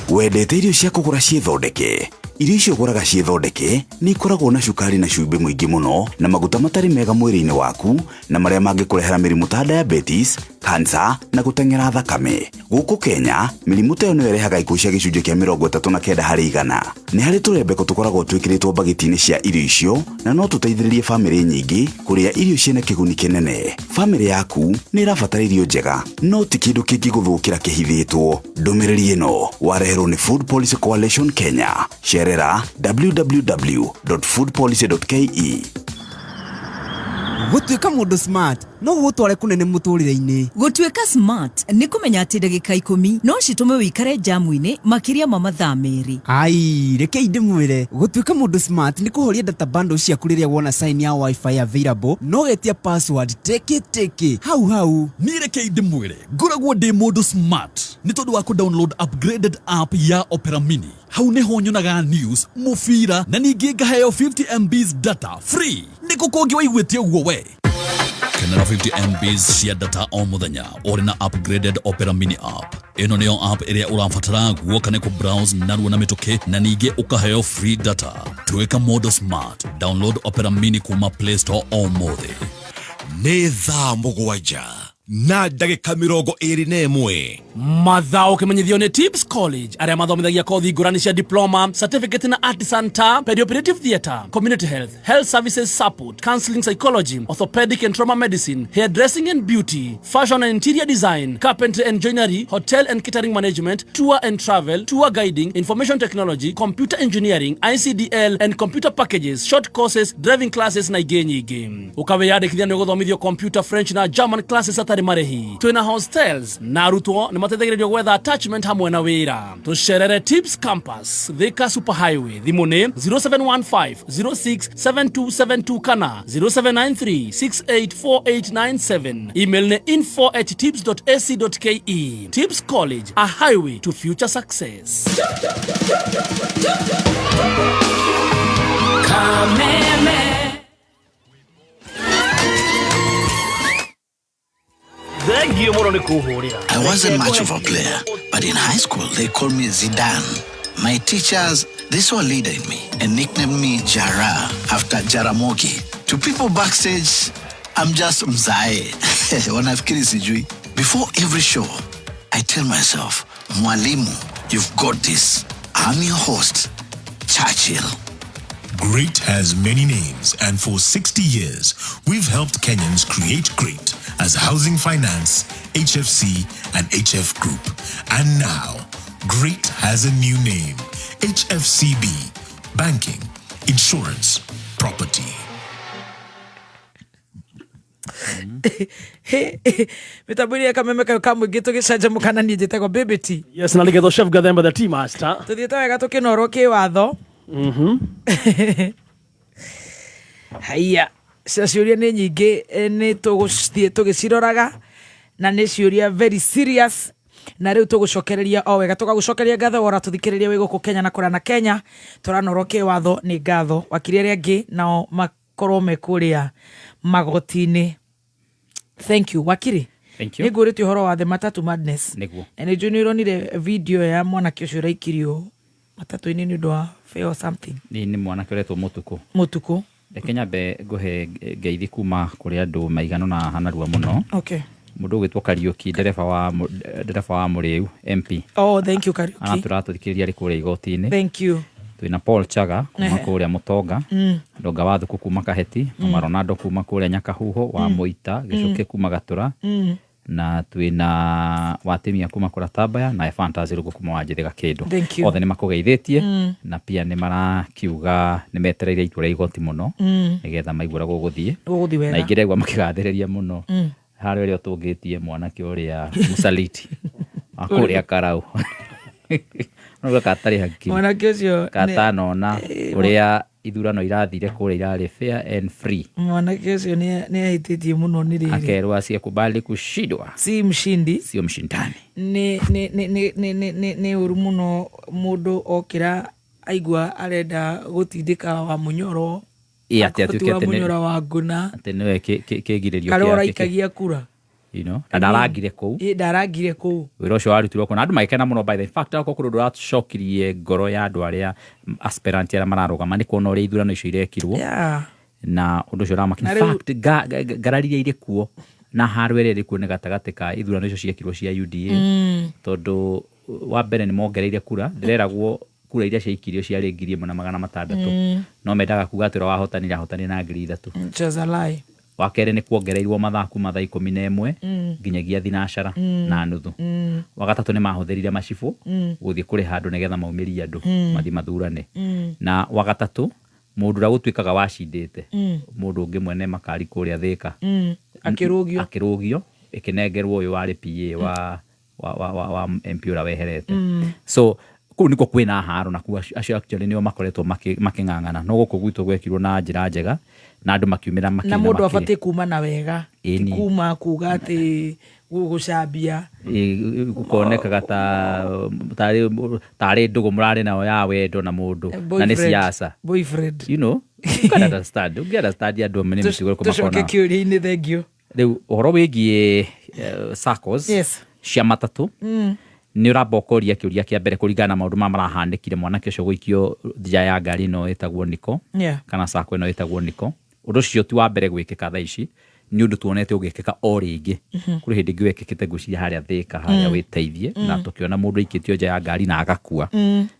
Wendete irio cia kũgũra ciĩthondeke? Irio icio ũgũraga ciĩthondeke nĩ ikoragwo na cukari na cumbĩ mũingĩ mũno na maguta matarĩ mega mwĩrĩ-inĩ waku na marĩa mangĩkũrehera mĩrimũ ta diabetes, cancer na gũteng'era thakame. Gũkũ Kenya, mĩrimũ ta ĩyo nĩyo ĩrehaga ikuũ cia gĩcunjĩ kĩa 39%. Nĩ harĩ tũrembeko tũkoragwo twĩkĩrĩtwo mbagiti-inĩ cia irio icio na no tũteithĩrĩrie bamĩrĩ nyingĩ kũrĩa irio ciĩna kĩguni kĩnene. Bamĩrĩ yaku nĩ ĩrabatara irio njega, no ti kĩndũ kĩngĩgũthũkĩra kĩhithĩtwo. Ndũmĩrĩri ĩno wareherwo nĩ Food Policy Coalition Kenya. Cerera www.foodpolicy.ke. Gũtuĩka mũndũ smart no gũgũtware kũnene mũtũrĩre-inĩ. Gũtuĩka smart nĩ kũmenya atĩ ndagĩka 10 no citũme wĩikare jamu-inĩ makĩria ma mathaa 2. Ai, rekei ndĩmwĩre, gũtuĩka mũndũ smart nĩ kũhoria data bundle ciaku rĩrĩa wona sign ya wifi available no getia password teke teke hau hau. Niĩ rekei ndĩmwĩre, ngoragwo ndĩ mũndũ smart nĩ tondũ wa kũ-download upgraded app ya Opera Mini. Hau nĩho nyonaga news, mũbira na ningĩ ngaheo 50 MBs data free. Nĩ kũ kũngĩ waiguĩte ũguo we? Kenera 50 MBs cia data o mũthenya ũrĩ na upgraded Opera Mini app. Ĩno nĩyo app ĩrĩa ũrabatara guoka nĩ kũ-browse narua na mĩtũkĩ na ningĩ ũkaheo free data. Tuĩka mũndũ smart. Download Opera Mini kuma Play Store ũmũthĩ. Nĩ thaa 7:21. Mathaa ũkĩmenyithio nĩ Tips College arĩa mathomithagia kothi ngũrani cia diploma, certificate na artisan ta perioperative theatre, community health, health services support, counseling psychology, orthopedic and trauma medicine, hairdressing and beauty, fashion and interior design, carpentry and joinery, hotel and catering management, tour and travel, tour guiding, information technology, computer engineering, ICDL and computer packages, short courses, driving classes na ingĩ nyingĩ. Ũkawĩyandĩkithia nĩ ũgũthomithio computer, French na German classes atarĩ marĩhi. Twĩna hostels na arutwo nĩ mateithagĩrĩrio gwetha attachment hamwe na wĩra. Tũcerere Tips Campus, Thika Super Highway. Thimũ nĩ 0715 067272 kana 0793 684897. Email nĩ info@tips.ac.ke. Tips College, a highway to future success. Kameme. Thengio mũno nĩ kũhũrĩra. I wasn't much of a player, but in high school they called me Zidane. My teachers, they saw a leader in me and nicknamed me Jara after Jaramogi. To people backstage, I'm just Mzae. Wanafikiri sijui. Before every show, I tell myself, Mwalimu, you've got this. I'm your host, Churchill. Great has many names, and for 60 years, we've helped Kenyans create great as Housing Finance, HFC, and HF Group. And now, Great has a new name, HFCB, Banking, Insurance, Property. Mĩtambo-inĩ ya Kameme kayo ka mũingĩ tũgĩcanjamũka na niĩ njĩtagwo Baby T. Yes, na Rigathi Chef Gathemba the tea master. Tũthiĩte wega tũkĩnorwo kĩwatho. Haiya, cia ciũria nĩ nyingĩ, nĩ tũgũthiĩ tũgĩciroraga na nĩ ciũria very serious, na rĩu tũgũcokereria o wega, tũgagũcokeria ngatho wora tũthikĩrĩria wĩ gũkũ Kenya na kũrĩa na Kenya. Tũranorwo kĩwatho nĩ ngatho wakiri arĩa angĩ nao makorwo me kũrĩa magoti-inĩ. Thank you, wakiri. Thank you. Nĩ ngũrĩtie ũhoro wa the matatu madness. Nĩguo. Na nĩ njũĩ nĩ ũronire video ya mwanake ũcio ũraikirio matatũ-inĩ nĩ ũndũ wa fare or something. Nĩ mwanake ũretwo Mũtukũ. Mũtukũ. Reke nyambe ngũhe ngeithi kuma kũrĩ andũ maigana na hanarua mũno. Mũndũ ũgwĩtwo Kariũki, ndereba wa Mũrĩu MP. Oh, thank you, Kariũki. Aratũrathikĩrĩria arĩ kũrĩa igoti-inĩ. Thank you. Twĩna Paul Chaga kuma kũrĩa Mũtonga, Ndonga wa Thuku kuma Kaheti, Mama Ronaldo kuma kũrĩa Nyakahuho wa Mũita, Gĩcũkĩ kuma Gatũra, na twĩna Watimia kuma kũrĩa Tambaya na Ephantas Rũngũ kuma Wanjĩrĩga Kĩndũ. Thank you. Othe nĩ makũgeithĩtie na pia nĩ marakiuga nĩ metereire itua rĩa igoti mũno nĩgetha maigue ũrĩa gũgũthiĩ. Gũgũthiĩ wega. Na ingĩ ndegwa makĩgathĩrĩria mũno harĩa ũrĩa ũtũngĩtie mwanake ũrĩa mũsaliti wa kũrĩa Karau. No gatarĩ hakiri. Mwanake ũcio nĩ- Katanona ũrĩa ithurano irathire kũrĩa irarĩ fair and free. Mwanake ũcio nĩ ahĩtĩtie mũno nĩ rĩrĩ. Akerwo asiyekubali kushindwa si mshindi, sio mshindani. Nĩ ũru mũno mũndũ okĩra aigua arenda gũtindĩka wa mũnyoro. Ĩ, atĩ Akũtua atuĩke atĩ nĩ- mũnyoro wa ngũna. Atĩ nĩwe kĩgirĩrio Karĩa kĩa- ũraikagia kura. You know, na ndarangire kũu. Ĩ, ndarangire kũu. Wĩra ũcio warutirwo kũu na andũ magĩkena mũno. By the fact, akorwo kũrĩ ũndũ ũracokirie ngoro ya andũ arĩa aspirant arĩa mararũgama nĩ kuona ũrĩa ithurano icio irekirwo. Na ũndũ ũcio ũramakia. Na In rĩu- fact, ngarari iria irĩ kuo na haro ĩrĩa ĩrĩ kuo nĩ gatagatĩ ka ithurano icio ciekirwo cia UDA. Tondũ wa mbere nĩ mongereire kura, ndĩreragwo kura iria ciaikirio ciarĩ 1,600. No mendaga kuga atĩ ũrĩa wahotanire ahotanire na 3,000. Which is a lie. Wa kerĩ nĩ kuongereirwo mathaa kuma thaa 11 nginyagia thinacara na nuthu. Wa gatatũ nĩ mahũthĩrire macibũ gũthiĩ kũrĩha andũ nĩgetha maumĩrie andũ mathiĩ mathurane. Na wa gatatũ mũndũ ũrĩa gũtuĩkaga wacindĩte mũndũ ũngĩ mwene makari kũrĩa Thĩka Akĩrũgio. Akĩrũgio ĩkĩnengerwo ũyũ warĩ PA wa MP ũrĩa weherete. So kũu nĩkuo kwĩna haro na kuo acio actually nĩo makoretwo makĩng'ang'ana. No gũkũ gwitũ gwekirwo na njĩra njega na andũ makiumĩra Na makĩina mũndũ makĩrĩ. abatiĩ kuma na wega. Ti Ĩni. kuma kuga atĩ gũcambia. Ĩ, gũkonekaga tarĩ ndũgũ mũrarĩ nayo ya wendo na mũndũ na nĩ Boyfriend. siasa. Boyfriend. You know, you can understand. You can understand andũ amwe nĩ mĩtugo ĩrĩkũ Tũcoke makoragwo. kĩũria-inĩ, thank you. Rĩu ũhoro wĩgiĩ SACCOs cia matatũ nĩ ũramba ũkoria kĩũria kĩa mbere kũringana na maũndũ maya marahanĩkire mwanake ũcio gũikio nja ya ngari ĩno ĩtagwo Niko kana SACCO ĩno ĩtagwo Niko. Ũndũ ũcio ti wa mbere gwĩkĩka thaa ici, nĩ ũndũ tuonete ũgĩkĩka o rĩngĩ. Kũrĩ hĩndĩ ĩngĩ wekĩkĩte ngwĩciria harĩa Thĩka, harĩa wĩteithie, na tũkĩona mũndũ aikĩtio nja ya ngari na agakua.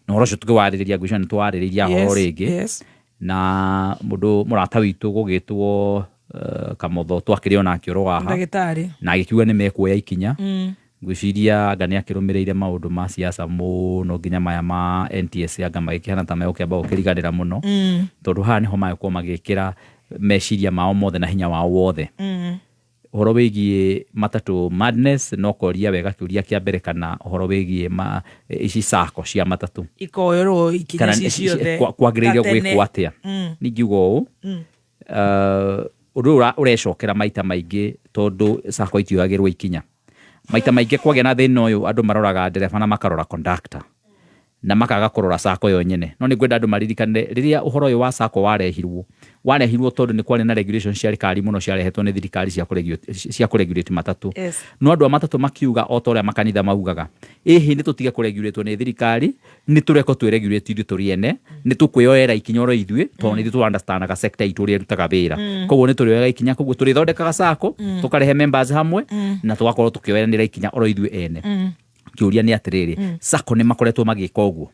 Na ũhoro ũcio tũkĩwarĩrĩria, ngwĩciria nĩ tũwarĩrĩirie ũhoro rĩngĩ. Na mũndũ mũrata witũ gũgĩtwo Kamotho twakĩrĩ onake oro haha. Ndagĩtarĩ. Na agĩkiuga nĩ mekuoya ikinya. Ngwĩciria anga nĩ akĩrũmĩrĩire maũndũ ma siasa mũno nginya maya ma NTSA anga magĩkĩhana ta megũkĩamba gũkĩriganĩra mũno. Tondũ haha nĩho magĩkorwo magĩkĩra meciria mao mothe na hinya wao wothe. Ũhoro wĩgiĩ matatũ madness no koria wega kĩũria kĩa mbere kana ũhoro wĩgiĩ ici SACCO cia matatũ. Ikoerwo ikinya Kana ici ciothe. kwagĩrĩire Ta tene. gwĩkwo atĩa. Ningiuga ũũ, ũndũ ũyũ ũrecokera maita maingĩ tondũ SACCO itioyagĩrwo ikinya. Maita maingĩ kwagĩa na thĩna ũyũ andũ maroraga ndereba na makarora conductor na makaga kũrora SACCO yo nyene. No nĩ ngwenda andũ maririkane rĩrĩa ũhoro ũyũ wa SACCO warehirwo, warehirwo tondũ nĩ kwarĩ na regulations ciarĩ kari mũno ciarehetwo nĩ thirikari cia kũregulate matatũ. No andũ a matatũ makiuga o ta ũrĩa makanitha maugaga, ĩhĩ nĩ tũtige kũregulatwo nĩ thirikari, nĩ tũrekwo twĩregulate ithuĩ tũrĩ ene, nĩ tũkwĩyoera ikinya oro ithuĩ, tondũ nĩ ithuĩ tũ understandaga sector itũ ũrĩa ĩrutaga wĩra. Koguo nĩ tũrĩoyaga ikinya, koguo tũrĩthondekaga SACCO, tũkarehe members hamwe, na tũgakorwo tũkĩoyanĩra ikinya oro ithuĩ ene. Kĩũria nĩ atĩrĩrĩ, SACCO nĩ makoretwo magĩka ũguo?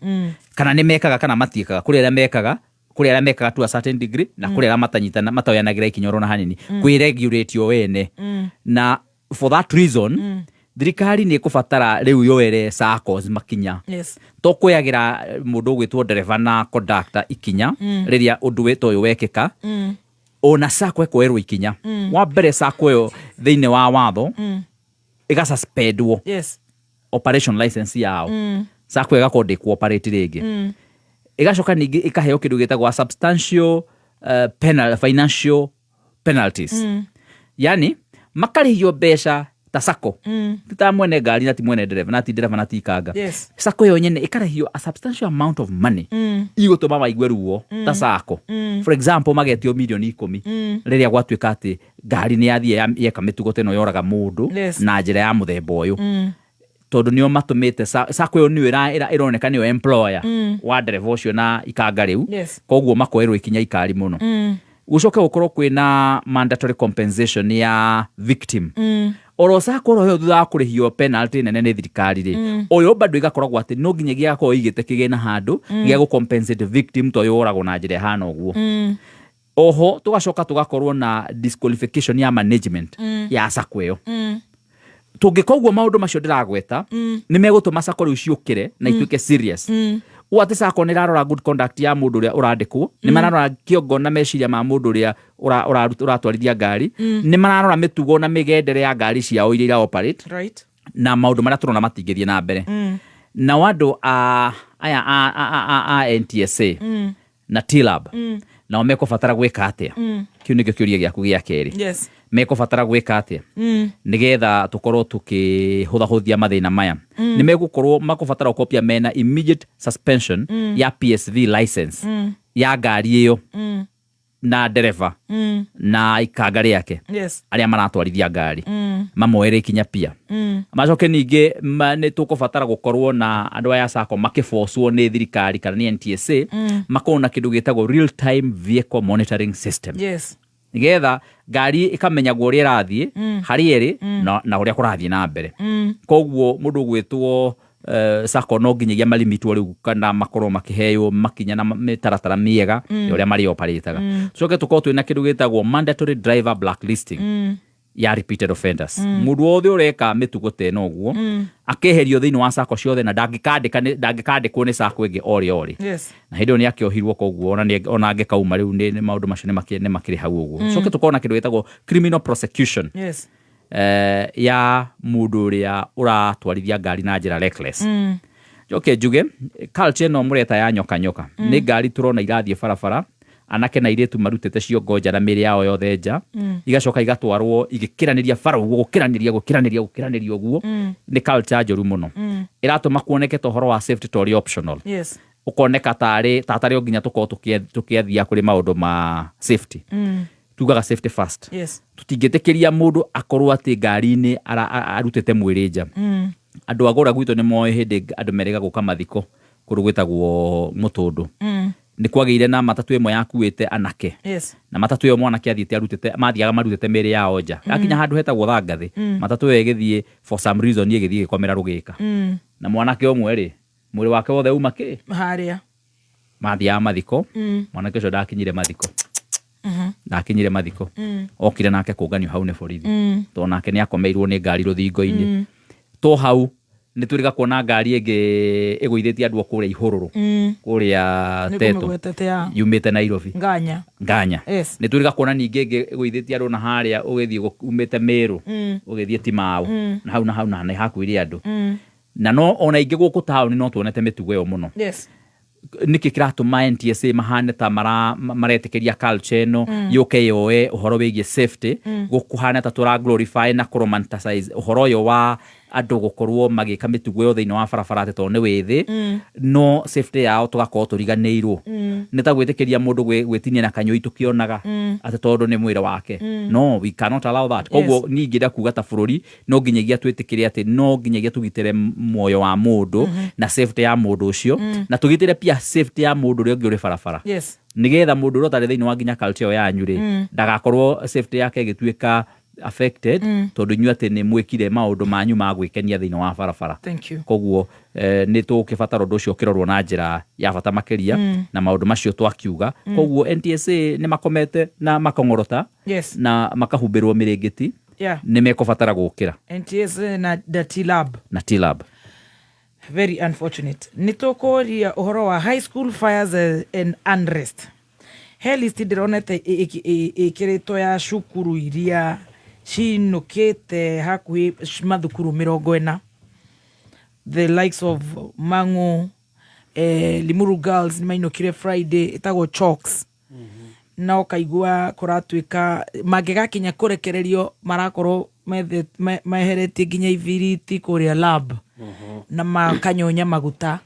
Kana nĩ mekaga kana matiĩkaga? Kũrĩ arĩa mekaga, kũrĩ arĩa mekaga to a certain degree, na kũrĩ arĩa matanyitana, mataoyanagĩra ikinya oro na hanini. Kwĩregulate o ene. Na for that reason, thirikari nĩ ĩkũbatara rĩu yoere SACCOs makinya. To kwĩyagĩra mũndũ ũgwĩtwo ndereba na conductor ikinya, rĩrĩa ũndũ ta ũyũ wekĩka, Ona sacco ĩkoerwo ikinya. Wa mbere, sacco ĩyo thĩinĩ wa watho ĩgasuspendwo operation license yao. Sacco ĩgakorwo ndĩkũoperate rĩngĩ. Ĩgacoka ningĩ ĩkaheo kĩndũ gĩtagwo a substantial financial penalties. Yani makarĩhio mbeca ta sacco, ti ta mwene ngari na ti mwene ndereba na ti ndereba na ti ikanga. Sacco ĩyo nyene ĩkarĩhio a substantial amount of money igũtũma maigue ruo ta sacco. For example, magetio mirioni 10 rĩrĩa gwatuĩka atĩ ngari nĩ yathiĩ yeka mĩtugo ta ĩno yoraga mũndũ na njĩra ya mũthemba ũyũ, tondũ nĩo matũmĩte sacco ĩyo nĩyo ĩroneka nĩyo employer wa ndereba ũcio na ikanga rĩu. Koguo makoerwo ikinya ikari mũno. Gũcoke gũkorwo kwĩna mandatory compensation ya victim. Oro sacco oro ĩyo, thutha wa kũrĩhio penalty nene nĩ thirikari rĩ, oyo bado ĩgakoragwo atĩ no nginyagia gakorwo ĩigĩte kĩgĩna handũ gĩa gũ compensate victim to yoragwo na njĩra ĩhana ũguo. Oho tũgacoka tũgakorwo na disqualification ya management ya sacco ĩyo. Tũngĩka ũguo, maũndũ macio ndĩragweta nĩ megũtũma sacco rĩu ciũkĩre na ituĩke serious. Ũũ atĩ sacco nĩ ĩrarora good conduct ya mũndũ ũrĩa ũrandĩkwo, nĩ mararora kĩongo na meciria ma mũndũ ũrĩa ũratwarithia ngari, nĩ mararora mĩtugo na mĩgendere ya ngari ciao iria ira operate, na maũndũ marĩa tũrona matingĩthiĩ na mbere. Nao andũ a aya a NTSA na TLAB nao mekũbatara gwĩka atĩa? Kĩu nĩkĩo kĩũria gĩaku gĩa kerĩ. Mekũbatara gwĩka atĩa nĩgetha tũkorwo tũkĩhũthahũthia mathĩna maya? Nĩ megũkorwo makũbatara gũkorwo pia mena immediate suspension ya PSV license ya ngari ĩyo na ndereba na ikanga rĩake arĩa maratwarithia ngari, mamoere ikinya pia. Macoke ningĩ nĩ tũkũbatara gũkorwo na andũ aya sacco makĩbocwo nĩ thirikari kana nĩ NTSA, makorwo na kĩndũ gĩtagwo real time vehicle monitoring system, nĩgetha ngari ĩkamenyagwo ũrĩa ĩrathiĩ, harĩa ĩrĩ na ũrĩa kũrathiĩ na mbere. Koguo mũndũ ũgwĩtwo sacco no nginyagia marimitwo rĩu kana makorwo makĩheo makinya na mĩtaratara mĩega ya ũrĩa marĩ operataga. Tucoke tũkorwo twĩna kĩndũ gĩtagwo mandatory driver blacklisting ya repeated offenders. Mũndũ wothe ũreka mĩtugo ta ĩno ũguo akeherio thĩinĩ wa sacco ciothe na ndangĩkandĩkwo nĩ sacco ĩngĩ orĩ orĩ. Na hĩndĩ ĩyo nĩ akĩohirwo, koguo ona angĩkauma rĩu nĩ maũndũ macio nĩ makĩrĩ hau ũguo. Coke tũkorwo na kĩndũ gĩtagwo criminal prosecution ya mũndũ ũrĩa ũratwarithia ngari na njĩra reckless. Njoke njuge culture ĩno mũreta ya nyoka nyoka, nĩ ngari tũrona irathiĩ barabara, anake na airĩtu marutĩte ciongo nja na mĩĩrĩ yao yothe nja, igacoka igatwarwo igĩkĩranĩria bara ũguo, gũkĩranĩria gũkĩranĩria gũkĩranĩria ũguo. Nĩ culture njũru mũno, ĩratũma kuoneke ta ũhoro wa safety ta ũrĩ optional, ũkoneka tarĩ tatarĩ o nginya tũkorwo tũkĩathia kũrĩ maũndũ ma safety. Tugaga safety first. Tũtingĩtĩkĩria mũndũ akorwo atĩ ngari-inĩ arutĩte mwĩrĩ nja. Andũ a gũra gwitũ nĩ moĩ hĩndĩ andũ merĩga gũka mathiko kũndũ gwĩtagwo Mũtũndũ, nĩ kwagĩire na matatũ ĩmwe yakuĩte anake, na matatũ ĩyo mwanake athiĩte arutĩte, mathiaga marutĩte mĩĩrĩ yao nja. Yakinya handũ hetagwo Thangathĩ, matatũ ĩyo ĩgĩthiĩ, for some reason ĩgĩthiĩ ĩgĩkomera rũgĩka, na mwanake ũmwe rĩ, mwĩrĩ wake wothe uma kĩ harĩa. Mathiaga mathiko, mwanake ũcio ndakinyire mathiko. Ndakinyire mathiko. Okire nake kũnganio hau nĩ borithi, tondũ nake nĩ akomeirwo nĩ ngari rũthingo-inĩ. To hau nĩ twĩrĩga kuona ngari ĩngĩ ĩgũithĩtie andũ o kũrĩa Ihũrũrũ, kũrĩa Nĩ Teto, kũmĩgwetete ya yumĩte Nairobi. Nganya. Nganya. Nĩ twĩrĩga kuona ningĩ ĩngĩ ĩgũithĩtie andũ na harĩa ũgĩthiĩ umĩte Mĩrũ, ũgĩthiĩ Timau, na hau na hau na nĩ hakuire andũ. Na no ona ingĩ gũkũ taũni no tuonete mĩtugo ĩyo mũno. Nĩkĩ kĩratũma NTSA mahane ta maretĩkĩria culture ĩno yũke yoe ũhoro wĩgiĩ safety? Gũkũhana ta tũra glorify na kũromanticize ũhoro ũyũ wa andũ gũkorwo magĩka mĩtugo ĩyo thĩinĩ wa barabara atĩ tondũ nĩ wĩthĩ, no safety yao tũgakorwo tũriganĩirwo. Nĩ ta gwĩtĩkĩria mũndũ gwĩtinia na kanyũi tũkĩonaga atĩ tondũ nĩ mwĩrĩ wake. No, we cannot allow that. Koguo niĩ ingĩenda kuga ta bũrũri no nginyagia twĩtĩkĩre atĩ no nginyagia tũgitĩre muoyo wa mũndũ na safety ya mũndũ ũcio, na tũgitĩre pia safety ya mũndũ ũrĩa ũngĩ ũrĩ barabara, nĩgetha mũndũ ũrĩa ũtarĩ thĩinĩ wa nginya culture ĩyo yanyu rĩ, ndagakorwo safety yake ĩgĩtuĩka affected tondũ inyuĩ atĩ nĩ mwĩkire maũndũ manyu ma gwĩkenia thĩinĩ wa barabara. Thank you. Koguo nĩ tũgũkĩbatara ũndũ ũcio ũkĩrorwo na njĩra ya bata makĩria na maũndũ macio twakiuga. Koguo NTSA nĩ makomete na makong'orota na makahumbĩrwo mĩrĩngĩti. Nĩ mekũbatara gũkĩra. NTSA na the T-Lab. Na T-Lab. Very unfortunate. Nĩ tũkũria ũhoro wa high school fires and unrest. He list ndĩronete ĩkĩrĩtwo ya cukuru iria cinũkĩte hakuhĩ mathukuru 40, the likes of Mang'u, Limuru Girls nĩ mainũkire Friday, ĩtagwo Chalks, na ũkaigua kũratuĩka mangĩgakinya kũrekererio marakorwo meheretie nginya ibiriti kũrĩa lab na makanyonya maguta.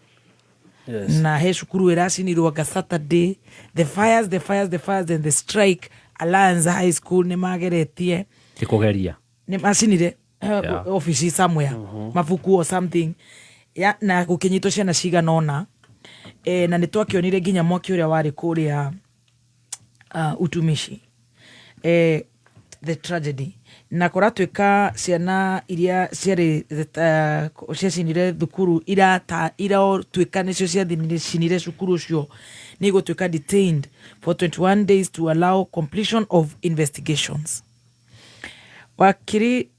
Na he cukuru ĩracinirwo anga Saturday, the fires, the fires, the fires and the strike. Alliance High School nĩ mageretie. Ti kũgeria. Nĩ macinire ofici somewhere, mabuku or something ya, na gũkĩnyitwo ciana cigana ũna, na nĩ twakĩonire nginya mwaki ũrĩa warĩ kũrĩa Utumishi, the tragedy, na kũratuĩka ciana iria ciarĩ ciacinire thukuru iratuĩka nĩcio ciacinire cukuru ũcio nĩ igũtuĩka detained for 21 days to allow completion of investigations. Wakiri,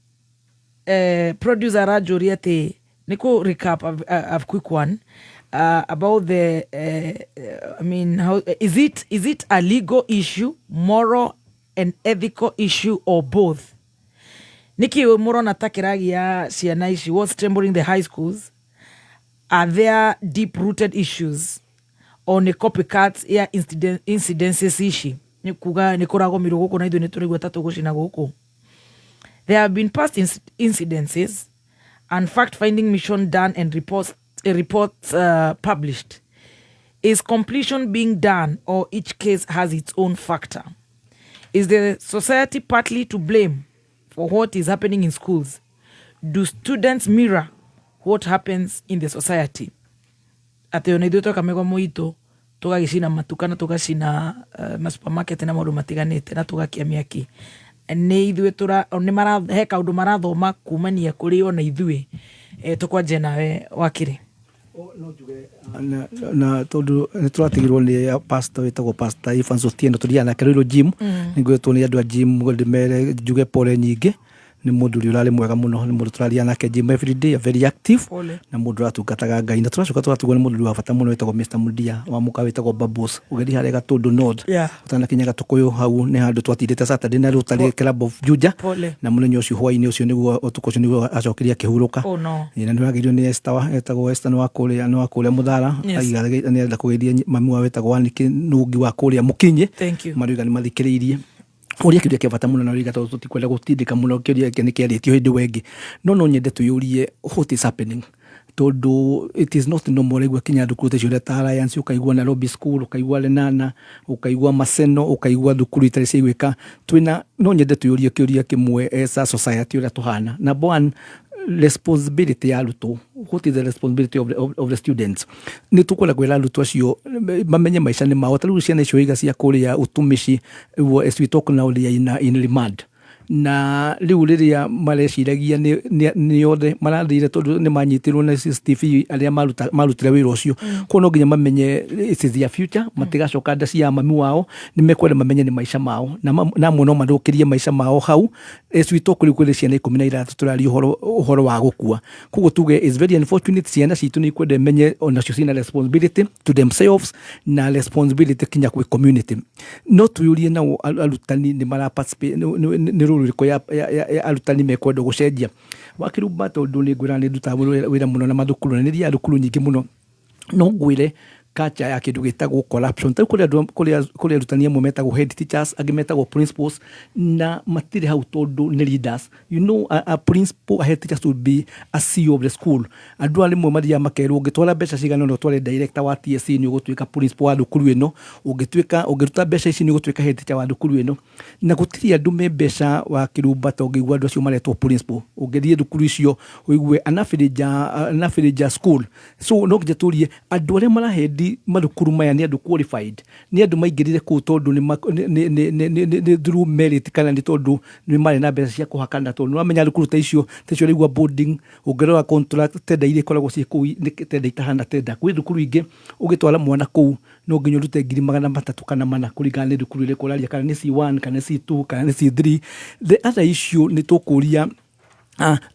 producer aranjũria atĩ nĩ kũ recap a quick one about the I mean, how is it a legal issue, moral and ethical issue, or both? Nĩkĩ mũrona ta kĩragia ciana ici? What's trembling the high schools? Are there deep rooted issues or nĩ copycats ya incidences ici? Nĩ kuga nĩ kũragomirwo gũkũ na ithuĩ nĩ tũraigua ta tũgũcina gũkũ. There have been past incidences and fact-finding mission done and reports published. Is completion being done or each case has its own factor? Is the society partly to blame for what is happening in schools? Do students mirror what happens in the society? Atĩ ona ithuĩ tweka mĩgomo itũ tũgagĩcina matuka na tũgacina masupermarket na maũndũ matiganĩte na tũgakia mĩaki, nĩ ithuĩ tũra nĩ mara he kaũndũ marathoma kumania kũrĩ ona ithuĩ. Tũkwanjia nawe, wakiri. Na tondũ nĩ tũratigirwo nĩ pastor wĩtagwo Pastor Evans Otieno, tũthiaga nake Ruiru gym. Nĩ ngwĩtwo nĩ andũ a gym ndĩmere njuge pole nyingĩ. Nĩ mũndũ ũrĩa ũrarĩ mwega mũno, nĩ mũndũ tũraria nake gym every day, very active. Pole. Na mũndũ ũratungataga Ngai. Na tũracoka tũgatigwo nĩ mũndũ wa bata mũno wĩtagwo Mr. Mudia wa mũka wĩtagwo Bubbles, ũgĩthiĩ harĩa Gatũndũ North, ũtanakinya Gatũkũyũ, hau nĩ handũ twatindĩte Saturday na Rotary Club of Juja. Pole. Na mũthenya ũcio, hwaĩ-inĩ ũcio nĩguo, ũtukũ ũcio nĩguo acokire akĩhurũka. Oh, no. Ĩ, na nĩ wagĩrĩirwo nĩ Esther etagwo Esther, nĩ wa kũrĩa Mũthara. Aiga nĩ arenda kũgeithia mami wao wĩtagwo Aniki Nungi wa kũrĩa Mũkinyi. Thank you. Marauga nĩ mathikĩrĩirie ũria kĩũria kĩa bata mũno, na ũrĩa tondũ tũtikwenda gũtindĩka mũno, kĩũria gĩkĩ nĩ kĩarĩtio hĩndĩ wengĩ, no nyende twĩyũrie what is happening, tondũ it is not normal. Ũraigua kinya thukuru ta icio ũrĩa ta Alliance, ũkaigua Nairobi School, ũkaigua Lenana, ũkaigua Maseno, ũkaigua thukuru itarĩ ciaiguĩka twĩna. No nyende twĩyũrie kĩũria kĩmwe as a society ũrĩa tũhana. Number one, responsibility ya arutwo. What is the responsibility of the students? Nĩ tũkwenda kwĩra arutwo acio mamenye maica nĩ mao. Ta rĩu ciana icio iga cia kũrĩa Utumishi, as we talk now they are in remand, na rĩu rĩrĩa mareciragia nĩ othe marathire tondũ nĩ manyitirwo na CCTV arĩa marutire wĩra ũcio. Koguo no nginya mamenye it is their future, matigacoka nda cia mami wao. Nĩ mekwenda mamenye nĩ maica mao, na amwe no mathũkĩrie maica mao hau. As we talk, rĩu kwĩrĩ ciana 16 tũraria ũhoro wa gũkua. Koguo tuge is very unfortunate. Ciana citũ nĩ ikwenda imenye onacio ciĩna responsibility to themselves na responsibility kinya kwĩ community. No twĩyũrie nao arutani nĩ mara participate, nĩ role ĩrĩkũ ya arutani mekwenda gũcenjia wakĩrumba, tondũ nĩ ngwĩra nĩ ndutaga wĩra mũno na mathukuru na nĩ thiaga thukuru nyingĩ mũno. No ngwĩre culture ya kĩndũ gĩtagwo corruption. Ta rĩu kũrĩ andũ kũrĩ arutani amwe metagwo head teachers, angĩ metagwo principals, na matirĩ hau tondũ nĩ leaders. A principal, a head teacher should be a CEO of the school. Andũ aya rĩmwe mathiaga makerwo ũngĩtwara mbeca cigana ũna ũtware director wa TSC nĩ ũgũtuĩka principal wa thukuru ĩno, ũngĩtuĩka ũngĩruta mbeca ici nĩ ũgũtuĩka head teacher wa thukuru ĩno. Na gũtirĩ andũ me mbeca wa kĩrumba ta ũngĩigua andũ acio maretwo principal. Ũngĩthiĩ thukuru icio ũigue an average school. So no nginya tũrie andũ arĩa marahendi mathukuru maya nĩ andũ qualified, nĩ andũ maingĩrire kũu tondũ nĩ through merit kana nĩ tondũ nĩ marĩ na mbeca cia kũhakana, tondũ nĩ wamenya thukuru ta icio ũraigua boarding, ũngĩrora contract tender iria ikoragwo ciĩ kũu nĩ tender itahana tender. Kwĩ thukuru ingĩ ũgĩtwara mwana kũu no nginya ũrute 300,000 kana 400 kũringana nĩ thukuru ĩrĩkũ ũraria, kana nĩ C1 kana nĩ C2 kana nĩ C3. The other issue nĩ tũkũria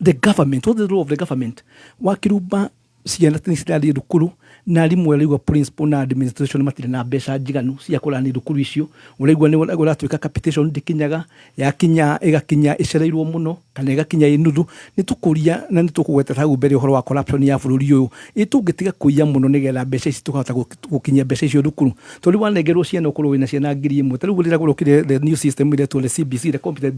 the government, what is the role of the government? Wakĩrumba ciana nĩ cirathiĩ thukuru Na arimũ, ũraigua principal na administration matirĩ na mbeca njiganu cia kũrani thukuru icio. Ũraigua nĩ ũratuĩka capitation ndĩkinyaga, yakinya ĩgakinya ĩcereirwo mũno kana ĩgakinya ĩ nuthu. Nĩ tũkũria na nĩ tũkũgweta hau mbere ũhoro wa corruption ya bũrũri ũyũ, ĩ tũngĩtiga kũiya mũno nĩgetha mbeca ici tũkahota gũkinyia mbeca icio thukuru. Tondũ rĩu wanengerwo ciana, ũkorwo wĩna ciana 1000, ta rĩu rĩrĩa kũrokire the new system ĩretwo the CBC, the computer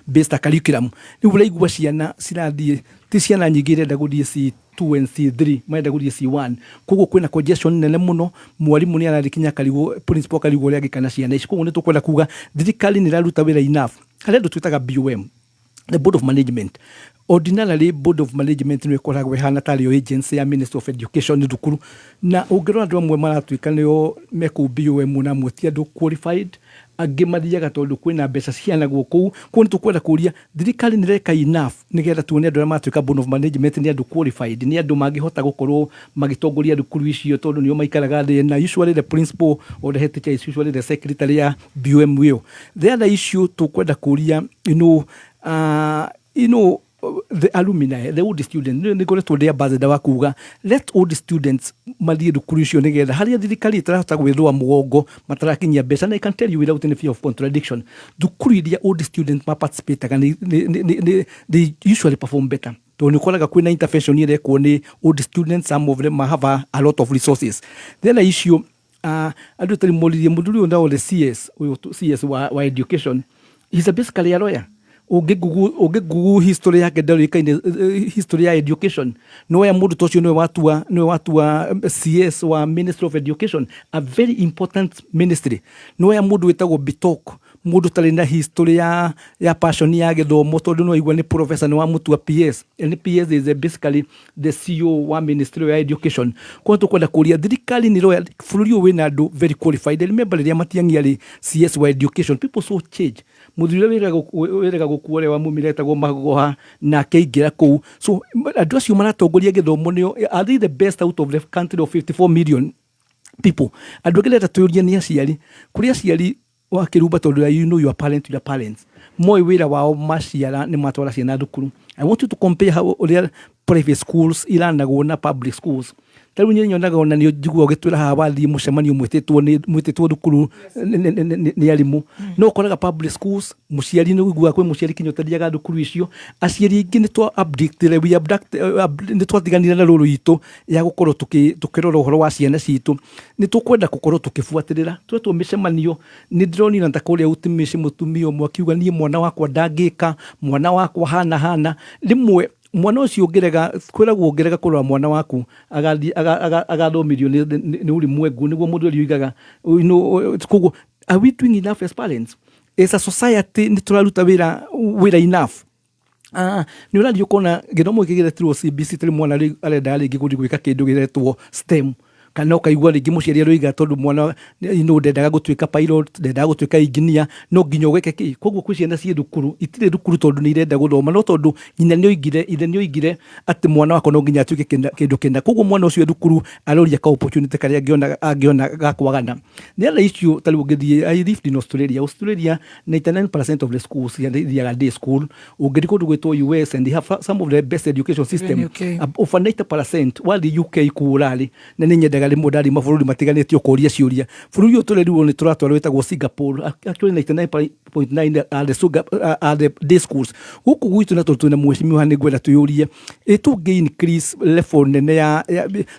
based curriculum, rĩu ũraigua ciana cirathiĩ, ti ciana nyingĩ irenda gũthiĩ C2 and C3, marenda gũthiĩ C1. Koguo kwĩna congestion nene mũno. Mwarimũ nĩ arathiĩ kinya akarigwo, principal akarigwo ũrĩa angĩka na ciana ici. Koguo nĩ tũkwenda kuga thirikari nĩ ĩraruta wĩra enough harĩ andũ twĩtaga BOM, the board of management. Ordinarily, board of management nĩ ĩkoragwo ĩhana tarĩ yo agency ya Ministry of Education thukuru, na ũngĩrora andũ amwe maratuĩka nĩo mekũu BOM, na amwe ti andũ qualified, angĩ mathiaga tondũ kwĩna mbeca ciheanagwo kũu. Koguo nĩ tũkwenda kũria thirikari nĩ ĩreka enough nĩgetha tuone andũ arĩa maratuĩka board of management nĩ andũ qualified, nĩ andũ mangĩhota gũkorwo magĩtongoria thukuru icio, tondũ nĩo maikaraga thĩ, na usually the principal or the head teacher is usually the secretary ya BOM ĩyo. The other issue tũkwenda kũria, the alumni, the old students, nĩ ngoretwo ndĩ ambassador wa kuga let old students mathiĩ thukuru icio nĩgetha harĩa thirikari ĩtarahota gwĩthũa mũgongo, matarakinyia mbeca. Na I can tell you without any fear of contradiction, thukuru iria old students ma participataga they usually perform better, tondũ nĩ ũkoraga kwĩna intervention ĩrekwo nĩ old students. Some of them have a lot of resources. Then issue andũ tarĩ moririe mũthuri ũyũ nao, the CS ũyũ CS wa education, he's a basically a lawyer. Ũngĩngugu history yake, ndarĩkaine history ya education. No ya mũndũ ta ũcio nĩwe watua CS wa Ministry of Education, a very important ministry. No ya mũndũ wĩtagwo Bitok, mũndũ ũtarĩ na history ya passion ya gĩthomo, tondũ no aigua nĩ professor, nĩ wamũtua PS, and PS is basically the CEO wa Ministry ya Education. Kwa tũkwenda kũria thirikari nĩ ĩroya bũrũri ũyũ wĩna andũ very qualified. I remember rĩrĩa Matiang'i arĩ CS wa education, people saw change. Mũthuri ũrĩa wĩrĩga gũkua, ũrĩa wamumire etagwo Magoha, nake aingĩra kũu. So andũ acio maratongoria gĩthomo nĩo, are they the best out of the country of 54 million people? Andũ angĩ ndĩrenda twĩũrie nĩ aciari, kũrĩ aciari wa kĩrumba, tondũ you know your parent, your parents moĩ wĩra wao, maciara nĩ matwara ciana thukuru. I want you to compare how ũrĩa private schools iranagwo na public schools. Ta rĩu niĩ nyonaga, ona nĩ njiguaga ũgĩtwĩra haha wathiĩ mũcemanio mwĩtĩtwo nĩ mwĩtĩtwo thukuru nĩ arimũ, no ũkoraga public schools mũciari nĩ ũiguaga kwĩ mũciari kinya ũtathiaga thukuru icio. Aciari aingĩ nĩ twa abductire, we abduct, nĩ twatiganire na rũrũ itũ ya gũkorwo tũkĩrora ũhoro wa ciana citũ. Nĩ tũkwenda gũkorwo tũkĩbuatĩrĩra twetwo mĩcemanio. Nĩ ndĩronire ta kũrĩa utimĩci mũtumia ũmwe akiuga, "Niĩ mwana wakwa ndangĩka, mwana wakwa hana hana." Rĩmwe mwana ũcio ũngĩrega, kwĩragwo ũngĩrega kũrora mwana waku agathiĩ agathomithio nĩ ulimwengu, nĩguo mũndũ ũrĩa oigaga. Koguo are we doing enough as parents, as a society? Nĩ tũraruta wĩra enough? Nĩ ũrathiĩ ũkona gĩthomo gĩkĩ gĩretirwo CBC, tarĩ mwana arenda rĩngĩ gũthiĩ gwĩka kĩndũ gĩretwo STEM, kana ũkaigua rĩngĩ mũciari aroiga tondũ mwana ndendaga gũtuĩka pilot, ndendaga gũtuĩka engineer, no nginya ũgeke kĩ. Koguo kwĩ ciana ciĩ thukuru itirĩ thukuru tondũ nĩ irenda gũthoma, no tondũ nyina nĩ oigire, ithe nĩ oigire atĩ mwana wakwa no nginya atuĩke kĩndũ kĩna. Koguo mwana ũcio e thukuru aroria ka opportunity karĩa angĩona ga kwagana. Nĩ other issue, ta rĩu ũngĩthiĩ, I lived in Australia. Australia, 99% of the schools ithiaga day school. Ũngĩthiĩ kũndũ gwĩtwo US, and they have some of the best education system. UK. Over 90%. Wathiĩ UK kũũrarĩ, na nĩ nyendaga rĩmwe ndathiĩ mabũrũri matiganĩte ũkoria ciũria. Bũrũri ũyũ tũrerirwo nĩ tũratwarwo wĩtagwo Singapore, actually 99.9 are the day schools. Gũkũ gwitũ, na tondũ twĩna mheshimiwa, nĩ ngwenda twĩyũrie ĩ tũngĩ increase level nene ya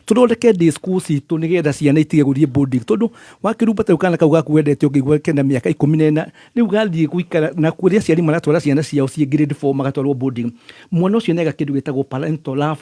tũthondeke day schools citũ nĩgetha ciana itige gũthiĩ boarding, tondũ wakĩrumba ta rĩu kana kau gaku wendete ũngĩigua kena mĩaka 14 rĩu gathiĩ gũikara na kũrĩa aciari maratwara ciana ciao ciĩ grade 4 magatwarwo boarding, mwana ũcio nĩaga kĩndũ gĩtagwo parental love,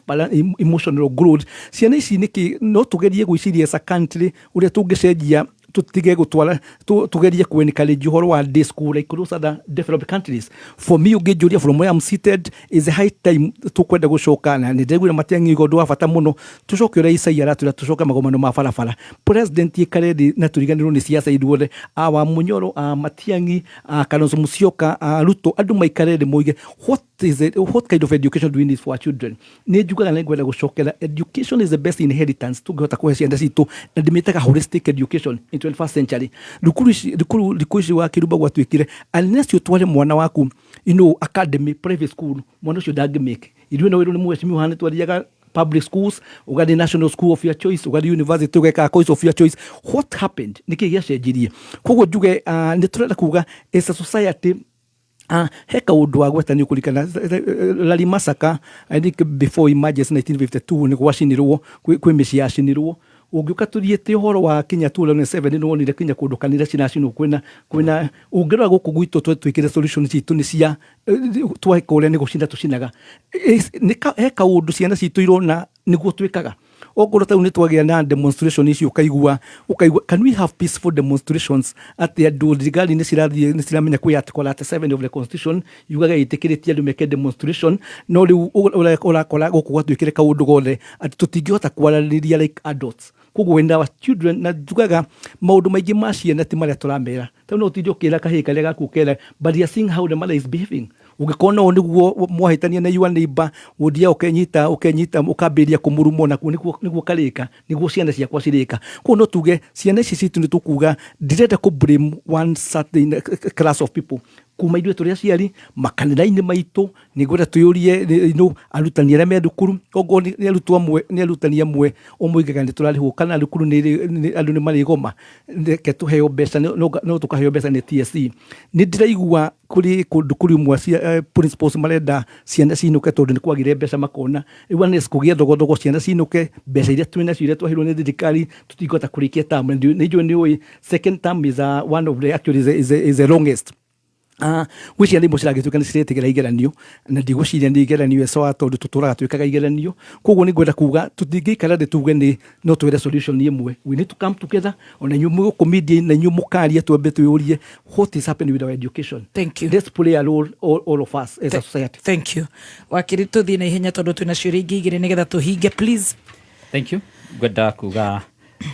emotional growth. Ciana ici nĩkĩ no tũgerie gwĩciria as a country ũrĩa tũngĩcenjia, tũtige gũtwara, tũgerie ku encourage ũhoro wa day school like those other developed countries? For me, ũngĩnjũria, from where I'm seated, is a high time tũkwenda gũcoka, na nĩ ndĩraiguire Matiang'i oiga ũndũ wa bata mũno, tũcoke ũrĩa Isaia aratwĩra, tũcoke magomano ma barabara. President ikare thĩ na tũriganĩrwo nĩ siasa ithuothe, a wa Munyoro, a Matiang'i, a Kalonzo Musyoka, a Ruto, andũ maikare thĩ moige, what is it, what kind of education do we need for our children? Nĩ njugaga nĩ ngwenda gũcokera, education is the best inheritance tũngĩhota kũhe ciana citũ, na ndĩmĩtaga holistic education in 21st century. Thukuru ici, thukuru thikũ ici wa kĩrumba gwatuĩkire unless ũtware mwana waku academy, private school, mwana ũcio ndangĩmake. Ithuĩ no wĩrwo nĩ mheshimiwa hana twathiaga Public schools, ũgathiĩ national school of your choice, ũgathiĩ university ũgeka course of your choice. What happened? Nĩkĩ gĩacenjirie? Koguo njuge nĩ tũrenda kuga as a society, he kaũndũ wa gweta nĩ ũkũririkana Lari Massacre, I think before emergency 1952, nĩ gwacinirwo kwĩ mĩciĩ yacinirwo. Ũngĩũka tũthiĩte ũhoro wa kinya 2007, nĩ wonire kinya kũndũ kanitha ciracinwo. Kwĩna ũngĩrora gũkũ gwitũ, twĩkĩre solution citũ nĩ cia tweka ũrĩa nĩ gũcina tũcinaga. He kaũndũ ciana citũ irona nĩguo twĩkaga. Okorwo tau nĩ twagĩa na demonstration icio, ũkaigua can we have peaceful demonstrations, atĩ andũ thirikari nĩ cirathiĩ nĩ ciramenya kwĩ article 37 of the constitution yugaga ĩtĩkĩrĩtie andũ meke demonstration. No rĩu ũrakora gũkũ gwatuĩkire kaũndũ gothe atĩ tũtingĩhota kwaranĩria like adults. Koguo when our children, na njugaga maũndũ maingĩ ma ciana ti marĩa tũramera. Tau no ũtinde ũkĩra kahĩĩ karĩa gaku ũkera, but you are seeing how the mother is behaving. Ũngĩkorwo no nĩguo mwahĩtania na your neighbor, ũthiaga ũkenyita ũkambĩrĩria kũmũruma, onakuo nĩguo karĩka nĩguo ciana ciakwa cirĩka. Koguo no tuge ciana ici citũ, nĩ tũkuga ndirenda kũ blame one certain class of people, kuma ithuĩ tũrĩ aciari, makanitha-inĩ maitũ. Nĩ ngwenda twĩyũrie no arutani arĩa me thukuru, okorwo nĩ arutwo amwe, nĩ arutani amwe ũmoigaga nĩ tũrarĩhwo kana thukuru nĩ andũ nĩ marĩgoma, reke tũheo mbeca, no tũkaheo mbeca nĩ TSC. Nĩ ndĩraigua kũrĩ kũndũ kũrĩ imwe cia principals marenda ciana cinũke tondũ nĩ kwagire mbeca, makona rĩu anes kũgĩa thogothogo, ciana cinũke, mbeca iria twĩ nacio iria twaheirwo nĩ thirikari tũtingĩhota kũrĩkia term. Nĩ njũĩ nĩ ũĩ second term is one of the actually is the longest. Gwĩ ciana imwe ciragĩtuĩka nĩ ciretigĩra igeranio, na ndigwĩciria nĩ igeranio ecoa tondũ tũtũraga twĩkaga igeranio. Koguo nĩ ngwenda kuga tũtingĩikara thĩ tuge nĩ no twĩre solution ĩmwe. We need to come together, ona inyuĩ mũgũkũ media na inyuĩ mũkaria, twambe twĩyũrie what is happening with our education. Thank you. Let's play a role, all of us as a society. Thank you, wakiri. Tũthiĩ na ihenya tondũ twĩna ciũria ingĩ igĩrĩ nĩgetha tũhinge, please. Thank you. Ngwenda kuga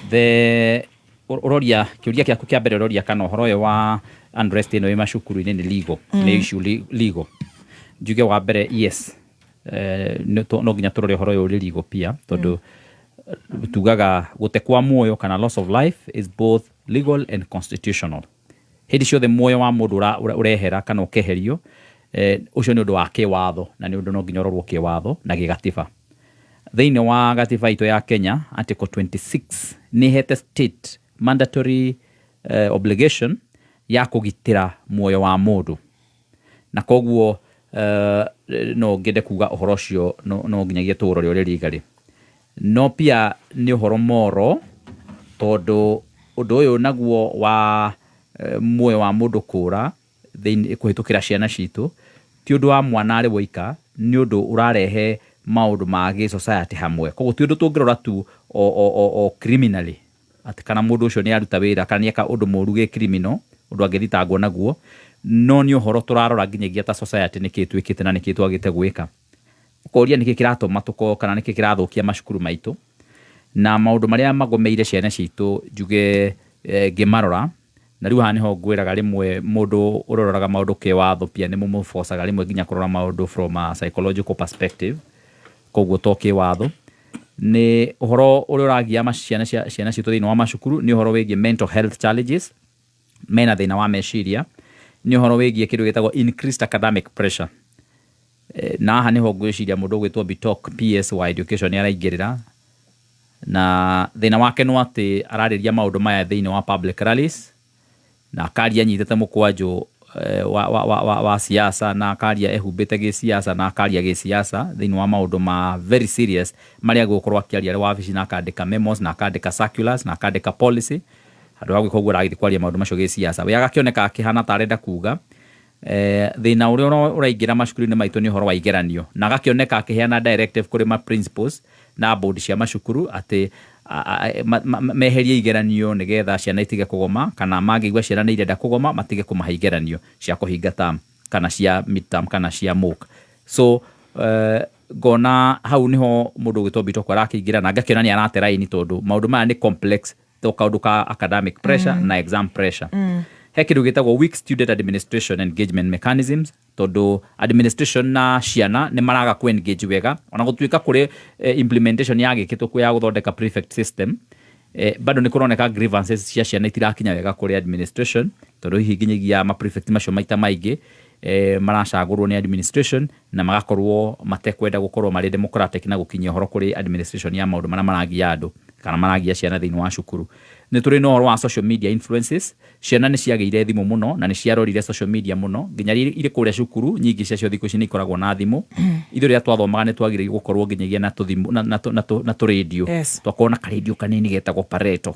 the ũroria kĩũria gĩaku kĩa mbere, ũroria kana ũhoro ũyũ wa unrest ĩno ĩ macukuru-inĩ nĩ legal, nĩ issue legal. Njuge wa mbere, yes, no nginya tũrore ũhoro ũyũ ũrĩ legal pia, tondũ tugaga gũte kwa muoyo kana loss of life is both legal and constitutional. Hĩndĩ ciothe muoyo wa mũndũ ũrehera kana ũkeherio, ũcio nĩ ũndũ wa kĩwatho na nĩ ũndũ no nginya ũrorwo kĩwatho na gĩgatiba. Thĩinĩ wa gatiba itũ ya Kenya, article 26 nĩ ĩhete state mandatory obligation ya kũgitĩra muoyo wa mũndũ, na koguo no ngĩende kuga ũhoro ũcio no nginyagia tũũrore ũrĩ legally. No pia nĩ ũhoro moro, tondũ ũndũ ũyũ naguo wa muoyo wa mũndũ kũra thĩinĩ kũhĩtũkĩra ciana citũ ti ũndũ wa mwana arĩ woika, nĩ ũndũ ũrarehe maũndũ ma gĩ society hamwe. Koguo ti ũndũ tũngĩrora tu o criminally, atĩ kana mũndũ ũcio nĩ aruta wĩra kana nĩ eka ũndũ mũru gĩ criminal, ũndũ angĩthitangwo naguo, no nĩ ũhoro tũrarora nginyagia ta society, nĩkĩ twĩkĩte na nĩkĩ twagĩte gwĩka. Ũkoria nĩkĩ kĩratũma tũkorwo kana nĩkĩ kĩrathũkia macukuru maitũ na maũndũ marĩa magomeire ciana citũ. Njuge ngĩmarora na rĩu haha nĩho ngwĩraga rĩmwe mũndũ ũroraga maũndũ kĩwatho pia nĩ mũmũbocaga rĩmwe nginya kũrora maũndũ from a psychological perspective. Koguo to kĩwatho, nĩ ũhoro ũrĩa ũragia ciana citũ thĩinĩ wa macukuru, nĩ ũhoro wĩgiĩ mental health challenges, mena thĩna wa meciria, nĩ ũhoro wĩgiĩ kĩndũ gĩtagwo increased academic pressure. Na haha nĩho ngwĩciria mũndũ ũgwĩtwo Bitok, PS wa education, nĩ araingĩrĩra, na thĩna wake no atĩ ararĩria maũndũ maya thĩinĩ wa public rallies, na akaria anyitĩte mũkwanjũ wa siasa, na akaria ehumbĩte gĩsiasa, na akaria gĩsiasa thĩinĩ wa maũndũ ma very serious marĩa gũkorwo akĩaria arĩ wabici, na akandĩka memos, na akandĩka circulars, na akandĩka policy. Handũ ha gwĩka ũguo, aragĩthiĩ kwaria maũndũ macio gĩsiasa, we agakĩoneka akĩhana ta arenda kuga thĩna ũrĩa ũraingĩra macukuru-inĩ maitũ nĩ ũhoro wa igeranio, na agakĩoneka akĩheana directive kũrĩ ma principals na board cia macukuru atĩ meherie igeranio nĩgetha ciana itige kũgoma, kana mangĩigua ciana nĩ irenda kũgoma, matige kũmahe igeranio cia kũhinga term kana cia midterm kana cia mock. So ngona hau niho mũndũ ũgwĩtwo Bitoko arakĩingĩra, na ngakĩona nĩ arate raini, tondũ maũndũ maya nĩ complex, to kaũndũ ka academic pressure na exam pressure. He kĩndũ gĩtagwo weak student administration engagement mechanisms, tondũ administration na ciana nĩ maraga kũ engage wega, ona gũtuĩka kũrĩ implementation yagĩkĩtwo ya gũthondeka prefect system, bado nĩ kũroneka grievances cia ciana itirakinya wega kũrĩ administration, tondũ hihi nginyagia ma prefect macio maita maingĩ Maracagũrwo nĩ administration na magakorwo matekwenda gũkorwo marĩ democratic na gũkinyia ũhoro kũrĩ administration ya maũndũ marĩa maragia andũ kana maragia ciana thĩinĩ wa cukuru. Nĩ tũrĩ na ũhoro wa social media influences. Ciana nĩ ciagĩire thimũ mũno na nĩ ciarorire social media mũno nginya irĩ kũrĩa cukuru. Nyingĩ ciacio thikũ ici nĩ ikoragwo na thimũ. Ithuĩ rĩrĩa twathomaga nĩ twagĩrĩirwo gũkorwo nginyagia na tũthimũ na tũrĩndio. Twakorwo na karĩndio kanini getagwo pareto.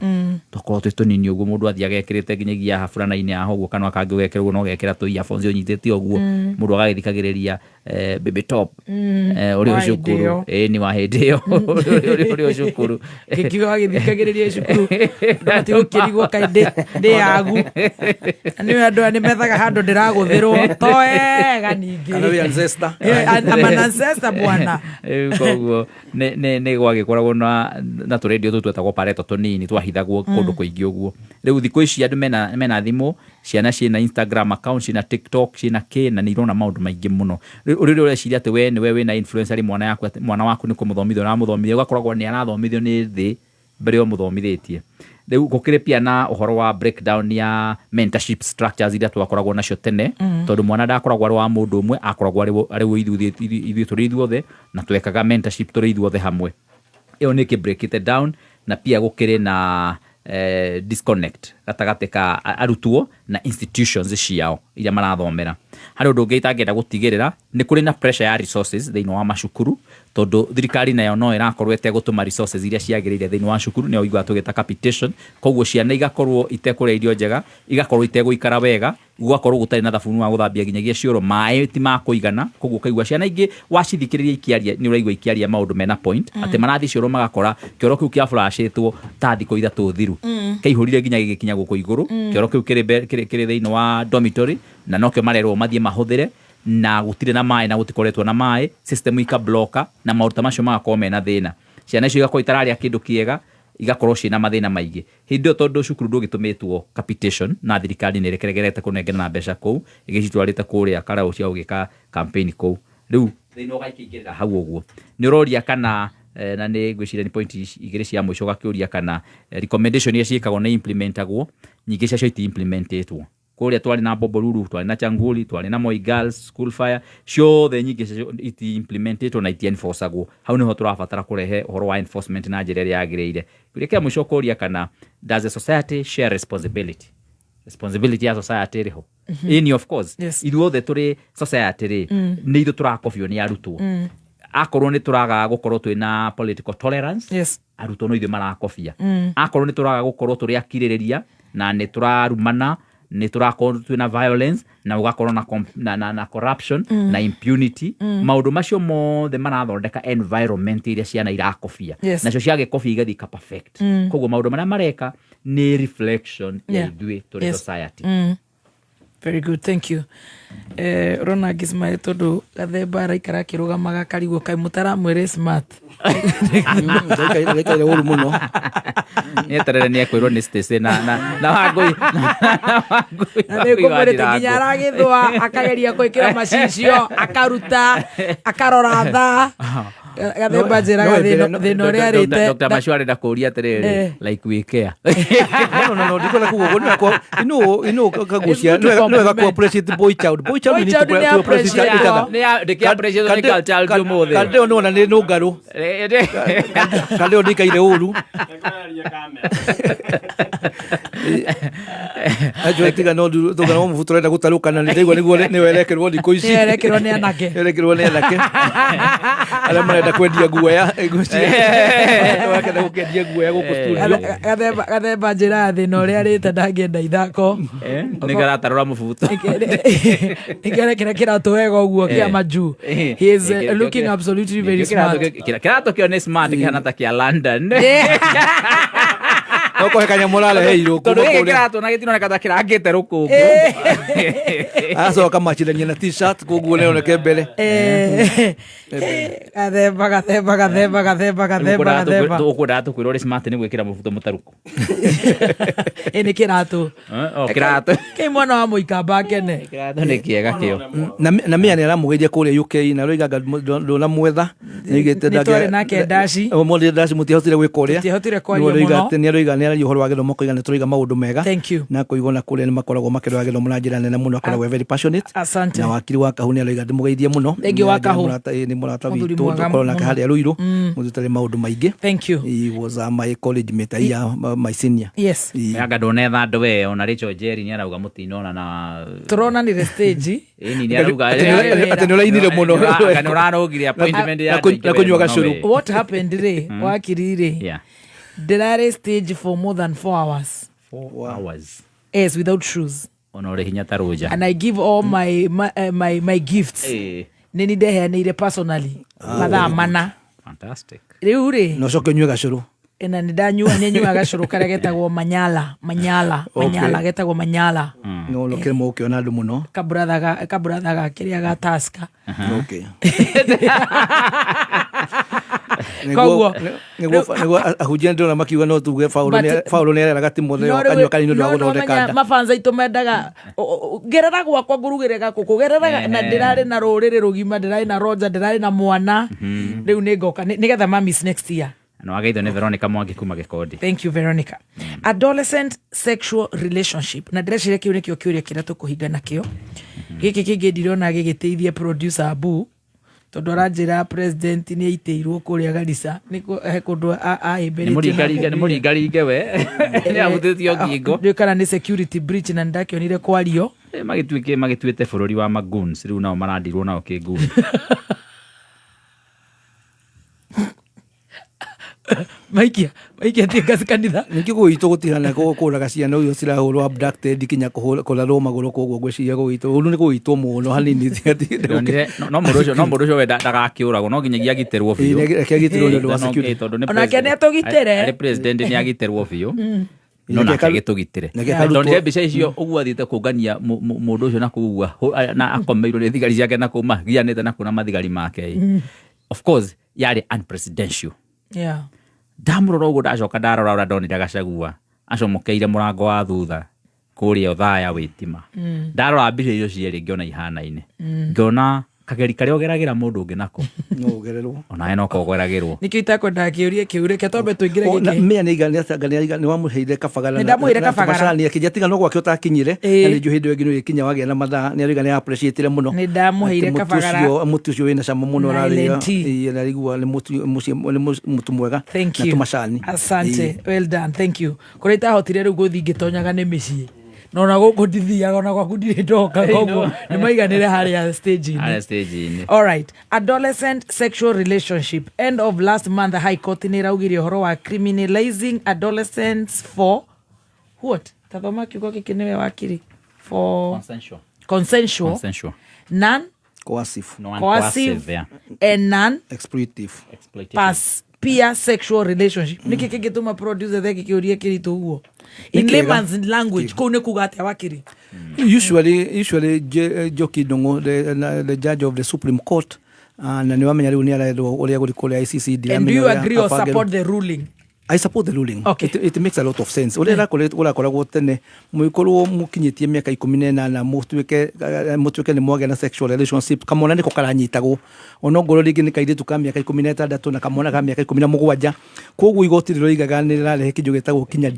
Twakorwo twĩ tũnini ũguo, mũndũ athiaga ekĩrĩte nginyagia haburana-inĩ haha ũguo, kanua kangĩ ũgekĩra ũguo na ũgekĩra tũ earphones ũnyitĩte ũguo. Mũndũ agagĩthikagĩrĩria Baby Top. Ũrĩ Wa o hĩndĩ cukuru. ĩyo. Ĩĩ ni wa hĩndĩ ĩyo. Ũrĩ o cukuru. Gĩkiuga gĩthikagĩrĩria cukuru andũ matigũkĩrigwo kaĩ ndĩ yagu. Na nĩ andũ aya nĩ methaga handũ ndĩragũthĩrwo to wega ningĩ. Kana wĩ ancestor. I'm an ancestor bwana. Rĩu koguo nĩ gwagĩkoragwo na tũrendio tũu twetagwo pareto tũnini twahithagwo kũndũ kũingĩ ũguo. Rĩu thikũ ici andũ mena thimũ, ciana ciĩna Instagram account, ciĩna TikTok, ciĩna kĩ, na nĩ irona maũndũ maingĩ mũno. Rĩu rĩrĩa ũreciria atĩ we nĩwe wĩna influence harĩ mwana yaku, atĩ mwana waku nĩ kũmũthomithia ũramũthomithia, ũgakoragwo nĩ arathomithio nĩ thĩ mbere ya ũmũthomithĩtie. Rĩu gũkĩrĩ pia na ũhoro wa breakdown ya mentorship structures iria twakoragwo nacio tene. Tondũ mwana ndakoragwo arĩ wa mũndũ ũmwe, akoragwo arĩ wa ithuĩ tũrĩ ithuothe, na twekaga mentorship tũrĩ ithuothe hamwe. Ĩyo nĩ ĩkĩ down. Na pia gũkĩrĩ na disconnect gatagatĩ ka arutwo na institutions ciao iria marathomera. Harĩ ũndũ ũngĩ itangĩenda gũtigĩrĩra, nĩ kũrĩ na pressure ya resources thĩinĩ wa macukuru, tondũ thirikari nayo no ĩrakorwo ĩtegũtũma resources iria ciagĩrĩire thĩinĩ wa cukuru, nĩyo ũiguaga tũgĩta capitation. Koguo ciana igakorwo itekũrĩa irio njega, igakorwo itegũikara wega, gũgakorwo gũtarĩ na thabuni wa gũthambia nginyagia cioro, maĩ ti ma kũigana. Koguo ũkaigua ciana ingĩ wacithikĩrĩria ikĩaria, nĩ ũraigua ikĩaria maũndũ mena point. Atĩ marathiĩ cioro magakora kĩoro kĩu kĩa-flushĩtwo ta thikũ 3 thiru. Kĩihũrire nginya gĩgĩkinya gũkũ igũrũ. Kĩoro kĩu kĩrĩ thĩinĩ wa dormitory na nokĩo marerwo mathiĩ mahũthĩre, na gũtirĩ na maĩ na gũtikoretwo na maĩ, system ikabloka na maũndũ ta macio magakorwo mena thĩna. Ciana icio igakorwo itararĩa kĩndũ kĩega, igakorwo ciĩna mathĩna maingĩ hĩndĩ ĩyo, tondũ cukuru ndũgĩtũmĩtwo capitation na thirikari nĩ ĩrekeregerete kũnengerana mbeca kũu, ĩgĩcitwarĩte kũrĩa karaũ cia gũgĩka campaign kũu. Rĩu thĩna ũgakĩingĩrĩra hau ũguo. Nĩ ũroria kana na nĩ ngwĩciria nĩ point igĩrĩ cia mũico, ũgakĩũria kana recommendation iria ciĩkagwo nĩ implementagwo. Nyingĩ ciacio iti implementetwo. Kũrĩa twarĩ na Bombolulu, twarĩ na Changuli, twarĩ na Moi Girls School fire, ciothe nyingĩ ciacio iti implementetwo na iti enforceagwo. Hau nĩho tũrabatara kũrehe ũhoro wa enforcement na njĩra ĩrĩa yagĩrĩire. Kĩũria kĩa mũico ũkoria kana does the society share responsibility? Responsibility ya society ĩrĩ ho. Ĩni, of course. Ithuothe tũrĩ society rĩ, nĩ ithuĩ tũrakobio nĩ arutwo. Akorwo nĩ tũraga gũkorwo twĩna political tolerance, arutwo no ithuĩ marakobia. Akorwo nĩ tũraga gũkorwo tũrĩ akirĩrĩria na nĩ tũrarumana, nĩ tũrakorwo twĩna violence na ũgakorwo na corruption na impunity, maũndũ macio mothe marathondeka environment iria ciana irakobia. Nacio ciagĩkobia igathiĩ ika perfect. Koguo maũndũ marĩa mareka nĩ reflection ya ithuĩ tũrĩ society. Very good, thank you. Ũrona ngĩsmile tondũ Gathemba araikara akĩrũgamaga akarigwo kaĩ mũtaramwĩre smart. Ndaikaire ũru mũno. Nĩeterere nĩ ekwĩrwo nĩ Stacy na Wangũi na Wangũi. Na nĩ ngũmwĩrĩte nginya aragĩthũa akageria gwĩkĩra macicio akaruta akarora thaa. Gathemba njĩraga thĩna ũrĩa arĩte. Dr. Macu arenda kũũria atĩrĩrĩ, like we care. No, ndikwenda kuga ũguo. Nĩwe kagucia. It's good to Nĩwe wega compliment. ku appreciate boy child. Boy child, we Boy need to child nĩ to appreciate each other. appreciate. Ndĩkĩ appreciate nĩ girl child ũmũthĩ. Kandeo nĩwona nĩ nũngarũ. Kandeo ndikaire ũru. Acio tiga no tũgana mũbu tũrenda gũtarũkana, nĩ ndaigua nĩguo nĩwe erekerwo thikũ ici. Nĩwe erekerwo nĩ anake. Erekerwo nĩ anake arĩa marenda kwendia guoya, marakenda gũkendia guoya gũkũ studio. Gathemba njĩraga thĩna ũrĩa arĩte ndangĩenda ithako. Nĩ karatarũra mũbuto. Nĩkĩorekera kĩratũ wega ũguo kĩa majuu. He is looking absolutely very smart. Kĩratũ kĩo nĩ smart, kĩhana ta kĩa London. No kũhe kanyamũ ũrareheirwo tondũ kuma gĩkĩ kũrĩa. Kĩratũ na gĩtironeka ta kĩrangĩte rũkũngũ. Aracoka macindania na t-shirt, koguo nĩoneke mbere. Gathemba, Gathemba, Gathemba, Gathemba, Gathemba, Gathemba. Ũkwendaga tũkwĩrwo ũrĩ smart nĩ gwĩkĩra mũbuto mũtarũku? Ĩ nĩ kĩratũ. O kĩratũ. Kĩ mwana wa mũikamba akene. Kĩratũ nĩ kĩega kĩo. Na mĩa nĩ aramũgeithia kũrĩa UK na aroiga anga ndũnamwetha. Nĩoigĩte. Nĩ twarĩ nake ndaci. Ũmũthĩ ndaci mũtiahotire gwĩka ũrĩa. Tũtiahotire kwaria Nĩaroiga mũno. atĩ nĩaroiga nĩ araria ũhoro wa gĩthomo koiga nĩ tũraiga maũndũ mega. Thank you. Na kũigwo na kũrĩa nĩ makoragwo makĩrora gĩthomo na njĩra nene mũno, akoragwo e very passionate. Asante. Na wakiri wa Kahu nĩ aroiga ndĩmũgeithie mũno. Thank you, Nĩ wa Kahu. nĩ mũrata Mũthuri witũ mwega tũkorwo nake mũno. harĩa Ruiru, mũthuri ũtarĩ maũndũ maingĩ. Thank you. He was my college mate, my senior. Yes. Anga ndonetha andũ we ona Rachel Njeri nĩ arauga mũtinona na Tũronanire stage. Ĩni nĩ arauga Atĩ nĩ ũrainire mũno. Anga nĩ ũrarũgire appointment ya andũ aingĩ Na we kũnyua mũno gacũrũ. we. What happened rĩ, wakiri rĩ, Yeah. ndĩrarĩ stage for more than 4 hours. 4 hours. Yes, without shoes. Ona ũrĩ hinya ta rũnja. And I give all my gifts. Nĩ ni ndeheanĩire personally mathaa 4. Fantastic. Rĩu rĩ, Na ũcoke ũnyue gacũrũ. Na nĩ ndanyua, nĩ nyuaga gacũrũ karĩa getagwo manyala manyala. Okay. Manyala, getagwo manyala. No ũkĩremwo ũkĩona andũ mũno. Kaburatha ga kĩrĩa ga taska. Okay. Koguo Nĩguo ahunjia ndĩrona makiuga no tuge Paũlũ Paũlũ nĩ areraga Timotheo No rĩu- kanyua kanini nĩ ũndũ wa no gũthondeka nĩũmenya nda. mabanza aitũ mendaga gerera gwakwa ngũrugĩre gakũkũ gerera, na ndĩrarĩ na rũrĩrĩ rũgima, ndĩrarĩ na Roger, ndĩrarĩ na mwana. Rĩu nĩ ngoka nĩgetha mamis next year. Na wageithio nĩ Veronica Mwangi kuma Gĩkondi. Thank you, Veronica. Adolescent sexual relationship, na ndĩreciria kĩu nĩkĩo kĩũria kĩrĩa tũkũhinga nakĩo. Gĩkĩ kĩngĩ ndirona gĩgĩteithia producer Abu, tondũ aranjĩra president nĩ aitĩirwo kũrĩa Garissa nĩ he kũndũ Nĩ mũringaringe, nĩ mũringaringe we. Nĩ ahutĩtio ngingo. Ndiũĩ kana nĩ security breach, na nĩndakĩonire kwario. Magĩtuĩke magĩtuĩte bũrũri wa magoons, rĩu nao marandirwo nao kĩnguni. Maikia maikia tie kanitha. Ningĩ gwitũ gũtihana kũraga ciana ũguo cirahũrwo abducted kinya kũrarwo magũrũ, koguo ngwĩciria gwitũ ũru nĩ gũgĩitwo mũno hanini. Ndonire no mũndũ ũcio, no mũndũ ũcio we ndagakĩũragwo, no nginyagia agitĩrwo biũ. Ĩĩ, reke agitĩrwo nĩ ũndũ wa security. Tondũ nĩ Onake president. nĩ atũgitĩre. Arĩ president nĩ agitĩrwo biũ, no Nake nake agĩtũgitĩre. nake akarutwo- Ndonire mbica icio ũguo athiĩte kũngania mũndũ ũcio na kũu na akomeirwo nĩ thigari ciake na kũu magianĩte na kũu na mathigari make. Of course yarĩ unpresidential. Ndamũrora ũguo, ndacoka ndarora ũrĩa ndonire Gachagua acomokeire mũrango wa thutha kũrĩa Othaya wĩtima. Ndarora mbica icio cierĩ ngĩona ihanaine. Ngĩona kageri karĩa ũgeragĩra mũndũ ũngĩ nako no ũgererwo. Onawe no kogeragĩrwo. Nĩkĩo itakwendaga kĩũria kĩu, reke twambe tũingĩre O, na gĩkĩ. mĩa nĩ wamũheire kabagara. Nĩ ndamũheire kabagara. Macani akĩnjia tiga no gwake ũtakinyire. Ĩĩ. Na nĩ njũĩ hĩndĩ ĩyo ĩngĩ nĩ ũgĩkinya wagĩa na mathaa, nĩ arauga nĩ appreciate mũno. Nĩ ndamũheire Atĩ mũtu kabagara. Mũtu ũcio wĩna cama mũno Na ũrarĩo. LNT. Ĩĩ, na arigua nĩ mũtu nĩ mũtu mwega Thank na you. tũmacani. Asante. Well done. Thank you. Kũrĩa itahotire rĩu gũthiĩ ngĩtonyaga nĩ mĩciĩ, na ona gũkũ ndithiaga, ona gwaku ndirĩ ndoka, koguo nĩ maiganĩre harĩa stage-inĩ. Harĩa stage-inĩ. All right. Adolescent sexual relationship. End of last month, High Court nĩ ĩraugire ũhoro wa criminalizing adolescents for what? Tathoma kiugo gĩkĩ, nĩwe wakiri. For Consensual. Consensual. Consensual. Non Coercive. coercive yeah. and non Exploitive. Exploitative. pass peer sexual relationship. Nĩkĩ kĩngĩtũma producer theki kĩũria kĩritũ ũguo? In Nĩ kĩega. layman's language, kũu nĩ kuga atĩa, wakiri? Usually Njoki Ndung'u, the judge of the Supreme Court, na nĩ wamenya rĩu nĩ arerwo ũrĩa gũrĩ kũrĩa ICC. And do you Ndiramenya ũrĩa agree or abangĩrwo. support the ruling? I support the ruling. Okay. It makes a lot of sense. Ũrĩa ũrakoragwo tene mũgĩkorwo mũkinyĩtie mĩaka 18 mũtuĩke nĩ mwagĩa na sexual relationship, kamwana nĩko karanyitagwo onongorwo rĩngĩ nĩ kairĩtu ka mĩaka 16 na kamwana ka mĩaka 17. Koguo igoti rĩroigaga nĩ rĩrarehe kĩndũ gĩtagwo kinya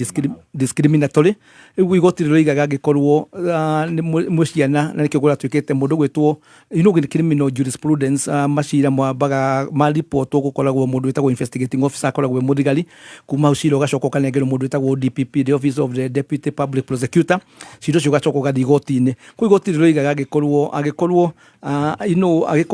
discriminatory. Rĩu igoti rĩroigaga angĩkorwo nĩ mwĩ ciana, na nĩkĩo kũratuĩkĩte mũndũ gwĩtwo criminal jurisprudence, macira mwambaga maripotwo, gũkoragwo mũndũ wĩtagwo investigating officer, akoragwo e mũthigari. Kuma hau cira ũgacoka ũkanengerwo mũndũ wĩtagwo DPP, the office of the deputy public prosecutor. Cira ũcio ũgacoka ũgathiĩ igoti-inĩ. Kũu igoti rĩroigaga angĩkorwo angĩkorwo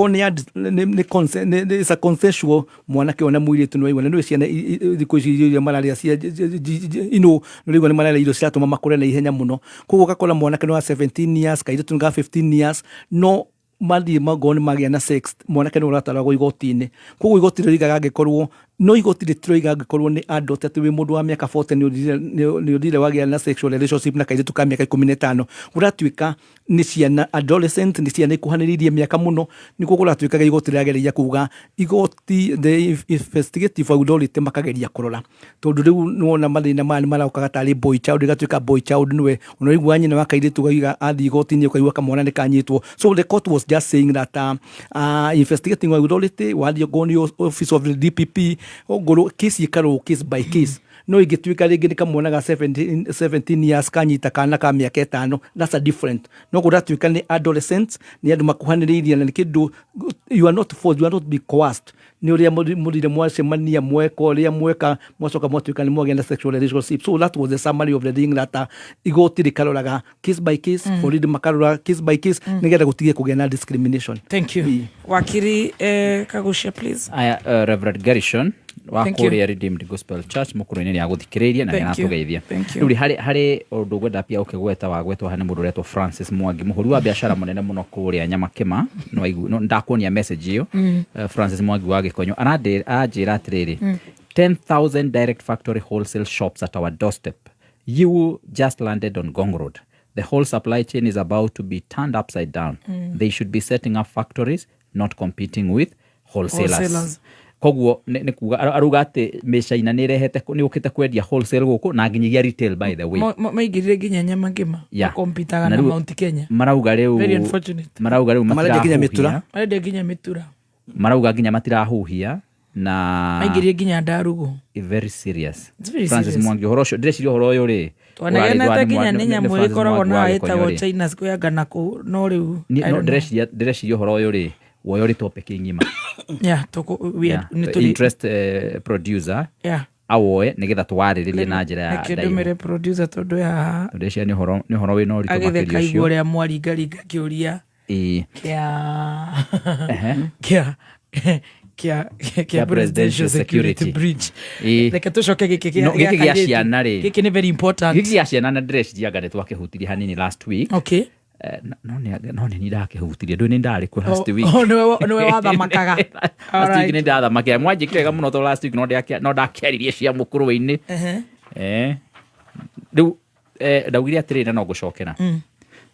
nĩ nĩ it's a consensual, mwanake ona mũirĩtu nĩ waigua, na nĩũĩ ciana thikũ ici irio iria mararĩa cia nĩ ũraigua nĩ mararĩa irio ciratũma makũre na ihenya mũno. Koguo ũgakora mwanake nĩ wa 17 years, kairĩtu nĩ ka 15 years, no mathiĩ mangorwo nĩ magĩa na sex, mwanake nĩ ũratwaragwo igoti-inĩ. Koguo igoti rĩroigaga angĩkorwo no, igoti rĩtiroiga angĩkorwo nĩ adult, atĩ wĩ mũndũ wa mĩaka 40 nĩ ũthire wagĩa na sexual relationship na kairĩtu ka mĩaka 15, ũratuĩka nĩ ciana. Adolescent nĩ ciana ikuhanĩrĩirie mĩaka mũno. Nĩkuo kũratuĩkaga igoti rĩrageria kuga, igoti, the investigative authority makageria kũrora, tondũ rĩu nĩwona mathĩna maya nĩ marokaga tarĩ boy child, ĩgatuĩka boy child nĩwe ona ũraigua nyina wa kairĩtu gaiga athiĩ igoti-inĩ ũkaigua kamwana nĩ kanyitwo. So the court was just saying that investigating authority wathiĩ ongorwo nĩ office of the DPP, ongorwo case ĩkarorwo case by case. No ingĩtuĩka rĩngĩ nĩ kamwana ga 17 years kanyita kana ka mĩaka 5, that's a different. No kũratuĩka nĩ adolescents, nĩ andũ makuhanĩrĩirie na nĩ kĩndũ you are not forced, you are not be coerced nĩ ũrĩa mũthire mwacemania mweka ũrĩa mweka mwacoka mwatuĩka nĩ mwagĩa na sexual relationship. So that was the summary of the thing, that igoti rĩkaroraga case by case, borithi makarora case by case, nĩgetha gũtige kũgĩa na discrimination. Thank you. Wakiri Kagucia, please. Aya, Reverend Garrison wa Thank you. kũrĩa Redeemed Gospel Church mũkũrũ-inĩ nĩ agũthikĩrĩirie na nĩ Thank you. aratũgeithia. Thank you. Rĩu rĩ, harĩ ũndũ ngwenda pia ũkĩgweta wagwetwo haha nĩ mũndũ ũretwo Francis Mwangi, mũhũri wa biacara mũnene mũno kũrĩa Nyamakĩma. No ndakuonia message ĩyo. Francis Mwangi wa Gĩkonyo aranjĩra atĩrĩrĩ, 10,000 direct factory wholesale shops at our doorstep. You just landed on Ngong Road. The whole supply chain is about to be turned upside down. They should be setting up factories, not competing with wholesalers. Wholesalers. Koguo nĩ kuga arauga atĩ mĩcaina nĩ ĩrehete nĩ ũkĩte kwendia wholesale gũkũ na nginyagia retail, by the way. Maingĩrire nginya nyama ngima. Yeah. Makompitaga Na na rĩu Mount Kenya. Marauga rĩu Very unfortunate. Marauga rĩu Marendia nginya mĩtura. matirahuhia. Marendia nginya mĩtura. Marauga nginya matirahuhia na Maingĩrire nginya ndarugu. Very serious. It's very Francis serious. Mwangi, ũhoro ũcio ndĩreciria ũhoro ũyũ rĩ Twanegenete ũrarĩtwo nginya nĩ nyamũ Francis ĩkoragwo Mwangi na wa Gĩkonyo ĩtagwo rĩ. China Square na kũ no rĩu Ni- I no don't know. ndĩreciria ũhoro ũyũ rĩ woyo ũrĩ topic ng'ima. Yeah, tũkũ- we are- Yeah, nĩ the tũrĩ- interest producer Yeah. awoe nĩgetha twarĩrĩrie na njĩra ya Reke ndaihu. ndũmĩre producer tondũ ya Ndĩreciria nĩ ũhoro wĩna ũritũ agĩtheka makĩria igua ũcio. ũrĩa mwaringaringa kĩũria Ĩĩ. kĩa kĩa kĩa kĩa presidential security bridge. Ĩĩ. Reke tũcoke gĩkĩ No, gĩkĩ gĩa kairĩtu. ciana rĩ. Gĩkĩ nĩ very important. Gĩkĩ gĩa ciana na ndĩreciria anga nĩ twakĩhutirie hanini last week. Okay. No nĩ niĩ ndakĩhutirie, ndũĩ nĩ ndarĩ kuo last week. Oh, nĩwe wathamakaga. Last week Alright. nĩ ndathamakĩra, mwanjĩkire wega mũno tondũ last week no ndakĩaririe cia mũkũrũ-inĩ. Rĩu ndaugire atĩrĩrĩ na no ngũcokera,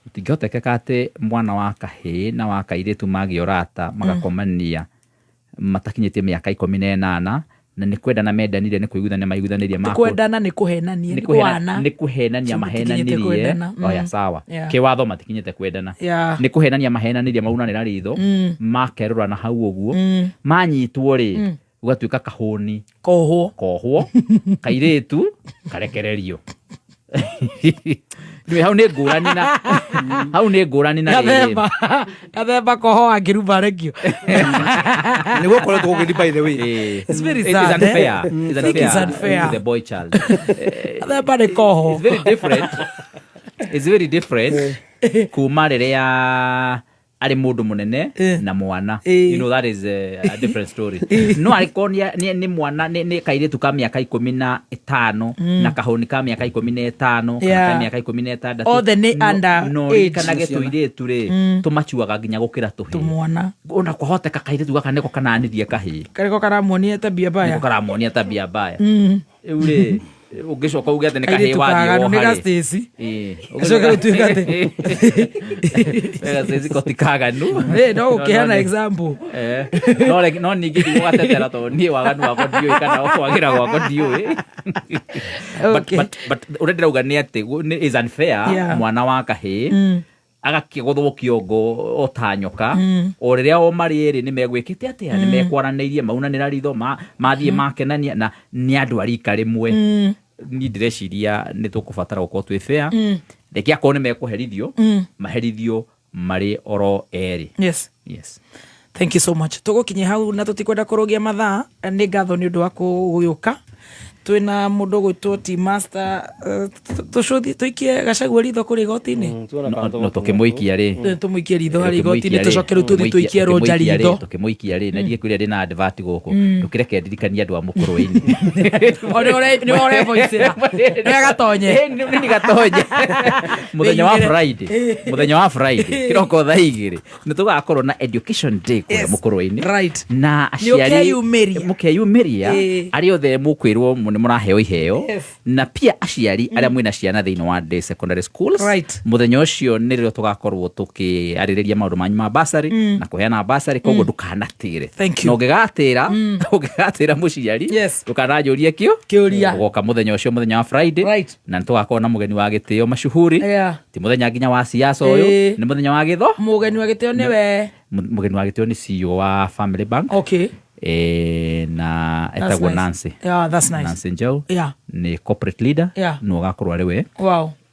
gũtingĩhotekeka atĩ mwana wa kahĩĩ na wa kairĩtu magĩa ũrata magakomania matakinyĩtie mĩaka 18 na nĩ kwendana mendanire, nĩ kũiguithania maiguithanĩrie Ti kwendana, nĩ kũhenania, nĩ kũhana. nĩ kũhenania So matikinyĩte mahenanirie. kwendana. Oya, sawa. Yeah. Kĩwatho matikinyĩte kwendana. Yeah. Nĩ kũhenania mahenanirie, maunanĩra ritho, makerũra na hau ũguo, manyitwo rĩ, gũgatuĩka kahũni kohwo kohwo kairĩtu karekererio. Nĩũĩ, hau nĩ ngũrani na hau nĩ ngũrani na rĩrĩ. Gathemba koho angĩruma rekio. Nĩguo ũkoretwo ũgĩthiĩ, by the way. It's very It is sad, eh? unfair. It's I think it's unfair unfair. to the boy child. Gathemba nĩ koho. It's very different. It's very different kuma rĩrĩa arĩ mũndũ mũnene na mwana. You know, that is a different story. No arĩkorwo nĩ mwana nĩ kairĩtu ka mĩaka 15 na kahũni ka mĩaka 15 kana Yeah. ka mĩaka 16. Othe nĩ under no age. ririkanage tũirĩtu rĩ, tũmacuaga nginya gũkĩra tũhĩĩ. Tũmwana. Ona kwahoteka kairĩtu gaka nĩko kananirie kahĩĩ. Karĩko karamuonia tabia mbaya. Nĩko karamuonia tabia mbaya. Rĩu rĩ, ũngĩcoka uge atĩ nĩ kahĩĩ Kairĩtu wathiĩ kaganu nĩ woha ga rĩ. Stacy. Ĩĩ. Gacoke gũtuĩka atĩ- Wega, Stacy ko ti kaganu. Ĩ, no gũkĩheana example. No ningĩ ndigũgatetera tondũ niĩ waganu wakwa ndiũĩ kana kwagĩra gwakwa ndiũĩ. But ũrĩa ndĩrauga nĩ atĩ is unfair. Yeah. Mwana wa kahĩĩ agakĩgũthwo kĩongo o ta nyoka, o rĩrĩa o marĩ erĩ nĩ megwĩkĩte atĩa, nĩ mekwaranĩirie, maunanĩra ritho, mathiĩ makenania na nĩ andũ a rika rĩmwe. Niĩ ndĩreciria nĩ tũkũbatara gũkorwo twĩ fair. Reke akorwo nĩ mekũherithio, maherithio marĩ oro erĩ. Yes. Yes. Thank you so much. Tũgũkinyia hau na tũtikwenda kũrũgia mathaa. Nĩ ngatho nĩ ũndũ wa gũgĩũka. Twĩna mũndũ ũgwĩtwo T Master, tũcũthi tũikie Gachagua ritho kũrĩa igoti-inĩ. No tũkĩmũikia rĩ, Tũmũikie ritho harĩa igoti-inĩ, tũcoke rĩu tũthiĩ tũikie Rũnja ritho. Tũkĩmũikia rĩ, na ndiĩ kwĩrĩa ndĩ na advert gũkũ, ndũkĩreke ndirikanie andũ a mũkũrũ-inĩ. O nĩwe ũrevoicĩra. Nĩwe gatonye. Nĩ gatonye mũthenya wa Friday, mũthenya wa Friday kĩroko thaa 2 nĩ tũgakorwo na education day kũrĩa mũkũrũ-inĩ. Right. Na Nĩ aciari ũkeyumĩria. mũkeyumĩria, arĩa othe mũkwĩrwo nĩ mũraheo iheo, Yes. na pia aciari arĩa mwĩna ciana thĩinĩ wa day secondary schools. Right. Mũthenya ũcio nĩrĩo tũgakorwo tũkĩarĩrĩria maũndũ manyu ma basarĩ na kũheana basarĩ, koguo ndũkanatĩre. Thank you. Na ũngĩgatĩra mũciari, Yes. ndũkananjũrie kĩo Kĩũria. ũgoka mũthenya ũcio, mũthenya wa Friday. Right. Na nĩ tũgakorwo na mũgeni wa gĩtĩo mashuhuri. Yeah. Ti mũthenya nginya wa siasa ũyũ, nĩ mũthenya wa gĩtho Mũgeni wa gĩtĩo nĩwe? Mũgeni wa gĩtĩo nĩ CEO wa Family Bank. Okay. Na That's etagwo nice. Nancy. Yeah, that's nice. Nancy Njau nĩ corporate leader, nĩwe ũgakorwo arĩ we.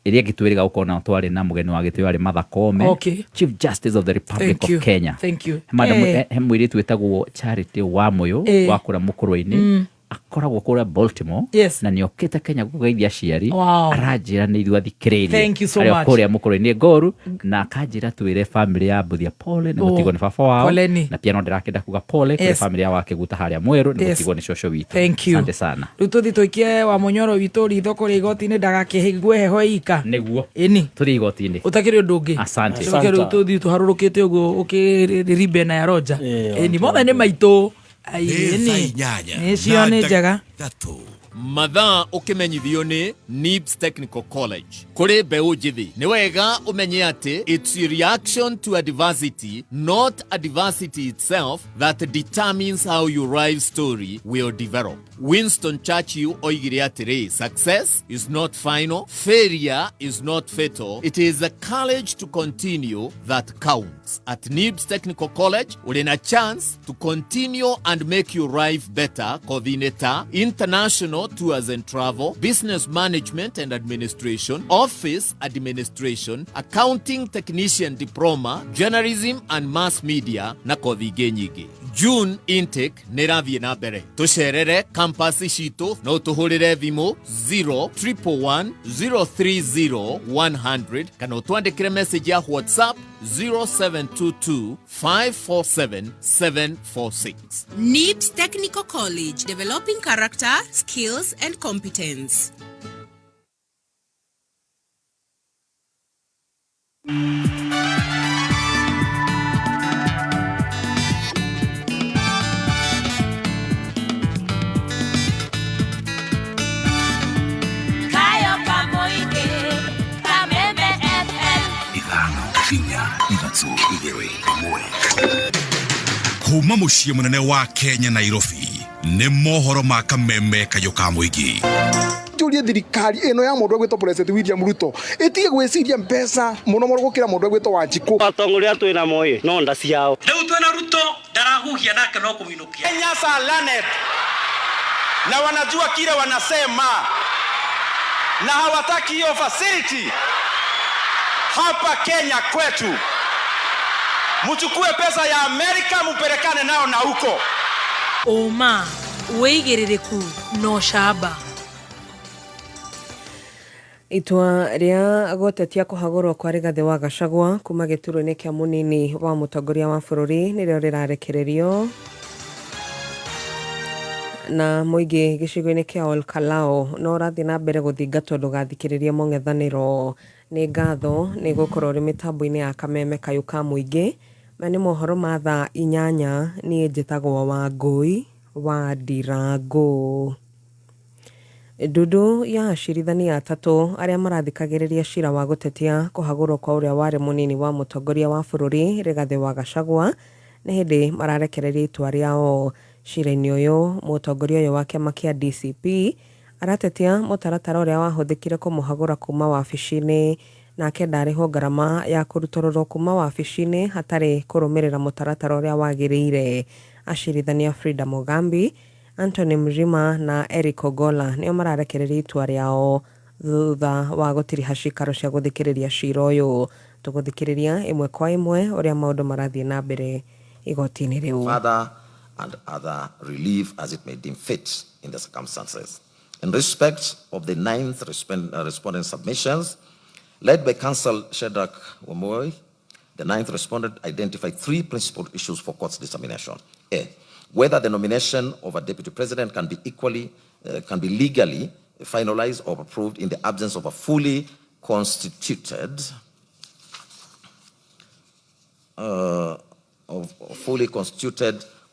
Ĩrĩa ĩngĩ twĩrĩga gũkorwo nayo, twarĩ na mũgeni wa gĩtĩo arĩ Martha Koome, Chief Justice of the Republic Thank you. of Kenya. Thank you. Madam, he mũirĩtu wĩtagwo Charity Wamũyũ wa kũrĩa Mũkũrwe-inĩ, akoragwo kũrĩa Baltimore, na nĩ okĩte Kenya gũgeithia aciari. Aranjĩra nĩ ithuĩ athikĩrĩirie Thank you so arĩ o much. kũrĩa Mũkũrwe-inĩ Ngoru, na akanjĩra twĩre family ya Mbuthia pole nĩ Oh, gũtigwo nĩ baba wao. Poleni. Na pia no ndĩrakĩenda kuga pole kũrĩ family ya Wakĩguta harĩa Mwerũ nĩ gũtigwo nĩ cũcũ witũ. Thank you. Asante sana. Rĩu tũthiĩ tũikie wa mũnyoro witũ ritho kũrĩa igoti-inĩ ndagakĩhigue heho ika. Nĩguo. Ĩni. Tũthiĩ igoti-inĩ. Ũtakĩrĩ ũndũ ũngĩ. Asante. Coke rĩu tũthiĩ tũharũrũkĩte ũguo ũkĩribe na ya Roger. Ĩni mothe nĩ maitũ. Ai, Nĩ ĩni. thaa 8 Nĩcio na nĩ njega. 3. Mathaa ũkĩmenyithio nĩ NIBS Technical College kũrĩ mbeũ njĩthĩ, nĩ wega ũmenye atĩ it's a reaction to adversity, not adversity itself, that determines how your life story will develop. Winston Churchill oigire atĩrĩ, "Success is not final, failure is not fatal, it is the courage to continue that counts." At NIBS Technical College ũrĩ na chance to continue and make your life better kothi-inĩ ta international tours and travel, business management and administration, office administration, accounting technician diploma, journalism and mass media na kothi ingĩ nyingĩ. June intake nĩ ĩrathiĩ na mbere. Tũcerere campus citũ, no tũhũrĩre thimũ 0 111 030 100 kana ũtwandĩkĩre message ya WhatsApp 0722 547 746. NIBS Technical College, developing character, skills, and competence. Kayo Kamoige, Kameme FM. 5 4 3 2 1. Kuma mũciĩ mũnene wa Kenya, Nairobi, nĩ mohoro ma kameme kayũ ka mũingĩ. Njũrie thirikari ĩno ya mũndũ egwĩtwo President William Ruto ĩtige gwĩciria mbeca mũno mũno gũkĩra mũndũ egwĩtwo Wanjikũ. Atongoria twĩ namo ĩ no nda ciao. Rĩu twĩna Ruto ndarahuhia nake no kũmũinũkia. Kenyans are learned na wanajua kile wanasema na hawataki hiyo facility hapa Kenya kwetu. Mchukue pesa ya Amerika mupelekane nao na huko. Ũma, wĩigĩrĩrĩku na ũcamba. Itua rĩa gũtetia kũhagũrwo kwa Rigathĩ wa Gachagua kuma gĩturwa-inĩ kĩa mũnini wa mũtongoria wa bũrũri nĩrĩo rĩrarekererio na mũingĩ gĩcigo-inĩ kĩa Ol Kalou no ũrathiĩ na mbere gũthingatwo ndũgathikĩrĩrie mũng'ethanĩro. Nĩ ngatho nĩ gũkorwo ũrĩ mĩtambo-inĩ ya kameme kayũ ka mũingĩ. Maya nĩ mohoro ma thaa 8. Niĩ njĩtagwo Wangũi wa Ndirangũ. Ndundu ya acirithania atatũ arĩa marathikagĩrĩria cira wa gũtetia kũhagũrwo kwa ũrĩa warĩ mũnini wa mũtongoria wa bũrũri Rigathĩ wa Gachagua nĩ hĩndĩ mararekereria itua rĩao. Cira-inĩ ũyũ, mũtongoria ũyũ wa kĩama kĩa DCP aratetia mũtaratara ũrĩa wahũthĩkire kũmũhagũra kuma wabici-inĩ na akenda arĩhwo ngarama ya kũrutũrũrwo kuma wabici-inĩ hatarĩ kũrũmĩrĩra mũtaratara ũrĩa wagĩrĩire. Acirithania Frida Mugambi, Anthony Mrima na Eric Ogola nĩo mararekereria itua rĩao thutha wa gũtiriha cikaro cia gũthikĩrĩria cira ũyũ. Tũgũthikĩrĩria ĩmwe kwa ĩmwe ũrĩa maũndũ marathiĩ na mbere igoti-inĩ rĩu. Further and other relief as it may deem fit in the circumstances. In respect of the ninth respondent submissions, led by Counsel Shadrach Wamoy, the ninth respondent identified three principal issues for court's determination. A, whether the nomination of a deputy president can be legally finalized or approved in the absence of a fully constituted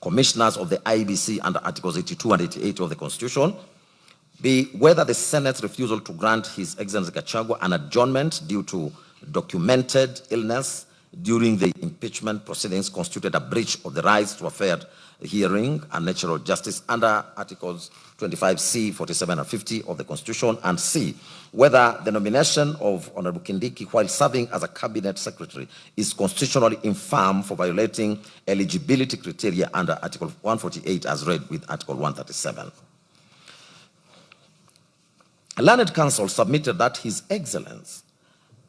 commissioners of the IEBC under Articles 82 and 88 of the Constitution. B, whether the Senate's refusal to grant His Excellency Gachagua an adjournment due to documented illness during the impeachment proceedings constituted a breach of the rights to a fair hearing and natural justice under Articles 25C, 47, and 50 of the Constitution, and C, whether the nomination of Honorable Kindiki while serving as a cabinet secretary is constitutionally infirm for violating eligibility criteria under Article 148 as read with Article 137. Learned Counsel submitted that His Excellence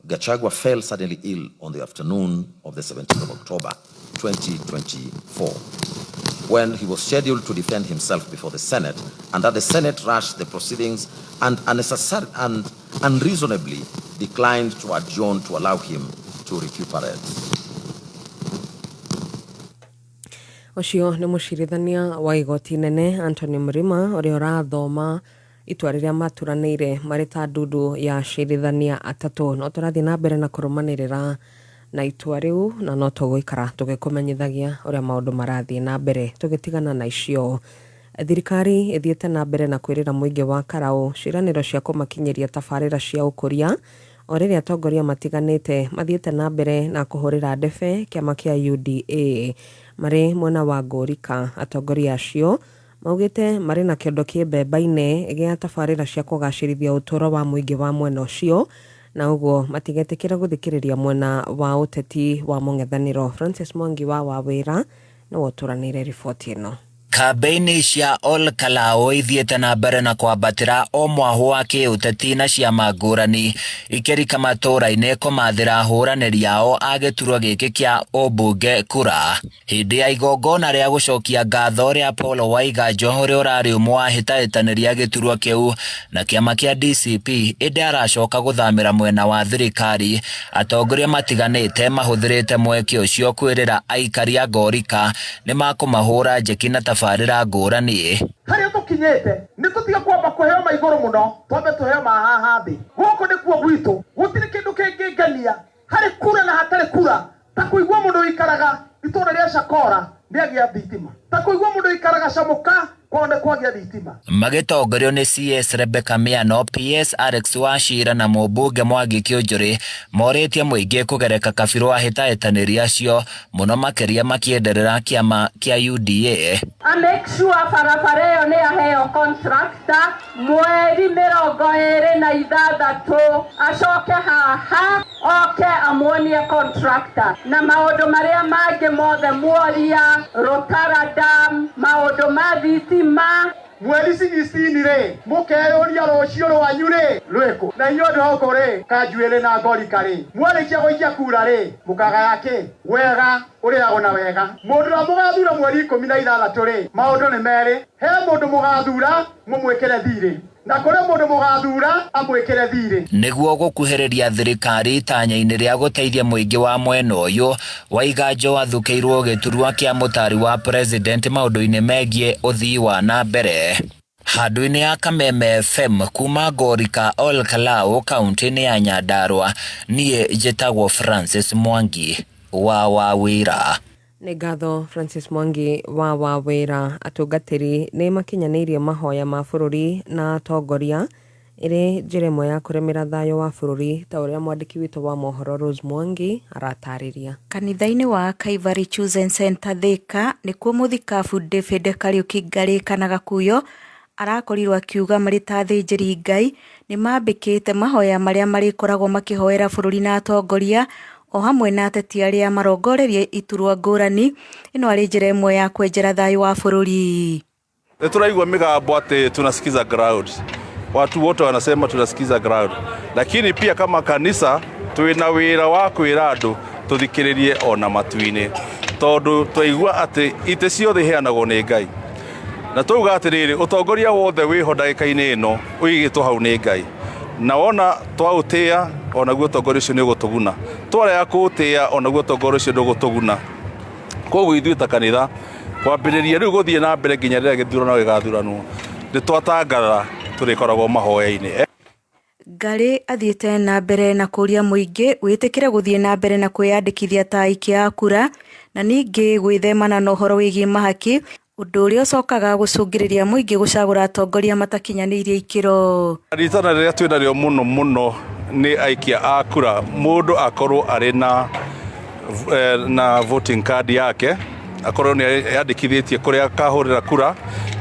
Gachagua fell suddenly ill on the afternoon of the 17th of October 2024, when he was scheduled to defend himself before the Senate, and that the Senate rushed the proceedings and, and unreasonably declined to adjourn to allow him to recuperate. Ũcio nĩ mũcirithania wa igoti nene Anthony Mrima ũrĩa ũrathoma itua rĩrĩa maturanĩire marĩ ta ndundu ya acirithania atatũ. No tũrathiĩ na mbere na kũrũmanĩrĩra na itua rĩu na no tũgũikara tũgĩkũmenyithagia ũrĩa maũndũ marathiĩ na mbere. Tũgĩtigana na icio, thirikari ĩthiĩte na mbere na kwĩrĩra mũingĩ wa Karau ciĩranĩro cia kũmakinyĩria tabarĩra cia ũkũria o rĩrĩa atongoria matiganĩte mathiĩte na mbere na kũhũrĩra ndebe kĩama kĩa UDA marĩ mwena wa Ngũrika. Atongoria acio maugĩte marĩ na kĩondo kĩ mbemba-inĩ gĩa tabarĩra cia kũgacĩrithia ũtũũro wa mũingĩ wa mwena ũcio na ũguo matigetĩkĩra gũthikĩrĩria mwena wa ũteti wa mũng'ethanĩro. Francis Mwangi wa Wawĩra nĩwe ũtũranĩire riboti ĩno. Kambeini cia Ol Kalou ithiĩte na mbere na kwambatĩra o mwahũ wa kĩũteti na ciama ngũrani ikĩrika matũũra-inĩ kũmathĩra ahũranĩri ao a gĩturwa gĩkĩ kĩa ũmbunge kura. Hĩndĩ ya igongona rĩa gũcokia ngatho rĩa Paul Waiganjo ũrĩa ũrarĩ ũmwe wa hĩtahĩtanĩri a gĩturwa kĩu na kĩama kĩa DCP ĩndĩ aracoka gũthamĩra mwena wa thirikari, atongoria matiganĩte mahũthĩrĩte mweke ũcio kwĩrĩra aikari a Ngorika nĩ makũmahũra njeki na tabarĩra ngũrani. Harĩa tũkinyĩte nĩ tũtige kwamba kũheo ma igũrũ mũno, twambe tũheo ma haha thĩ. Gũkũ nĩkuo gwitũ, gũtirĩ kĩndũ kĩngĩngenia harĩ kura na hatarĩ kura ta kũigua mũndũ ũikaraga itũũra rĩa Cakora nĩagĩa thitima, ta kũigua mũndũ ũikaraga Camuka kwao nĩ kwagĩa thitima. Magĩtongorio nĩ CS Rebecca Miano, PS Alex Wachira na mũmbunge Mwangi Kĩũnjũrĩ morĩtie mũingĩ kũgereka kabirũ ahĩtahĩtanĩri acio mũno makĩria makĩenderera kĩama kĩa UDA. A make sure barabara ĩyo nĩ yaheo contractor mweri 26 acoke haha oke amuonie contractor na maũndũ marĩa mangĩ mothe muoria Rotara Dam, maũndũ ma thitima. Mweri 16 rĩ mũkeyũria rũciũ rwanyu rĩ rwĩkũ, na inyuĩ andũ gũkũ rĩ Kanjuĩrĩ na Ngorika rĩ mwarĩkia gũikia kura rĩ mũkagaya kĩ? Wega ũrĩagwo na wega. Mũndũ ũrĩa mũgathura mweri 16 rĩ maũndũ nĩ merĩ, he mũndũ mũgathura mũmwĩkĩre thirĩ na kũrĩ mũndũ mũgathura amwĩkĩre thirĩ. Nĩguo gũkuhĩrĩria thirikari itanya-inĩ rĩa gũteithia mũingĩ wa mwena ũyũ, Waiganjo athukĩirwo gĩturwa kĩa mũtari wa president maũndũ-inĩ megiĩ ũthii wa na mbere. Handũ-inĩ ya Kameme FM kuma Ngorika Ol Kalou kaunti-inĩ ya Nyandarua, niĩ njĩtagwo Francis Mwangi wa Wawĩra. Nĩ ngatho Francis Mwangi wa Wawĩra. Atungatĩri nĩ makinyanĩirie mahoya ma bũrũri na atongoria ĩrĩ njĩra ĩmwe ya kũrĩmĩra thayũ wa bũrũri ta ũrĩa mwandĩki witũ wa mohoro Rose Mwangi aratarĩria. Kanitha-inĩ wa Calvary Chosen Center Thika nĩkuo mũthikabu David Kariuki Ngarĩ kana Gakuyo arakorirwo akiuga marĩ ta athĩnjĩri Ngai nĩ mambĩkĩte mahoya marĩa marĩkoragwo makĩhoera bũrũri na atongoria o hamwe na ateti arĩa marongoreirie iturwa ngũrani. Ĩno arĩ njĩra ĩmwe ya kwenjera thayũ wa bũrũri. Nĩ tũraigua mĩgambo atĩ tunasikiza ground, watu wote wanasema tunasikiza ground, lakini pia kama kanisa twina wĩra wa kwĩra andũ tũthikĩrĩrie ona matu-inĩ, tondũ twaigua atĩ itĩ ciothe iheanagwo nĩ Ngai, na twauga atĩrĩrĩ ũtongoria wothe wĩho ndagĩka-inĩ ĩno ũigĩtwo hau nĩ Ngai, na wona twaũtĩa onaguo ũtongoria ũcio nĩ ũgũtũguna, twarega kũũtĩa onaguo ũtongoria ũcio ndũgũtũguna. Koguo ithuĩ ta kanitha kwambĩrĩria rĩu gũthiĩ na mbere nginya rĩrĩa gĩthurano gĩgathuranwo nĩ twatangatha tũrĩkoragwo mahoya-inĩ. Ngarĩ athiĩte na mbere na kũũria mũingĩ wĩtĩkĩre gũthiĩ na mbere na kwĩyandĩkithia ta aikia a kura na ningĩ gwĩthemana na ũhoro wĩgiĩ mahaki, ũndũ ũrĩa ũcokaga gũcũngĩrĩria mũingĩ gũcagũra atongoria matakinyanĩirie ikĩro. Ritana rĩrĩa twĩnarĩo mũno mũno nĩ aikia a kura, mũndũ akorwo arĩ na Na voting card yake akorwo nĩ yandĩkithĩtie kũrĩa akahũrĩra kura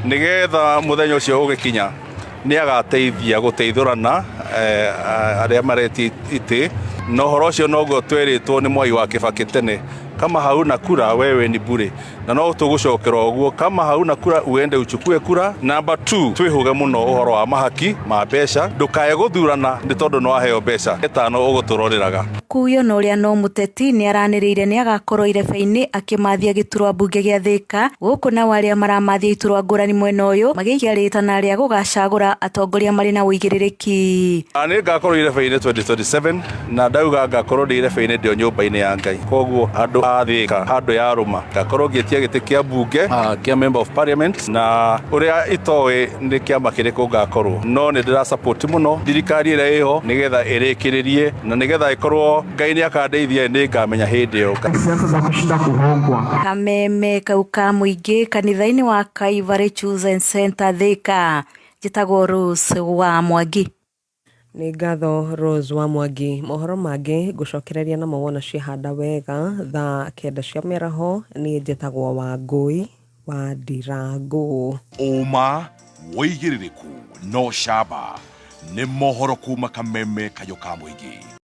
nĩgetha mũthenya ũcio ũgĩkinya nĩ agateithia gũteithũrana arĩa maretia itĩ na ũhoro ũcio noguo twerĩtwo nĩ Mwai wa Kĩbakĩ tene, kama hauna kura wewe ni bure, na no tũgũcokera ũguo, kama hauna kura uende uchukue kura. Number 2, twĩhũge mũno ũhoro wa mahaki ma mbeca, ndũkae gũthurana nĩ tondũ nĩ waheo mbeca ĩtano ũgũtũroreraga. Kuyo na ũrĩa no mũteti nĩ aranĩrĩire nĩ agakorwo irebe-inĩ akĩmathia gĩturwa mbunge gĩa Thĩka gũkũ nao arĩa maramathia iturwa ngũrani mwena ũyũ magĩikia rĩtana rĩa gũgacagũra atongoria marĩ na ũigĩrĩrĩki. Nĩ ngakorwo irebe-inĩ 2027 na ndauga ngakorwo ndĩ irebe-inĩ ndĩ o nyũmba-inĩ ya Ngai, koguo andũ a Thĩka handũ ya rũma ngakorwo ngĩtia gĩtĩ kĩa mbunge kĩa member of parliament, na ũrĩa itoĩ nĩ kĩama kĩrĩkũ ngakorwo, no nĩ ndĩra support mũno thirikari ĩrĩa ĩho nĩgetha ĩrĩkĩrĩrie na nĩgetha ĩkorwo Ngai nĩ akandeithia nĩ ngamenya hĩndĩ ĩyo. Siasa za kushinda kuhongwa. Kameme kau ka mũingĩ kanitha-inĩ wa Calvary Chosen Center Thĩka. Njĩtagwo Rose wa Mwangi. Nĩ ngatho Rose wa Mwangi. Mohoro mangĩ ngũcokereria namo wona ciahanda wega thaa 9 cia mĩaraho. Niĩ njĩtagwo Wangũi wa Ndirangũ. Ũma, wĩigĩrĩrĩku no camba nĩ mohoro kuma Kameme kayũ ka mũingĩ.